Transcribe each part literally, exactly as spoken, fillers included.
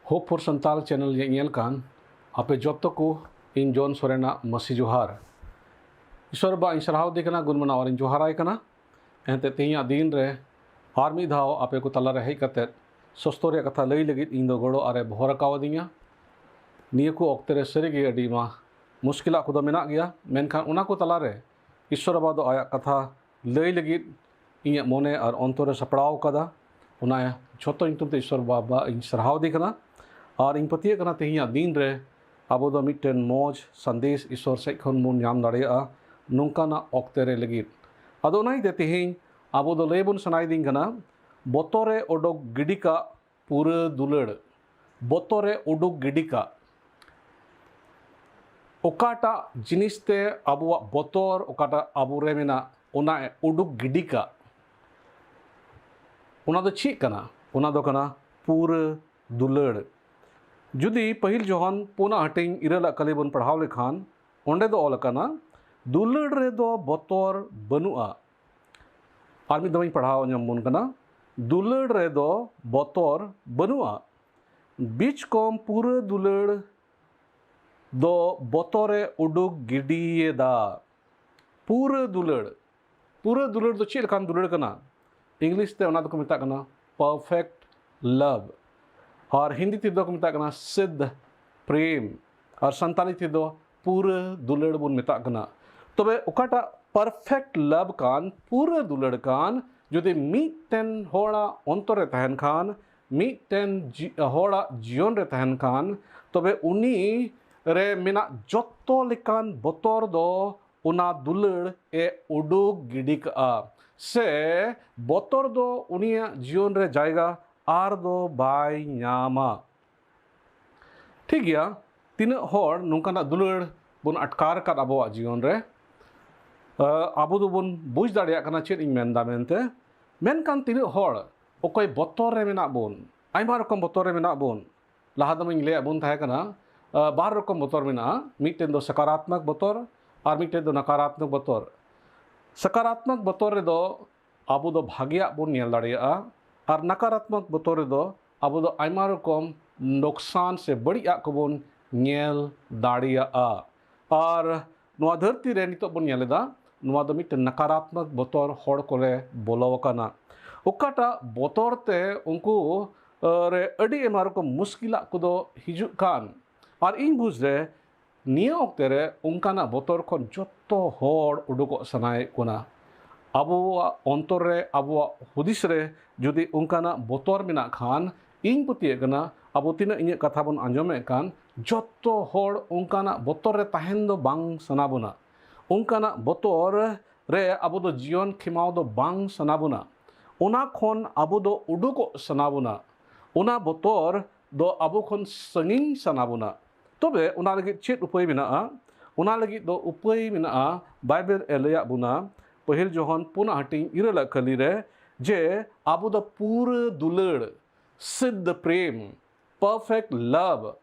Hope for Santal channel ᱧᱮᱧᱮᱞ ᱠᱟᱱ ᱟᱯᱮ ᱡᱚᱛᱚ ᱠᱚ, ᱤᱧ ᱡᱚᱱ ᱥᱚᱨᱮᱱᱟᱜ ᱢᱟᱹᱥᱤ ᱡᱚᱦᱟᱨ᱾ ᱤᱥᱚᱨ ᱵᱟ ᱤᱧ ᱥᱟᱨᱦᱟᱣ ᱫᱮ ᱠᱟᱱᱟ, ᱜᱩᱱ ᱢᱟᱱᱟᱣ ᱟᱨᱤᱧ ᱡᱚᱦᱟᱨᱟᱭ ᱠᱟᱱᱟ᱾ ᱮᱱᱛᱮ ᱛᱮᱦᱮᱧᱟᱜ ᱫᱤᱱ ᱨᱮ ᱟᱨ ᱢᱤᱫ ᱫᱷᱟᱣ ᱟᱯᱮ ᱠᱚ ᱛᱟᱞᱟ ᱨᱮ ᱦᱮᱡ ᱠᱟᱛᱮ ᱥᱚᱥᱛᱚ ᱨᱮᱭᱟᱜ ᱠᱟᱛᱷᱟ ᱞᱟᱹᱭ ᱞᱟᱹᱜᱤᱫ ᱤᱧ ᱫᱚ ᱜᱚᱲᱚ ᱟᱨᱮ ᱵᱚᱦᱚᱨ ᱟᱠᱟᱣᱟᱫᱤᱧᱟ᱾ ᱱᱤᱭᱟᱹ ᱠᱚ ᱚᱠᱛᱮ ᱨᱮ ᱥᱟᱹᱨᱤ ᱜᱮ ᱟᱹᱰᱤ ᱢᱟ ᱢᱩᱥᱠᱤᱞᱟᱜ ᱠᱚᱫᱚ ᱢᱮᱱᱟᱜ ᱜᱮᱭᱟ, ᱢᱮᱱᱠᱷᱟᱱ ᱚᱱᱟ ᱠᱚ ᱛᱟᱞᱟ ᱨᱮ ᱤᱥᱚᱨ ᱵᱟᱵᱟ ᱫᱚ ᱟᱭᱟᱜ ᱠᱟᱛᱷᱟ ᱞᱟᱹᱭ ᱞᱟᱹᱜᱤᱫ ᱤᱧᱟᱹᱜ ᱢᱚᱱᱮ ᱟᱨ ᱚᱱᱛᱚᱨ ᱮ ᱥᱟᱯᱲᱟᱣ ᱟᱠᱟᱫᱟ᱾ ᱚᱱᱟ ᱡᱷᱚᱛᱚ ᱧᱩᱛᱩᱢ ᱛᱮ ᱤᱥᱚᱨ ᱵᱟᱵᱟ ᱤᱧ ᱥᱟᱨᱦᱟᱣ ᱫᱮ ᱠᱟᱱᱟ᱾ ᱟᱨ ᱤᱧ ᱯᱟᱹᱛᱭᱟᱹᱜ ᱠᱟᱱᱟ ᱛᱮᱦᱮᱧᱟᱜ ᱫᱤᱱ ᱨᱮ ᱟᱵᱚ ᱫᱚ ᱢᱤᱫᱴᱮᱱ ᱢᱚᱡᱽ ᱥᱟᱸᱫᱮᱥ ᱤᱥᱚᱨ ᱥᱮᱫ ᱠᱷᱚᱱ ᱵᱚᱱ ᱧᱟᱢ ᱫᱟᱲᱮᱭᱟᱜᱼᱟ ᱱᱚᱝᱠᱟᱱᱟᱜ ᱚᱠᱛᱮ ᱨᱮ ᱞᱟᱹᱜᱤᱫ᱾ ᱟᱫᱚ ᱚᱱᱟ ᱤᱭᱟᱹᱛᱮ ᱛᱮᱦᱮᱧ ᱟᱵᱚ ᱫᱚ ᱞᱟᱹᱭ ᱵᱚᱱ ᱥᱟᱱᱟᱭᱮᱫᱤᱧ ᱠᱟᱱᱟ, ᱵᱚᱛᱚᱨ ᱮ ᱚᱰᱚᱠ ᱜᱤᱰᱤ ᱠᱟᱜ ᱯᱩᱨᱟᱹ ᱫᱩᱞᱟᱹᱲ᱾ ᱵᱚᱛᱚᱨ ᱮ ᱩᱰᱩᱠ ᱜᱤᱰᱤ ᱠᱟᱜ᱾ ᱚᱠᱟᱴᱟᱜ ᱡᱤᱱᱤᱥ ᱛᱮ ᱟᱵᱚᱣᱟᱜ ᱵᱚᱛᱚᱨ, ᱚᱠᱟᱴᱟᱜ ᱟᱵᱚᱨᱮ ᱢᱮᱱᱟᱜ, ᱚᱱᱟ ᱮ ᱩᱰᱩᱠ ᱜᱤᱰᱤ ᱠᱟᱜ᱾ ᱚᱱᱟ ᱫᱚ ᱪᱮᱫ ᱠᱟᱱᱟ? ᱚᱱᱟ ᱫᱚ ᱠᱟᱱᱟ ᱯᱩᱨᱟᱹ ᱫᱩᱞᱟᱹᱲ᱾ ᱡᱩᱫᱤ ᱯᱟᱹᱦᱤᱞ ᱡᱚᱦᱚᱱ ᱯᱩᱱᱟᱜ ᱦᱟᱹᱴᱤᱧ ᱤᱨᱟᱹᱞᱟᱜ ᱠᱟᱹᱞᱤ ᱵᱚᱱ ᱯᱟᱲᱦᱟᱣ ᱞᱮᱠᱷᱟᱱ, ᱚᱸᱰᱮ ᱫᱚ ᱚᱞ ᱟᱠᱟᱱᱟ, ᱫᱩᱞᱟᱹᱲ ᱨᱮᱫᱚ ᱵᱚᱛᱚᱨ ᱵᱟᱹᱱᱩᱜᱼᱟ᱾ ᱟᱨ ᱢᱤᱫ ᱫᱷᱟᱣ ᱤᱧ ᱯᱟᱲᱦᱟᱣ ᱟᱸᱡᱚᱢ ᱵᱚᱱ ᱠᱟᱱᱟ, ᱫᱩᱞᱟᱹᱲ ᱨᱮᱫᱚ ᱵᱚᱛᱚᱨ ᱵᱟᱹᱱᱩᱜᱼᱟ᱾ ᱵᱤᱪᱠᱚᱢ ᱯᱩᱨᱟᱹ ᱫᱩᱞᱟᱹᱲ ᱫᱚ ᱵᱚᱛᱚᱨ ᱮ ᱩᱰᱩᱠ ᱜᱤᱰᱤᱭᱮᱫᱟ᱾ ᱯᱩᱨᱟᱹ ᱫᱩᱞᱟᱹᱲ᱾ ᱯᱩᱨᱟᱹ ᱫᱩᱞᱟᱹᱲ ᱫᱚ ᱪᱮᱫ ᱞᱮᱠᱟᱱ ᱫᱩᱞᱟᱹᱲ ᱠᱟᱱᱟ? ᱤᱝᱞᱤᱥ ᱛᱮ ᱚᱱᱟ ᱫᱚᱠᱚ ᱢᱮᱛᱟᱜ ᱠᱟᱱᱟ perfect love, ᱟᱨ ᱦᱤᱱᱫᱤ ᱛᱮᱫᱚ ᱠᱚ ᱢᱮᱛᱟᱜ ᱠᱟᱱᱟ ᱥᱤᱫᱷ ᱯᱨᱮᱢ, ᱟᱨ ᱥᱟᱱᱛᱟᱲᱤ ᱛᱮᱫᱚ ᱯᱩᱨᱟᱹ ᱫᱩᱞᱟᱹᱲ ᱵᱚᱱ ᱢᱮᱛᱟᱜ ᱠᱟᱱᱟ᱾ ᱛᱚᱵᱮ ᱚᱠᱟᱴᱟᱜ perfect love ᱠᱟᱱ, ᱯᱩᱨᱟᱹ ᱫᱩᱞᱟᱹᱲ ᱠᱟᱱ, ᱡᱩᱫᱤ ᱢᱤᱫᱴᱮᱱ ᱦᱚᱲᱟᱜ ᱚᱱᱛᱚᱨ ᱨᱮ ᱛᱟᱦᱮᱱ ᱠᱷᱟᱱ, ᱢᱤᱫᱴᱮᱱ ᱡᱤ-, ᱦᱚᱲᱟᱜ ᱡᱤᱭᱚᱱ ᱨᱮ ᱛᱟᱦᱮᱱ ᱠᱷᱟᱱ, ᱛᱚᱵᱮ ᱩᱱᱤ ᱨᱮ ᱢᱮᱱᱟᱜ ᱡᱚᱛᱚ ᱞᱮᱠᱟᱱ ᱵᱚᱛᱚᱨ ᱫᱚ ᱚᱱᱟ ᱫᱩᱞᱟᱹᱲ ᱮ ᱩᱰᱩᱠ ᱜᱤᱰᱤ ᱠᱟᱜᱼᱟ, ᱥᱮ ᱵᱚᱛᱚᱨ ᱫᱚ ᱩᱱᱤᱭᱟᱜ ᱡᱤᱭᱚᱱ ᱨᱮ ᱡᱟᱭᱜᱟ ᱟᱨ ᱫᱚ ᱵᱟᱭ ᱧᱟᱢᱟ᱾ ᱴᱷᱤᱠ ᱜᱮᱭᱟ, ᱛᱤᱱᱟᱹᱜ ᱦᱚᱲ ᱱᱚᱝᱠᱟᱱᱟᱜ ᱫᱩᱞᱟᱹᱲ ᱵᱚᱱ ᱟᱴᱠᱟᱨ ᱟᱠᱟᱫ ᱟᱵᱚᱣᱟᱜ ᱡᱤᱭᱚᱱ ᱨᱮ? ᱟᱵᱚ ᱫᱚᱵᱚᱱ ᱵᱩᱡᱽ ᱫᱟᱲᱮᱭᱟᱜ ᱠᱟᱱᱟ ᱪᱮᱫ ᱤᱧ ᱢᱮᱱᱫᱟ ᱢᱮᱱᱛᱮ᱾ ᱢᱮᱱᱠᱷᱟᱱ ᱛᱤᱱᱟᱹᱜ ᱦᱚᱲ ᱚᱠᱚᱭ ᱵᱚᱛᱚᱨ ᱨᱮ ᱢᱮᱱᱟᱜ ᱵᱚᱱ, ᱟᱭᱢᱟ ᱨᱚᱠᱚᱢ ᱵᱚᱛᱚᱨ ᱨᱮ ᱢᱮᱱᱟᱜ ᱵᱚᱱ᱾ ᱞᱟᱦᱟ ᱫᱚᱢᱟᱧ ᱞᱟᱹᱭᱟᱫ ᱵᱚᱱ ᱛᱟᱦᱮᱸ ᱠᱟᱱᱟ, ᱵᱟᱨ ᱨᱚᱠᱚᱢ ᱵᱚᱛᱚᱨ ᱢᱮᱱᱟᱜᱼᱟ᱾ ᱢᱤᱫᱴᱮᱱ ᱫᱚ ᱥᱟᱠᱟᱨᱟᱛᱢᱚᱠ ᱵᱚᱛᱚᱨ, ᱟᱨ ᱢᱤᱫᱴᱮᱱ ᱫᱚ ᱱᱟᱠᱟᱨᱟᱛᱢᱚᱠ ᱵᱚᱛᱚᱨ᱾ ᱥᱟᱠᱟᱨᱟᱛᱢᱚᱠ ᱵᱚᱛᱚᱨ ᱨᱮᱫᱚ ᱟᱵᱚ ᱫᱚ ᱵᱷᱟᱜᱮᱭᱟᱜ ᱵᱚᱱ ᱧᱮᱞ ᱫᱟᱲᱮᱭᱟᱜᱼᱟ, ᱟᱨ ᱱᱟᱠᱟᱨᱟᱛᱢᱚᱠ ᱵᱚᱛᱚᱨ ᱨᱮᱫᱚ ᱟᱵᱚ ᱫᱚ ᱟᱭᱢᱟ ᱨᱚᱠᱚᱢ ᱱᱚᱠᱥᱟᱱ ᱥᱮ ᱵᱟᱹᱲᱤᱡ ᱟᱜ ᱠᱚᱵᱚᱱ ᱧᱮᱞ ᱫᱟᱲᱮᱭᱟᱜᱼᱟ᱾ ᱟᱨ ᱱᱚᱣᱟ ᱫᱷᱟᱹᱨᱛᱤ ᱨᱮ ᱱᱤᱛᱚᱜ ᱵᱚᱱ ᱧᱮᱞ ᱮᱫᱟ, ᱱᱚᱣᱟ ᱫᱚ ᱢᱤᱫᱴᱮᱱ ᱱᱟᱠᱟᱨᱟᱛᱢᱚᱠ ᱵᱚᱛᱚᱨ ᱦᱚᱲ ᱠᱚᱨᱮ ᱵᱚᱞᱚ ᱟᱠᱟᱱᱟ᱾ ᱚᱠᱟᱴᱟᱜ ᱵᱚᱛᱚᱨ ᱛᱮ ᱩᱱᱠᱩ ᱨᱮ ᱟᱹᱰᱤ ᱟᱭᱢᱟ ᱨᱚᱠᱚᱢ ᱢᱩᱥᱠᱤᱞᱟᱜ ᱠᱚᱫᱚ ᱦᱤᱡᱩᱜ ᱠᱟᱱ᱾ ᱟᱨ ᱤᱧ ᱵᱩᱡᱽ ᱨᱮ ᱱᱤᱭᱟᱹ ᱚᱠᱛᱮ ᱨᱮ ᱚᱱᱠᱟᱱᱟᱜ ᱵᱚᱛᱚᱨ ᱠᱷᱚᱱ ᱡᱚᱛᱚ ᱦᱚᱲ ᱩᱰᱩᱠᱚᱜ ᱥᱟᱱᱟᱭᱮᱫ ᱠᱚᱣᱟ᱾ ᱟᱵᱚᱣᱟᱜ ᱚᱱᱛᱚᱨ ᱨᱮ, ᱟᱵᱚᱣᱟᱜ ᱦᱩᱫᱤᱥ ᱨᱮ ᱡᱩᱫᱤ ᱚᱱᱠᱟᱱᱟᱜ ᱵᱚᱛᱚᱨ ᱢᱮᱱᱟᱜ ᱠᱷᱟᱱ, ᱤᱧ ᱯᱟᱹᱛᱭᱟᱹᱜ ᱠᱟᱱᱟ ᱟᱵᱚ ᱛᱤᱱᱟᱹᱜ ᱤᱧᱟᱹᱜ ᱠᱟᱛᱷᱟ ᱵᱚᱱ ᱟᱸᱡᱚᱢᱮᱫ ᱠᱟᱱ, ᱡᱚᱛᱚ ᱦᱚᱲ ᱚᱱᱠᱟᱱᱟᱜ ᱵᱚᱛᱚᱨ ᱨᱮ ᱛᱟᱦᱮᱱ ᱫᱚ ᱵᱟᱝ ᱥᱟᱱᱟ ᱵᱚᱱᱟ᱾ ᱚᱱᱠᱟᱱᱟᱜ ᱵᱚᱛᱚᱨ ᱨᱮ ᱟᱵᱚ ᱫᱚ ᱡᱤᱭᱚᱱ ᱠᱷᱮᱢᱟᱣ ᱫᱚ ᱵᱟᱝ ᱥᱟᱱᱟ ᱵᱚᱱᱟ᱾ ᱚᱱᱟ ᱠᱷᱚᱱ ᱟᱵᱚ ᱫᱚ ᱩᱰᱩᱠᱚᱜ ᱥᱟᱱᱟ ᱵᱚᱱᱟ᱾ ᱚᱱᱟ ᱵᱚᱛᱚᱨ ᱫᱚ ᱟᱵᱚ ᱠᱷᱚᱱ ᱥᱟᱺᱜᱤᱧ ᱥᱟᱱᱟ ᱵᱚᱱᱟ᱾ ᱛᱚᱵᱮ ᱚᱱᱟ ᱞᱟᱹᱜᱤᱫ ᱪᱮᱫ ᱩᱯᱟᱹᱭ ᱢᱮᱱᱟᱜᱼᱟ? ᱚᱱᱟ ᱞᱟᱹᱜᱤᱫ ᱫᱚ ᱩᱯᱟᱹᱭ ᱢᱮᱱᱟᱜᱼᱟ, ᱵᱟᱭᱵᱮᱞ ᱮ ᱞᱟᱹᱭᱟᱫ ᱵᱚᱱᱟ ᱯᱟᱹᱦᱤᱞ ᱡᱚᱦᱚᱱ ᱯᱩᱱᱟᱜ ᱦᱟᱹᱴᱤᱧ ᱤᱨᱟᱹᱞᱟᱜ ᱠᱟᱹᱞᱤ ᱨᱮ, ᱡᱮ ᱟᱵᱚ ᱫᱚ ᱯᱩᱨᱟᱹ ᱫᱩᱞᱟᱹᱲ, ᱥᱤᱫᱽᱫᱷ ᱯᱨᱮᱢ, perfect love,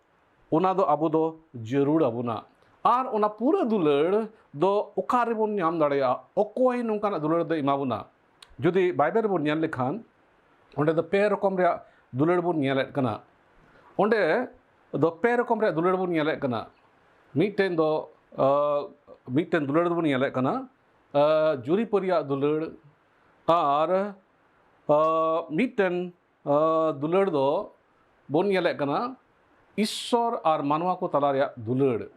ᱚᱱᱟ ᱫᱚ ᱟᱵᱚ ᱫᱚ ᱡᱟᱹᱨᱩᱲ ᱟᱵᱚᱱᱟ᱾ ᱟᱨ ᱚᱱᱟ ᱯᱩᱨᱟᱹ ᱫᱩᱞᱟᱹᱲ ᱫᱚ ᱚᱠᱟ ᱨᱮᱵᱚᱱ ᱧᱟᱢ ᱫᱟᱲᱮᱭᱟᱜᱼᱟ? ᱚᱠᱚᱭ ᱱᱚᱝᱠᱟᱱᱟᱜ ᱫᱩᱞᱟᱹᱲ ᱫᱚᱭ ᱮᱢᱟ ᱵᱚᱱᱟ? ᱡᱩᱫᱤ ᱵᱟᱭᱵᱮᱞ ᱵᱚᱱ ᱧᱮᱞ ᱞᱮᱠᱷᱟᱱ, ᱚᱸᱰᱮ ᱫᱚ ᱯᱮ ᱨᱚᱠᱚᱢ ᱨᱮᱭᱟᱜ ᱫᱩᱞᱟᱹᱲ ᱵᱚᱱ ᱧᱮᱞᱮᱫ ᱠᱟᱱᱟ᱾ ᱚᱸᱰᱮ ᱫᱚ ᱯᱮ ᱨᱚᱠᱚᱢ ᱨᱮᱭᱟᱜ ᱫᱩᱞᱟᱹᱲ ᱵᱚᱱ ᱧᱮᱞᱮᱫ ᱠᱟᱱᱟ᱾ ᱢᱤᱫᱴᱮᱱ ᱫᱚ, ᱟᱸ, ᱢᱤᱫᱴᱮᱱ ᱫᱩᱞᱟᱹᱲ ᱫᱚᱵᱚᱱ ᱧᱮᱞᱮᱫ ᱠᱟᱱᱟ, ᱟᱸ, ᱡᱩᱨᱤᱯᱟᱹᱨᱤᱭᱟᱜ ᱫᱩᱞᱟᱹᱲ, ᱟᱨ, ᱟᱸ, ᱢᱤᱫᱴᱮᱱ, ᱟᱸ, ᱫᱩᱞᱟᱹᱲ ᱫᱚ ᱵᱚᱱ ᱧᱮᱞᱮᱫ ᱠᱟᱱᱟ ᱤᱥᱥᱚᱨ ᱟᱨ ᱢᱟᱱᱣᱟ ᱠᱚ ᱛᱟᱞᱟ ᱨᱮᱭᱟᱜ ᱫᱩᱞᱟᱹᱲ᱾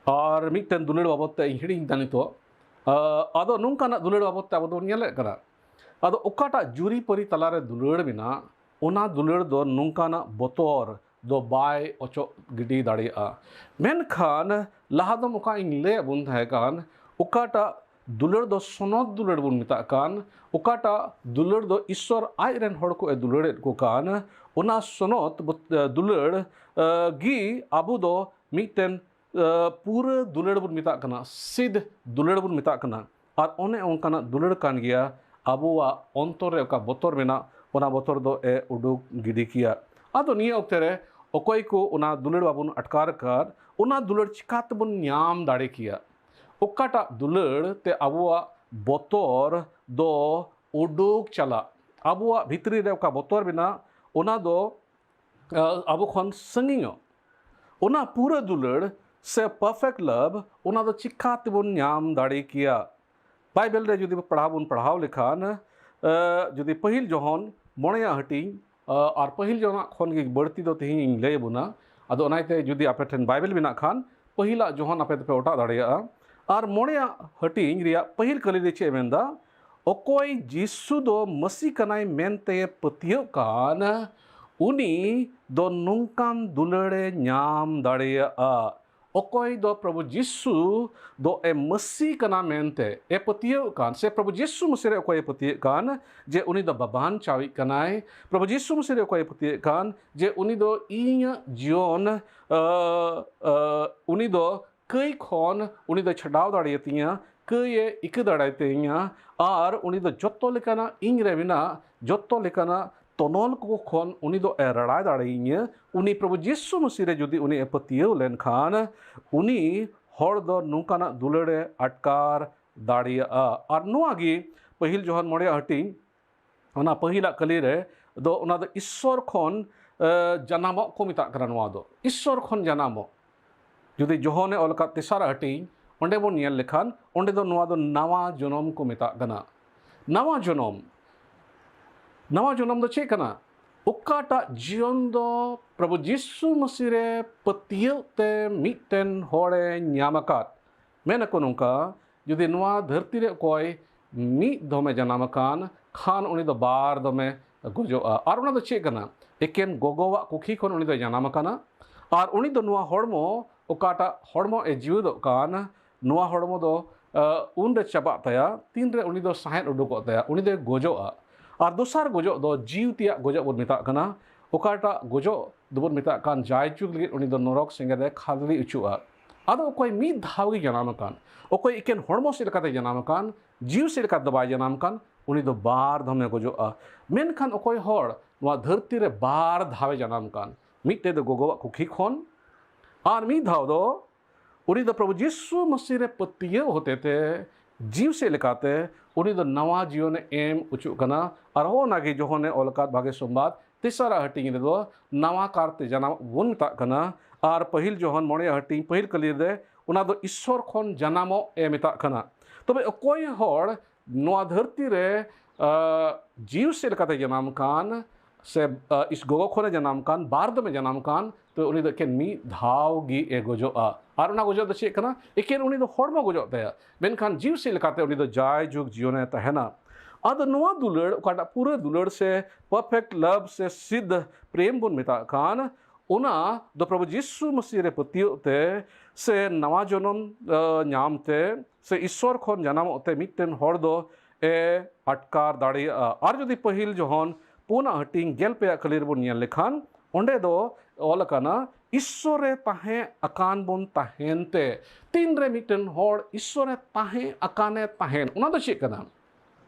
ᱟᱨ ᱢᱤᱫᱴᱮᱱ ᱫᱩᱞᱟᱹᱲ ᱵᱟᱵᱚᱫ ᱛᱮ ᱤᱧ ᱦᱤᱲᱤᱧ ᱮᱫᱟ ᱱᱤᱛᱚᱜ᱾ ᱟᱸ, ᱟᱫᱚ ᱱᱚᱝᱠᱟᱱᱟᱜ ᱫᱩᱞᱟᱹᱲ ᱵᱟᱵᱚᱫ ᱛᱮ ᱟᱵᱚ ᱫᱚᱵᱚᱱ ᱧᱮᱞᱮᱫ ᱠᱟᱱᱟ᱾ ᱟᱫᱚ ᱚᱠᱟᱴᱟᱜ ᱡᱩᱨᱤᱯᱟᱹᱨᱤ ᱛᱟᱞᱟᱨᱮ ᱫᱩᱞᱟᱹᱲ ᱢᱮᱱᱟᱜ, ᱚᱱᱟ ᱫᱩᱞᱟᱹᱲ ᱫᱚ ᱱᱚᱝᱠᱟᱱᱟᱜ ᱵᱚᱛᱚᱨ ᱫᱚ ᱵᱟᱭ ᱚᱪᱚᱜ ᱜᱤᱰᱤ ᱫᱟᱲᱮᱭᱟᱜᱼᱟ᱾ ᱢᱮᱱᱠᱷᱟᱱ ᱞᱟᱦᱟ ᱫᱚ ᱚᱠᱟ ᱤᱧ ᱞᱟᱹᱭᱟᱫ ᱵᱚᱱ ᱛᱟᱦᱮᱸ ᱠᱟᱱ, ᱚᱠᱟᱴᱟᱜ ᱫᱩᱞᱟᱹᱲ ᱫᱚ ᱥᱚᱱᱚᱛ ᱫᱩᱞᱟᱹᱲ ᱵᱚᱱ ᱢᱮᱛᱟᱜ ᱠᱟᱱ, ᱚᱠᱟᱴᱟᱜ ᱫᱩᱞᱟᱹᱲ ᱫᱚ ᱤᱥᱥᱚᱨ ᱟᱡ ᱨᱮᱱ ᱦᱚᱲ ᱠᱚ ᱮ ᱫᱩᱞᱟᱹᱲᱮᱫ ᱠᱚ ᱠᱟᱱ, ᱚᱱᱟ ᱥᱚᱱᱚᱛ ᱵᱚ-, ᱫᱩᱞᱟᱹᱲ, ᱟᱸ, ᱜᱮ ᱟᱵᱚ ᱫᱚ ᱢᱤᱫᱴᱮᱱ ᱟᱸ, ᱯᱩᱨᱟᱹ ᱫᱩᱞᱟᱹᱲ ᱵᱚᱱ ᱢᱮᱛᱟᱜ ᱠᱟᱱᱟ, ᱥᱤᱫᱷ ᱫᱩᱞᱟᱹᱲ ᱵᱚᱱ ᱢᱮᱛᱟᱜ ᱠᱟᱱᱟ᱾ ᱟᱨ ᱚᱱᱮ ᱚᱱᱠᱟᱱᱟᱜ ᱫᱩᱞᱟᱹᱲ ᱠᱟᱱ ᱜᱮᱭᱟ᱾ ᱟᱵᱚᱣᱟᱜ ᱚᱱᱛᱚᱨ ᱨᱮ ᱚᱠᱟ ᱵᱚᱛᱚᱨ ᱢᱮᱱᱟᱜ, ᱚᱱᱟ ᱵᱚᱛᱚᱨ ᱫᱚ ᱮ ᱩᱰᱩᱠ ᱜᱤᱰᱤ ᱠᱮᱭᱟ᱾ ᱟᱫᱚ ᱱᱤᱭᱟᱹ ᱚᱠᱛᱮ ᱨᱮ ᱚᱠᱚᱭ ᱠᱚ ᱚᱱᱟ ᱫᱩᱞᱟᱹᱲ ᱵᱟᱵᱚᱱ ᱟᱴᱠᱟᱨ ᱟᱠᱟᱫ, ᱚᱱᱟ ᱫᱩᱞᱟᱹᱲ ᱪᱤᱠᱟ ᱛᱮᱵᱚᱱ ᱧᱟᱢ ᱫᱟᱲᱮ ᱠᱮᱭᱟ? ᱚᱠᱟᱴᱟᱜ ᱫᱩᱞᱟᱹᱲ ᱛᱮ ᱟᱵᱚᱣᱟᱜ ᱵᱚᱛᱚᱨ ᱫᱚ ᱩᱰᱩᱠ ᱪᱟᱞᱟᱜ? ᱟᱵᱚᱣᱟᱜ ᱵᱷᱤᱛᱨᱤ ᱨᱮ ᱚᱠᱟ ᱵᱚᱛᱚᱨ ᱢᱮᱱᱟᱜ, ᱚᱱᱟ ᱫᱚ ᱟᱵᱚ ᱠᱷᱚᱱ ᱥᱟᱺᱜᱤᱧᱚᱜ, ᱚᱱᱟ ᱯᱩᱨᱟᱹ ᱫᱩᱞᱟᱹᱲ ᱥᱮ perfect love, ᱚᱱᱟ ᱫᱚ ᱪᱤᱠᱟ ᱛᱮᱵᱚᱱ ᱧᱟᱢ ᱫᱟᱲᱮ ᱠᱮᱭᱟ? ᱵᱟᱭᱵᱮᱞ ᱨᱮ ᱡᱩᱫᱤ ᱯᱟᱲᱦᱟᱣ ᱵᱚᱱ ᱯᱟᱲᱦᱟᱣ ᱞᱮᱠᱷᱟᱱ, ᱡᱩᱫᱤ ᱯᱟᱹᱦᱤᱞ ᱡᱚᱦᱚᱱ ᱢᱚᱬᱮᱭᱟᱜ ᱦᱟᱹᱴᱤᱧ, ᱟᱨ ᱯᱟᱹᱦᱤᱞ ᱡᱚᱦᱚᱱᱟᱜ ᱠᱷᱚᱱ ᱜᱮ ᱵᱟᱹᱲᱛᱤ ᱫᱚ ᱛᱮᱦᱮᱧ ᱤᱧ ᱞᱟᱹᱭ ᱟᱵᱚᱱᱟ᱾ ᱟᱫᱚ ᱚᱱᱟᱛᱮ ᱡᱩᱫᱤ ᱟᱯᱮ ᱴᱷᱮᱱ ᱵᱟᱭᱵᱮᱞ ᱢᱮᱱᱟᱜ ᱠᱷᱟᱱ, ᱯᱟᱹᱦᱤᱞᱟᱜ ᱡᱚᱦᱚᱱ ᱟᱯᱮ ᱫᱚᱯᱮ ᱚᱴᱟᱜ ᱫᱟᱲᱮᱭᱟᱜᱼᱟ᱾ ᱟᱨ ᱢᱚᱬᱮᱭᱟᱜ ᱦᱟᱹᱴᱤᱧ ᱨᱮᱭᱟᱜ ᱯᱟᱹᱦᱤᱞ ᱠᱟᱹᱞᱤ ᱨᱮ ᱪᱮᱫ ᱮ ᱢᱮᱱᱫᱟ? ᱚᱠᱚᱭ ᱡᱤᱥᱩ ᱫᱚ ᱢᱟᱹᱥᱤ ᱠᱟᱱᱟᱭ ᱢᱮᱱᱛᱮ ᱯᱟᱹᱛᱭᱟᱹᱜ ᱠᱟᱱ, ᱩᱱᱤ ᱫᱚ ᱱᱚᱝᱠᱟᱱ ᱫᱩᱞᱟᱹᱲᱮ ᱧᱟᱢ ᱫᱟᱲᱮᱭᱟᱜᱼᱟ᱾ ᱚᱠᱚᱭ ᱫᱚ ᱯᱨᱚᱵᱷᱩ ᱡᱤᱥᱩ ᱫᱚ ᱮ ᱢᱟᱹᱥᱤ ᱠᱟᱱᱟ ᱢᱮᱱᱛᱮ ᱮ ᱯᱟᱹᱛᱭᱟᱹᱣ ᱠᱟᱱ, ᱥᱮ ᱯᱨᱚᱵᱷᱩ ᱡᱤᱥᱩ ᱢᱟᱹᱥᱤ ᱨᱮ ᱚᱠᱚᱭ ᱮ ᱯᱟᱹᱛᱭᱟᱹᱜ ᱠᱟᱱ ᱡᱮ ᱩᱱᱤ ᱫᱚ ᱵᱟᱵᱟᱱ ᱪᱟᱣᱤᱡ ᱠᱟᱱᱟᱭ, ᱯᱨᱚᱵᱷᱩ ᱡᱤᱥᱩ ᱢᱟᱹᱥᱤ ᱨᱮ ᱚᱠᱚᱭ ᱮ ᱯᱟᱹᱛᱭᱟᱹᱜ ᱠᱟᱱ ᱡᱮ ᱩᱱᱤ ᱫᱚ ᱤᱧᱟᱹᱜ ᱡᱤᱭᱚᱱ, ᱩᱱᱤ ᱫᱚ ᱠᱟᱹᱭ ᱠᱷᱚᱱ ᱩᱱᱤ ᱫᱚ ᱪᱷᱟᱰᱟᱣ ᱫᱟᱲᱮᱭᱟᱛᱤᱧᱟ, ᱠᱟᱹᱭ ᱮ ᱤᱠᱟᱹ ᱫᱟᱲᱮᱭᱟᱛᱤᱧᱟ, ᱟᱨ ᱩᱱᱤ ᱫᱚ ᱡᱚᱛᱚ ᱞᱮᱠᱟᱱᱟᱜ ᱤᱧ ᱨᱮ ᱢᱮᱱᱟᱜ ᱡᱚᱛᱚ ᱞᱮᱠᱟᱱᱟᱜ ᱛᱚᱱᱚᱞ ᱠᱚ ᱠᱷᱚᱱ ᱩᱱᱤ ᱫᱚ ᱮ ᱨᱟᱲᱟᱭ ᱫᱟᱲᱮᱭᱤᱧᱟ᱾ ᱩᱱᱤ ᱯᱨᱚᱵᱷᱩ ᱡᱤᱥᱩ ᱢᱟᱹᱥᱤ ᱨᱮ ᱡᱩᱫᱤ ᱩᱱᱤ ᱮ ᱯᱟᱹᱛᱭᱟᱹᱣ ᱞᱮᱱᱠᱷᱟᱱ, ᱩᱱᱤ ᱦᱚᱲ ᱫᱚ ᱱᱚᱝᱠᱟᱱᱟᱜ ᱫᱩᱞᱟᱹᱲ ᱮ ᱟᱴᱠᱟᱨ ᱫᱟᱲᱮᱭᱟᱜᱼᱟ᱾ ᱟᱨ ᱱᱚᱣᱟ ᱜᱮ ᱯᱟᱹᱦᱤᱞ ᱡᱚᱦᱚᱱ ᱢᱚᱬᱮᱭᱟᱜ ᱦᱟᱹᱴᱤᱧ, ᱚᱱᱟ ᱯᱟᱹᱦᱤᱞᱟᱜ ᱠᱟᱹᱞᱤ ᱨᱮ ᱫᱚ ᱚᱱᱟ ᱫᱚ ᱤᱥᱥᱚᱨ ᱠᱷᱚᱱ ᱡᱟᱱᱟᱢᱚᱜ ᱠᱚ ᱢᱮᱛᱟᱜ ᱠᱟᱱᱟ᱾ ᱱᱚᱣᱟ ᱫᱚ ᱤᱥᱥᱚᱨ ᱠᱷᱚᱱ ᱡᱟᱱᱟᱢᱚᱜ᱾ ᱡᱩᱫᱤ ᱡᱚᱦᱚᱱᱮ ᱚᱞ ᱟᱠᱟᱫ ᱛᱮᱥᱟᱨ ᱦᱟᱹᱴᱤᱧ, ᱚᱸᱰᱮ ᱵᱚᱱ ᱧᱮᱞ ᱞᱮᱠᱷᱟᱱ, ᱚᱸᱰᱮ ᱫᱚ ᱱᱚᱣᱟ ᱫᱚ ᱱᱟᱣᱟ ᱡᱚᱱᱚᱢ ᱠᱚ ᱢᱮᱛᱟᱜ ᱠᱟᱱᱟ᱾ ᱱᱟᱣᱟ ᱡᱚᱱᱚᱢ, ᱱᱟᱣᱟ ᱡᱚᱱᱚᱢ ᱫᱚ ᱪᱮᱫ ᱠᱟᱱᱟ? ᱚᱠᱟᱴᱟᱜ ᱡᱤᱭᱚᱱ ᱫᱚ ᱯᱨᱚᱵᱷᱩ ᱡᱤᱥᱩ ᱢᱟᱹᱥᱤ ᱨᱮ ᱯᱟᱹᱛᱭᱟᱹᱣ ᱛᱮ ᱢᱤᱫᱴᱮᱱ ᱦᱚᱲᱮ ᱧᱟᱢ ᱟᱠᱟᱫ᱾ ᱢᱮᱱ ᱟᱠᱚ ᱱᱚᱝᱠᱟ, ᱡᱩᱫᱤ ᱱᱚᱣᱟ ᱫᱷᱟᱹᱨᱛᱤ ᱨᱮ ᱚᱠᱚᱭ ᱢᱤᱫ ᱫᱷᱚᱢᱮ ᱡᱟᱱᱟᱢ ᱟᱠᱟᱱ ᱠᱷᱟᱱ, ᱩᱱᱤ ᱫᱚ ᱵᱟᱨ ᱫᱷᱚᱢᱮ ᱜᱚᱡᱚᱜᱼᱟ᱾ ᱟᱨ ᱚᱱᱟ ᱫᱚ ᱪᱮᱫ ᱠᱟᱱᱟ? ᱮᱠᱮᱱ ᱜᱚᱜᱚᱣᱟᱜ ᱠᱩᱠᱷᱤ ᱠᱷᱚᱱ ᱩᱱᱤ ᱫᱚᱭ ᱡᱟᱱᱟᱢ ᱟᱠᱟᱱᱟ᱾ ᱟᱨ ᱩᱱᱤ ᱫᱚ ᱱᱚᱣᱟ ᱦᱚᱲᱢᱚ, ᱚᱠᱟᱴᱟᱜ ᱦᱚᱲᱢᱚ ᱮ ᱡᱤᱣᱮᱫᱚᱜ ᱠᱟᱱ, ᱱᱚᱣᱟ ᱦᱚᱲᱢᱚ ᱫᱚ ᱩᱱᱨᱮ ᱪᱟᱵᱟᱜ ᱛᱟᱭᱟ, ᱛᱤᱱᱨᱮ ᱩᱱᱤ ᱫᱚ ᱥᱟᱦᱮᱫ ᱩᱰᱩᱠᱚᱜ ᱛᱟᱭᱟ, ᱩᱱᱤ ᱫᱚᱭ ᱜᱚᱡᱚᱜᱼᱟ᱾ ᱟᱨ ᱫᱚᱥᱟᱨ ᱜᱚᱡᱚᱜ ᱫᱚ ᱡᱤᱣᱤ ᱛᱮᱭᱟᱜ ᱜᱚᱡᱚᱜ ᱵᱚᱱ ᱢᱮᱛᱟᱜ ᱠᱟᱱᱟ᱾ ᱚᱠᱟᱴᱟᱜ ᱜᱚᱡᱚᱜ ᱫᱚᱵᱚᱱ ᱢᱮᱛᱟᱜ ᱠᱟᱱ, ᱡᱟᱭᱡᱩᱜᱽ ᱞᱟᱹᱜᱤᱫ ᱩᱱᱤ ᱫᱚ ᱱᱚᱨᱚᱠ ᱥᱮᱸᱜᱮᱞ ᱨᱮ ᱠᱷᱟᱫᱽᱞᱮ ᱚᱪᱚᱜᱼᱟ᱾ ᱟᱫᱚ ᱚᱠᱚᱭ ᱢᱤᱫ ᱫᱷᱟᱣ ᱜᱮ ᱡᱟᱱᱟᱢ ᱟᱠᱟᱱ, ᱚᱠᱚᱭ ᱮᱠᱮᱱ ᱦᱚᱲᱢᱚ ᱥᱮᱫ ᱞᱮᱠᱟᱛᱮ ᱡᱟᱱᱟᱢ ᱟᱠᱟᱱ, ᱡᱤᱣᱤ ᱥᱮᱫ ᱞᱮᱠᱟᱛᱮ ᱫᱚ ᱵᱟᱭ ᱡᱟᱱᱟᱢ ᱟᱠᱟᱱ, ᱩᱱᱤ ᱫᱚ ᱵᱟᱨ ᱫᱷᱚᱢᱮ ᱜᱚᱡᱚᱜᱼᱟ᱾ ᱢᱮᱱᱠᱷᱟᱱ ᱚᱠᱚᱭ ᱦᱚᱲ ᱱᱚᱣᱟ ᱫᱷᱟᱹᱨᱛᱤ ᱨᱮ ᱵᱟᱨ ᱫᱷᱟᱣᱮ ᱡᱟᱱᱟᱢ ᱟᱠᱟᱱ, ᱢᱤᱫᱴᱮᱡ ᱫᱚ ᱜᱚᱜᱚᱣᱟᱜ ᱠᱩᱠᱷᱤ ᱠᱷᱚᱱ, ᱟᱨ ᱢᱤᱫ ᱫᱷᱟᱣ ᱫᱚ ᱩᱱᱤ ᱫᱚ ᱯᱨᱚᱵᱷᱩ ᱡᱤᱥᱩ ᱢᱟᱹᱥᱤ ᱨᱮ ᱯᱟᱹᱛᱭᱟᱹᱣ ᱦᱚᱛᱮᱛᱮ ᱡᱤᱣᱤ ᱥᱮᱫ ᱞᱮᱠᱟᱛᱮ ᱩᱱᱤ ᱫᱚ ᱱᱟᱣᱟ ᱡᱤᱭᱚᱱᱮ ᱮᱢ ᱚᱪᱚᱜ ᱠᱟᱱᱟ᱾ ᱟᱨ ᱦᱚᱸ ᱚᱱᱟᱜᱮ ᱡᱚᱦᱚᱱᱮ ᱚᱞ ᱟᱠᱟᱫ ᱵᱷᱟᱜᱮ ᱥᱚᱢᱵᱟᱫ ᱛᱮᱥᱟᱨᱟᱜ ᱦᱟᱹᱴᱤᱧ ᱨᱮᱫᱚ ᱱᱟᱣᱟ ᱠᱟᱨᱛᱮ ᱡᱟᱱᱟᱢᱚᱜ ᱵᱚᱱ ᱢᱮᱛᱟᱜ ᱠᱟᱱᱟ᱾ ᱟᱨ ᱯᱟᱹᱦᱤᱞ ᱡᱚᱦᱚᱱ ᱢᱚᱬᱮᱭᱟᱜ ᱦᱟᱹᱴᱤᱧ ᱯᱟᱹᱦᱤᱞ ᱠᱟᱹᱞᱤ ᱨᱮ ᱚᱱᱟ ᱫᱚ ᱤᱥᱥᱚᱨ ᱠᱷᱚᱱ ᱡᱟᱱᱟᱢᱚᱜ ᱮ ᱢᱮᱛᱟᱜ ᱠᱟᱱᱟ᱾ ᱛᱚᱵᱮ ᱚᱠᱚᱭ ᱦᱚᱲ ᱱᱚᱣᱟ ᱫᱷᱟᱹᱨᱛᱤ ᱨᱮ, ᱟ, ᱡᱤᱣ ᱥᱮᱫ ᱞᱮᱠᱟᱛᱮ ᱡᱟᱱᱟᱢ ᱠᱟᱱ ᱥᱮ, ᱟ, ᱤᱥ ᱜᱚᱜᱚ ᱠᱷᱚᱱᱮ ᱡᱟᱱᱟᱢ ᱠᱟᱱ, ᱵᱟᱨ ᱫᱚᱢᱮ ᱡᱟᱱᱟᱢ ᱠᱟᱱ, ᱛᱚ ᱩᱱᱤ ᱫᱚ ᱮᱠᱮᱱ ᱢᱤᱫ ᱫᱷᱟᱣ ᱜᱮ ᱮ ᱜᱚᱡᱚᱜᱼᱟ᱾ ᱟᱨ ᱚᱱᱟ ᱜᱚᱡᱚᱜ ᱫᱚ ᱪᱮᱫ ᱠᱟᱱᱟ? ᱮᱠᱮᱱ ᱩᱱᱤ ᱫᱚ ᱦᱚᱲᱢᱚ ᱜᱚᱡᱚᱜ ᱛᱟᱭᱟ, ᱢᱮᱱᱠᱷᱟᱱ ᱡᱤᱣ ᱥᱮᱫ ᱞᱮᱠᱟᱛᱮ ᱩᱱᱤ ᱫᱚ ᱡᱟᱭ ᱡᱩᱜᱽ ᱡᱤᱭᱚᱱᱮ ᱛᱟᱦᱮᱱᱟ᱾ ᱟᱫᱚ ᱱᱚᱣᱟ ᱫᱩᱞᱟᱹᱲ, ᱚᱠᱟᱴᱟᱜ ᱯᱩᱨᱟᱹ ᱫᱩᱞᱟᱹᱲ ᱥᱮ perfect love ᱥᱮ ᱥᱤᱫᱷ ᱯᱨᱮᱢ ᱵᱚᱱ ᱢᱮᱛᱟᱜ ᱠᱟᱱ, ᱚᱱᱟ ᱫᱚ ᱯᱨᱚᱵᱷᱩ ᱡᱤᱥᱩ ᱢᱟᱹᱥᱤᱦ ᱨᱮ ᱯᱟᱹᱛᱭᱟᱹᱣ ᱛᱮ ᱥᱮ ᱱᱟᱣᱟ ᱡᱚᱱᱚᱢ, ᱟ, ᱧᱟᱢ ᱛᱮ ᱥᱮ ᱤᱥᱥᱚᱨ ᱠᱷᱚᱱ ᱡᱟᱱᱟᱢᱚᱜ ᱛᱮ ᱢᱤᱫᱴᱮᱱ ᱦᱚᱲ ᱫᱚ ᱮ ᱟᱴᱠᱟᱨ ᱫᱟᱲᱮᱭᱟᱜᱼᱟ᱾ ᱟᱨ ᱡᱩᱫᱤ ᱯᱟᱹᱦᱤᱞ ᱡᱚᱦᱚᱱ ᱯᱩᱱᱟᱜ ᱦᱟᱹᱴᱤᱧ ᱜᱮᱞ ᱯᱮᱭᱟᱜ ᱠᱟᱹᱞᱤ ᱨᱮᱵᱚᱱ ᱧᱮᱞ ᱞᱮᱠᱷᱟᱱ, ᱚᱸᱰᱮ ᱫᱚ ᱚᱞ ᱟᱠᱟᱱᱟ, ᱤᱥᱥᱚᱨ ᱨᱮ ᱛᱟᱦᱮᱸ ᱟᱠᱟᱱ ᱵᱚᱱ ᱛᱟᱦᱮᱱ ᱛᱮ᱾ ᱛᱤᱱᱨᱮ ᱢᱤᱫᱴᱮᱱ ᱦᱚᱲ ᱤᱥᱥᱚᱨ ᱨᱮ ᱛᱟᱦᱮᱸ ᱟᱠᱟᱱᱮ ᱛᱟᱦᱮᱱ, ᱚᱱᱟ ᱫᱚ ᱪᱮᱫ ᱠᱟᱱᱟ?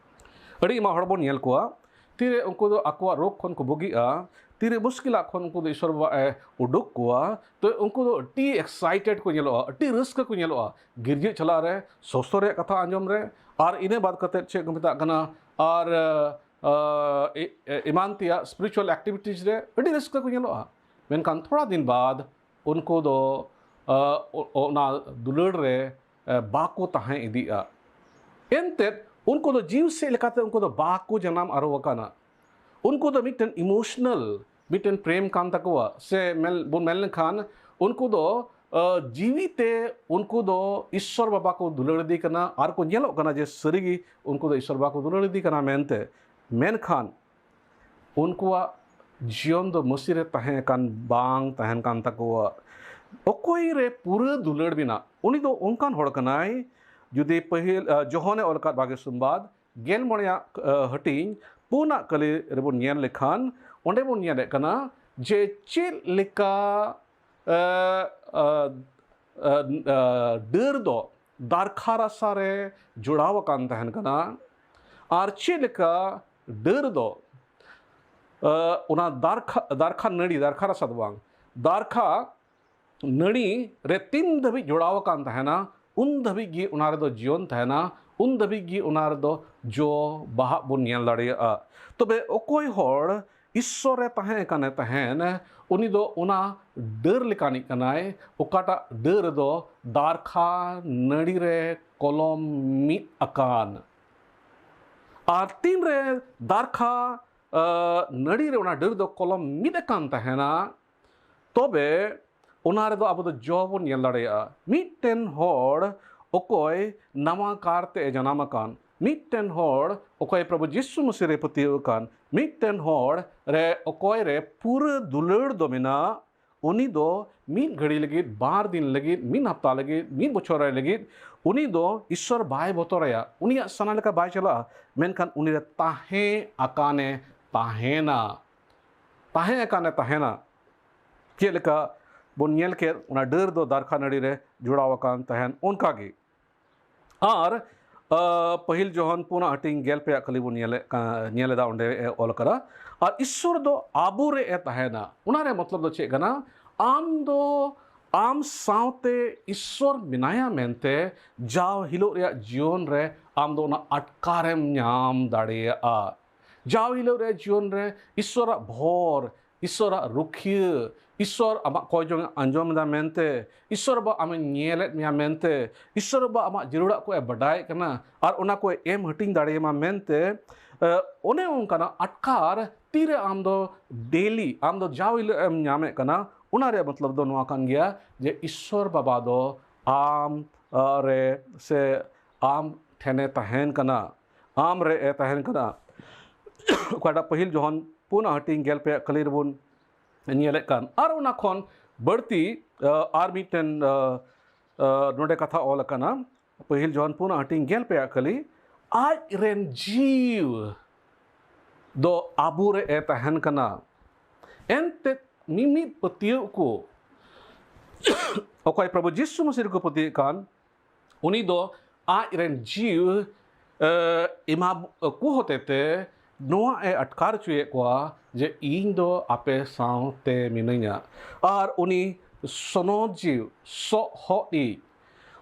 ᱟᱹᱰᱤ ᱟᱭᱢᱟ ᱦᱚᱲ ᱵᱚᱱ ᱧᱮᱞ ᱠᱚᱣᱟ, ᱛᱤᱨᱮ ᱩᱱᱠᱩ ᱫᱚ ᱟᱠᱚᱣᱟᱜ ᱨᱳᱜᱽ ᱠᱷᱚᱱ ᱠᱚ ᱵᱩᱜᱤᱜᱼᱟ, ᱛᱤᱨᱮ ᱢᱩᱥᱠᱤᱞᱟᱜ ᱠᱷᱚᱱ ᱩᱱᱠᱩ ᱫᱚ ᱤᱥᱥᱚᱨ ᱵᱟᱵᱟ ᱮ ᱩᱰᱩᱠ ᱠᱚᱣᱟ, ᱛᱚ ᱩᱱᱠᱩ ᱫᱚ ᱟᱹᱰᱤ excited ᱠᱚ ᱧᱮᱞᱚᱜᱼᱟ, ᱟᱹᱰᱤ ᱨᱟᱹᱥᱠᱟᱹ ᱠᱚ ᱧᱮᱞᱚᱜᱼᱟ᱾ ᱜᱤᱨᱡᱟᱹ ᱪᱟᱞᱟᱜ ᱨᱮ, ᱥᱚᱥᱛᱚ ᱨᱮᱭᱟᱜ ᱠᱟᱛᱷᱟ ᱟᱸᱡᱚᱢ ᱨᱮ, ᱟᱨ ᱤᱱᱟᱹ ᱵᱟᱫ ᱠᱟᱛᱮᱫ ᱪᱮᱫ ᱠᱚ ᱢᱮᱛᱟᱜ ᱠᱟᱱᱟ, ᱟᱨ, ᱟ, ᱮ-, ᱮ-, ᱮᱢᱟᱱ ᱛᱮᱭᱟᱜ spiritual activities ᱨᱮ ᱟᱹᱰᱤ ᱨᱟᱹᱥᱠᱟᱹ ᱠᱚ ᱧᱮᱞᱚᱜᱼᱟ᱾ ᱢᱮᱱᱠᱷᱟᱱ ᱛᱷᱚᱲᱟ ᱫᱤᱱ ᱵᱟᱫ ᱩᱱᱠᱩ ᱫᱚ, ᱟ, ᱚ-, ᱚᱱᱟ ᱫᱩᱞᱟᱹᱲ ᱨᱮ, ᱟ, ᱵᱟᱠᱚ ᱛᱟᱦᱮᱸ ᱤᱫᱤᱜᱼᱟ᱾ ᱮᱱᱛᱮᱫ ᱩᱱᱠᱩ ᱫᱚ ᱡᱤᱣ ᱥᱮᱫ ᱞᱮᱠᱟᱛᱮ ᱩᱱᱠᱩ ᱫᱚ ᱵᱟᱠᱚ ᱡᱟᱱᱟᱢ ᱟᱨᱚ ᱟᱠᱟᱱᱟ᱾ ᱩᱱᱠᱩ ᱫᱚ ᱢᱤᱫᱴᱮᱱ emotional, ᱢᱤᱫᱴᱮᱱ ᱯᱨᱮᱢ ᱠᱟᱱ ᱛᱟᱠᱚᱣᱟ, ᱥᱮ ᱢᱮᱱ, ᱵᱚᱱ ᱢᱮᱱ ᱞᱮᱠᱷᱟᱱ ᱩᱱᱠᱩ ᱫᱚ, ᱟ, ᱡᱤᱣᱤ ᱛᱮ ᱩᱱᱠᱩ ᱫᱚ ᱤᱥᱥᱚᱨ ᱵᱟᱵᱟ ᱠᱚ ᱫᱩᱞᱟᱹᱲ ᱤᱫᱤ ᱠᱟᱱᱟ ᱟᱨ ᱠᱚ ᱧᱮᱞᱚᱜ ᱠᱟᱱᱟ ᱡᱮ ᱥᱟᱹᱨᱤᱜᱮ ᱩᱱᱠᱩ ᱫᱚ ᱤᱥᱥᱚᱨ ᱵᱟᱵᱟ ᱠᱚ ᱫᱩᱞᱟᱹᱲ ᱤᱫᱤ ᱠᱟᱱᱟ ᱢᱮᱱᱛᱮ᱾ ᱢᱮᱱᱠᱷᱟᱱ ᱩᱱᱠᱩᱣᱟᱜ ᱡᱤᱭᱚᱱ ᱫᱚ ᱢᱟᱹᱥᱤ ᱨᱮ ᱛᱟᱦᱮᱸ ᱠᱟᱱ ᱵᱟᱝ ᱛᱟᱦᱮᱱ ᱠᱟᱱ ᱛᱟᱠᱚᱣᱟ᱾ ᱚᱠᱚᱭ ᱨᱮ ᱯᱩᱨᱟᱹ ᱫᱩᱞᱟᱹᱲ ᱢᱮᱱᱟᱜ, ᱩᱱᱤ ᱫᱚ ᱚᱱᱠᱟᱱ ᱦᱚᱲ ᱠᱟᱱᱟᱭ᱾ ᱡᱩᱫᱤ ᱯᱟᱹᱦᱤᱞ, ᱟ, ᱡᱚᱦᱚᱱᱮ ᱚᱞ ᱟᱠᱟᱫ ᱵᱷᱟᱜᱮ ᱥᱚᱢᱵᱟᱫ ᱜᱮᱞ ᱢᱚᱬᱮᱭᱟᱜ, ᱟ, ᱦᱟᱹᱴᱤᱧ ᱯᱩᱱᱟᱜ ᱠᱟᱹᱞᱤ ᱨᱮᱵᱚᱱ ᱧᱮᱞ ᱞᱮᱠᱷᱟᱱ, ᱚᱸᱰᱮ ᱵᱚᱱ ᱧᱮᱞᱮᱫ ᱠᱟᱱᱟ ᱡᱮ ᱪᱮᱫ ᱞᱮᱠᱟ ᱮ, ᱮ, ᱮ, ᱮ, ᱰᱟᱹᱨ ᱫᱚ ᱫᱟᱨᱠᱷᱟ ᱨᱟᱥᱟ ᱨᱮ ᱡᱚᱲᱟᱣ ᱟᱠᱟᱱ ᱛᱟᱦᱮᱱ ᱠᱟᱱᱟ᱾ ᱟᱨ ᱪᱮᱫ ᱞᱮᱠᱟ ᱰᱟᱹᱨ ᱫᱚ, ᱮ, ᱚᱱᱟ ᱫᱟᱨᱠᱷᱟ, ᱫᱟᱨᱠᱷᱟ ᱱᱟᱹᱲᱤ, ᱫᱟᱨᱠᱷᱟ ᱨᱟᱥᱟ ᱫᱚ ᱵᱟᱝ, ᱫᱟᱨᱠᱷᱟ ᱱᱟᱹᱲᱤ ᱨᱮ ᱛᱤᱱ ᱫᱷᱟᱹᱵᱤᱡ ᱡᱚᱲᱟᱣ ᱟᱠᱟᱱ ᱛᱟᱦᱮᱱᱟ, ᱩᱱ ᱫᱷᱟᱹᱵᱤᱡ ᱜᱮ ᱚᱱᱟ ᱨᱮᱫᱚ ᱡᱤᱭᱚᱱ ᱛᱟᱦᱮᱱᱟ, ᱩᱱ ᱫᱷᱟᱹᱵᱤᱡ ᱜᱮ ᱚᱱᱟ ᱨᱮᱫᱚ ᱡᱚ ᱵᱟᱦᱟᱜ ᱵᱚᱱ ᱧᱮᱞ ᱫᱟᱲᱮᱭᱟᱜᱼᱟ᱾ ᱛᱚᱵᱮ ᱚᱠᱚᱭ ᱦᱚᱲ ᱤᱥᱥᱚᱨ ᱨᱮ ᱛᱟᱦᱮᱸ ᱠᱟᱱᱮ ᱛᱟᱦᱮᱱ, ᱩᱱᱤ ᱫᱚ ᱚᱱᱟ ᱰᱟᱹᱨ ᱞᱮᱠᱟᱱᱤᱡ ᱠᱟᱱᱟᱭ, ᱚᱠᱟᱴᱟᱜ ᱰᱟᱹᱨ ᱫᱚ ᱫᱟᱨᱠᱷᱟ ᱱᱟᱹᱲᱤ ᱨᱮ ᱠᱚᱞᱚᱢ ᱢᱤᱫ ᱟᱠᱟᱱ᱾ ᱟᱨ ᱛᱤᱱᱨᱮ ᱫᱟᱨᱠᱷᱟ, ᱟᱹ, ᱱᱟᱹᱲᱤ ᱨᱮ ᱚᱱᱟ ᱰᱟᱹᱨ ᱫᱚ ᱠᱚᱞᱚᱢ ᱢᱤᱫ ᱟᱠᱟᱱ ᱛᱟᱦᱮᱱᱟ, ᱛᱚᱵᱮ ᱚᱱᱟ ᱨᱮᱫᱚ ᱟᱵᱚ ᱫᱚ ᱡᱚ ᱵᱚᱱ ᱧᱮᱞ ᱫᱟᱲᱮᱭᱟᱜᱼᱟ᱾ ᱢᱤᱫᱴᱮᱱ ᱦᱚᱲ ᱚᱠᱚᱭ ᱱᱟᱣᱟ ᱠᱟᱨ ᱛᱮ ᱮ ᱡᱟᱱᱟᱢ ᱟᱠᱟᱱ, ᱢᱤᱫᱴᱮᱱ ᱦᱚᱲ ᱚᱠᱚᱭ ᱯᱨᱚᱵᱷᱩ ᱡᱤᱥᱩ ᱢᱟᱹᱥᱤ ᱨᱮ ᱯᱟᱹᱛᱭᱟᱹᱣ ᱟᱠᱟᱱ, ᱢᱤᱫᱴᱮᱱ ᱦᱚᱲ ᱨᱮ ᱚᱠᱚᱭ ᱨᱮ ᱯᱩᱨᱟᱹ ᱫᱩᱞᱟᱹᱲ ᱫᱚ ᱢᱮᱱᱟᱜ, ᱩᱱᱤ ᱫᱚ ᱢᱤᱫ ᱜᱷᱟᱹᱲᱤ ᱞᱟᱹᱜᱤᱫ, ᱵᱟᱨ ᱫᱤᱱ ᱞᱟᱹᱜᱤᱫ, ᱢᱤᱫ ᱦᱟᱯᱛᱟ ᱞᱟᱹᱜᱤᱫ, ᱢᱤᱫ ᱵᱚᱪᱷᱚᱨ ᱨᱮ ᱞᱟᱹᱜᱤᱫ, ᱩᱱᱤ ᱫᱚ ᱤᱥᱥᱚᱨ ᱵᱟᱭ ᱵᱚᱛᱚᱨᱟᱭᱟ, ᱩᱱᱤᱭᱟᱜ ᱥᱟᱱᱟ ᱞᱮᱠᱟ ᱵᱟᱭ ᱪᱟᱞᱟᱜᱼᱟ, ᱢᱮᱱᱠᱷᱟᱱ ᱩᱱᱤ ᱨᱮ ᱛᱟᱦᱮᱸ ᱟᱠᱟᱱᱮ ᱛᱟᱦᱮᱱᱟ᱾ ᱛᱟᱦᱮᱸ ᱟᱠᱟᱱᱮ ᱛᱟᱦᱮᱱᱟ᱾ ᱪᱮᱫ ᱞᱮᱠᱟ ᱵᱚᱱ ᱧᱮᱞ ᱠᱮᱫ, ᱚᱱᱟ ᱰᱟᱹᱨ ᱫᱚ ᱫᱟᱨᱠᱷᱟ ᱱᱟᱹᱲᱤ ᱨᱮ ᱡᱚᱲᱟᱣ ᱟᱠᱟᱱ ᱛᱟᱦᱮᱱ, ᱚᱱᱠᱟ ᱜᱮ᱾ ᱟᱨ, ᱟᱹ, ᱯᱟᱹᱦᱤᱞ ᱡᱚᱦᱚᱱ ᱯᱩᱱᱟᱜ ᱦᱟᱹᱴᱤᱧ ᱜᱮᱞ ᱯᱮᱭᱟᱜ ᱠᱷᱟᱹᱞᱤ ᱵᱚᱱ ᱧᱮᱞᱮᱫ ᱠᱟ-, ᱧᱮᱞ ᱮᱫᱟ, ᱚᱸᱰᱮ ᱮ ᱚᱞ ᱟᱠᱟᱫᱟ, "ᱟᱨ ᱤᱥᱥᱚᱨ ᱫᱚ ᱟᱵᱚ ᱨᱮ ᱮ ᱛᱟᱦᱮᱱᱟ᱾" ᱚᱱᱟ ᱨᱮ ᱢᱚᱛᱞᱚᱵ ᱫᱚ ᱪᱮᱫ ᱠᱟᱱᱟ? ᱟᱢ ᱫᱚ ᱟᱢ ᱥᱟᱶᱛᱮ ᱤᱥᱥᱚᱨ ᱢᱮᱱᱟᱭᱟ ᱢᱮᱱᱛᱮ ᱡᱟᱣ ᱦᱤᱞᱳᱜ ᱨᱮᱭᱟᱜ ᱡᱤᱭᱚᱱ ᱨᱮ ᱟᱢ ᱫᱚ ᱚᱱᱟ ᱟᱴᱠᱟᱨᱮᱢ ᱧᱟᱢ ᱫᱟᱲᱮᱭᱟᱜᱼᱟ᱾ ᱡᱟᱣ ᱦᱤᱞᱳᱜ ᱨᱮ ᱡᱤᱭᱚᱱ ᱨᱮ ᱤᱥᱥᱚᱨᱟᱜ ᱵᱷᱚᱨ, ᱤᱥᱥᱚᱨᱟᱜ ᱨᱩᱠᱷᱤᱭᱟᱹ, ᱤᱥᱥᱚᱨ ᱟᱢᱟᱜ ᱠᱚᱭ ᱡᱚᱝ ᱮ ᱟᱸᱡᱚᱢ ᱮᱫᱟ ᱢᱮᱱᱛᱮ, ᱤᱥᱥᱚᱨ ᱵᱟᱵᱟ ᱟᱢᱮ ᱧᱮᱞᱮᱫ ᱢᱮᱭᱟ ᱢᱮᱱᱛᱮ, ᱤᱥᱥᱚᱨ ᱵᱟᱵᱟ ᱟᱢᱟᱜ ᱡᱟᱹᱨᱩᱲᱟᱜ ᱠᱚ ᱮ ᱵᱟᱰᱟᱭᱮᱫ ᱠᱟᱱᱟ ᱟᱨ ᱚᱱᱟ ᱠᱚᱭ ᱮᱢ ᱦᱟᱹᱴᱤᱧ ᱫᱟᱲᱮᱭᱟᱢᱟ ᱢᱮᱱᱛᱮ, ᱮ, ᱚᱱᱮ ᱚᱱᱠᱟᱱᱟᱜ ᱟᱴᱠᱟᱨ ᱛᱤᱨᱮ ᱟᱢ ᱫᱚ ᱰᱮᱞᱤ, ᱟᱢ ᱫᱚ ᱡᱟᱣ ᱦᱤᱞᱳᱜ ᱮᱢ ᱧᱟᱢᱮᱫ ᱠᱟᱱᱟ, ᱚᱱᱟ ᱨᱮᱭᱟᱜ ᱢᱚᱛᱞᱚᱵ ᱫᱚ ᱱᱚᱣᱟ ᱠᱟᱱ ᱜᱮᱭᱟ ᱡᱮ ᱤᱥᱥᱚᱨ ᱵᱟᱵᱟ ᱫᱚ ᱟᱢ, ᱟ, ᱨᱮ ᱥᱮ ᱟᱢ ᱴᱷᱮᱱᱮ ᱛᱟᱦᱮᱱ ᱠᱟᱱᱟ, ᱟᱢ ᱨᱮ ᱮ ᱛᱟᱦᱮᱱ ᱠᱟᱱᱟ᱾ ᱚᱠᱟᱴᱟᱜ ᱯᱟᱹᱦᱤᱞ ᱡᱚᱦᱚᱱ ᱯᱩᱱᱟᱜ ᱦᱟᱹᱴᱤᱧ ᱜᱮᱞ ᱯᱮᱭᱟᱜ ᱠᱷᱟᱹᱞᱤ ᱨᱮᱵᱚᱱ ᱧᱮᱞᱮᱫ ᱠᱟᱱ᱾ ᱟᱨ ᱚᱱᱟ ᱠᱷᱚᱱ ᱵᱟᱹᱲᱛᱤ, ᱟ, ᱟᱨ ᱢᱤᱫᱴᱮᱱ, ᱟ, ᱟ, ᱱᱚᱰᱮ ᱠᱟᱛᱷᱟ ᱚᱞ ᱟᱠᱟᱱᱟ, ᱯᱟᱹᱦᱤᱞ ᱡᱚᱦᱚᱱ ᱯᱩᱱᱟᱜ ᱦᱟᱹᱴᱤᱧ ᱜᱮᱞ ᱯᱮᱭᱟᱜ ᱠᱷᱟᱹᱞᱤ, ᱟᱡ ᱨᱮᱱ ᱡᱤᱣᱤ ᱫᱚ ᱟᱵᱚ ᱨᱮ ᱮ ᱛᱟᱦᱮᱱ ᱠᱟᱱᱟ᱾ ᱮᱱᱛᱮᱫ ᱢᱤᱢᱤᱫ ᱯᱟᱹᱛᱭᱟᱹᱣ ᱠᱚ ᱚᱠᱚᱭ ᱯᱨᱚᱵᱷᱩ ᱡᱤᱥᱩ ᱢᱟᱹᱥᱤ ᱨᱮᱠᱚ ᱯᱟᱹᱛᱭᱟᱹᱜ ᱠᱟᱱ, ᱩᱱᱤ ᱫᱚ ᱟᱡ ᱨᱮᱱ ᱡᱤᱣᱤ, ᱮ, ᱮᱢᱟ ᱠᱚ ᱦᱚᱛᱮ ᱛᱮ ᱱᱚᱣᱟ ᱮ ᱟᱴᱠᱟᱨ ᱦᱚᱪᱚᱭᱮᱫ ᱠᱚᱣᱟ ᱡᱮ ᱤᱧ ᱫᱚ ᱟᱯᱮ ᱥᱟᱶᱛᱮ ᱢᱤᱱᱟᱹᱧᱟ᱾ ᱟᱨ ᱩᱱᱤ ᱥᱚᱱᱚᱛ ᱡᱤᱣᱤ ᱥᱚᱦᱚᱫ ᱤᱡ,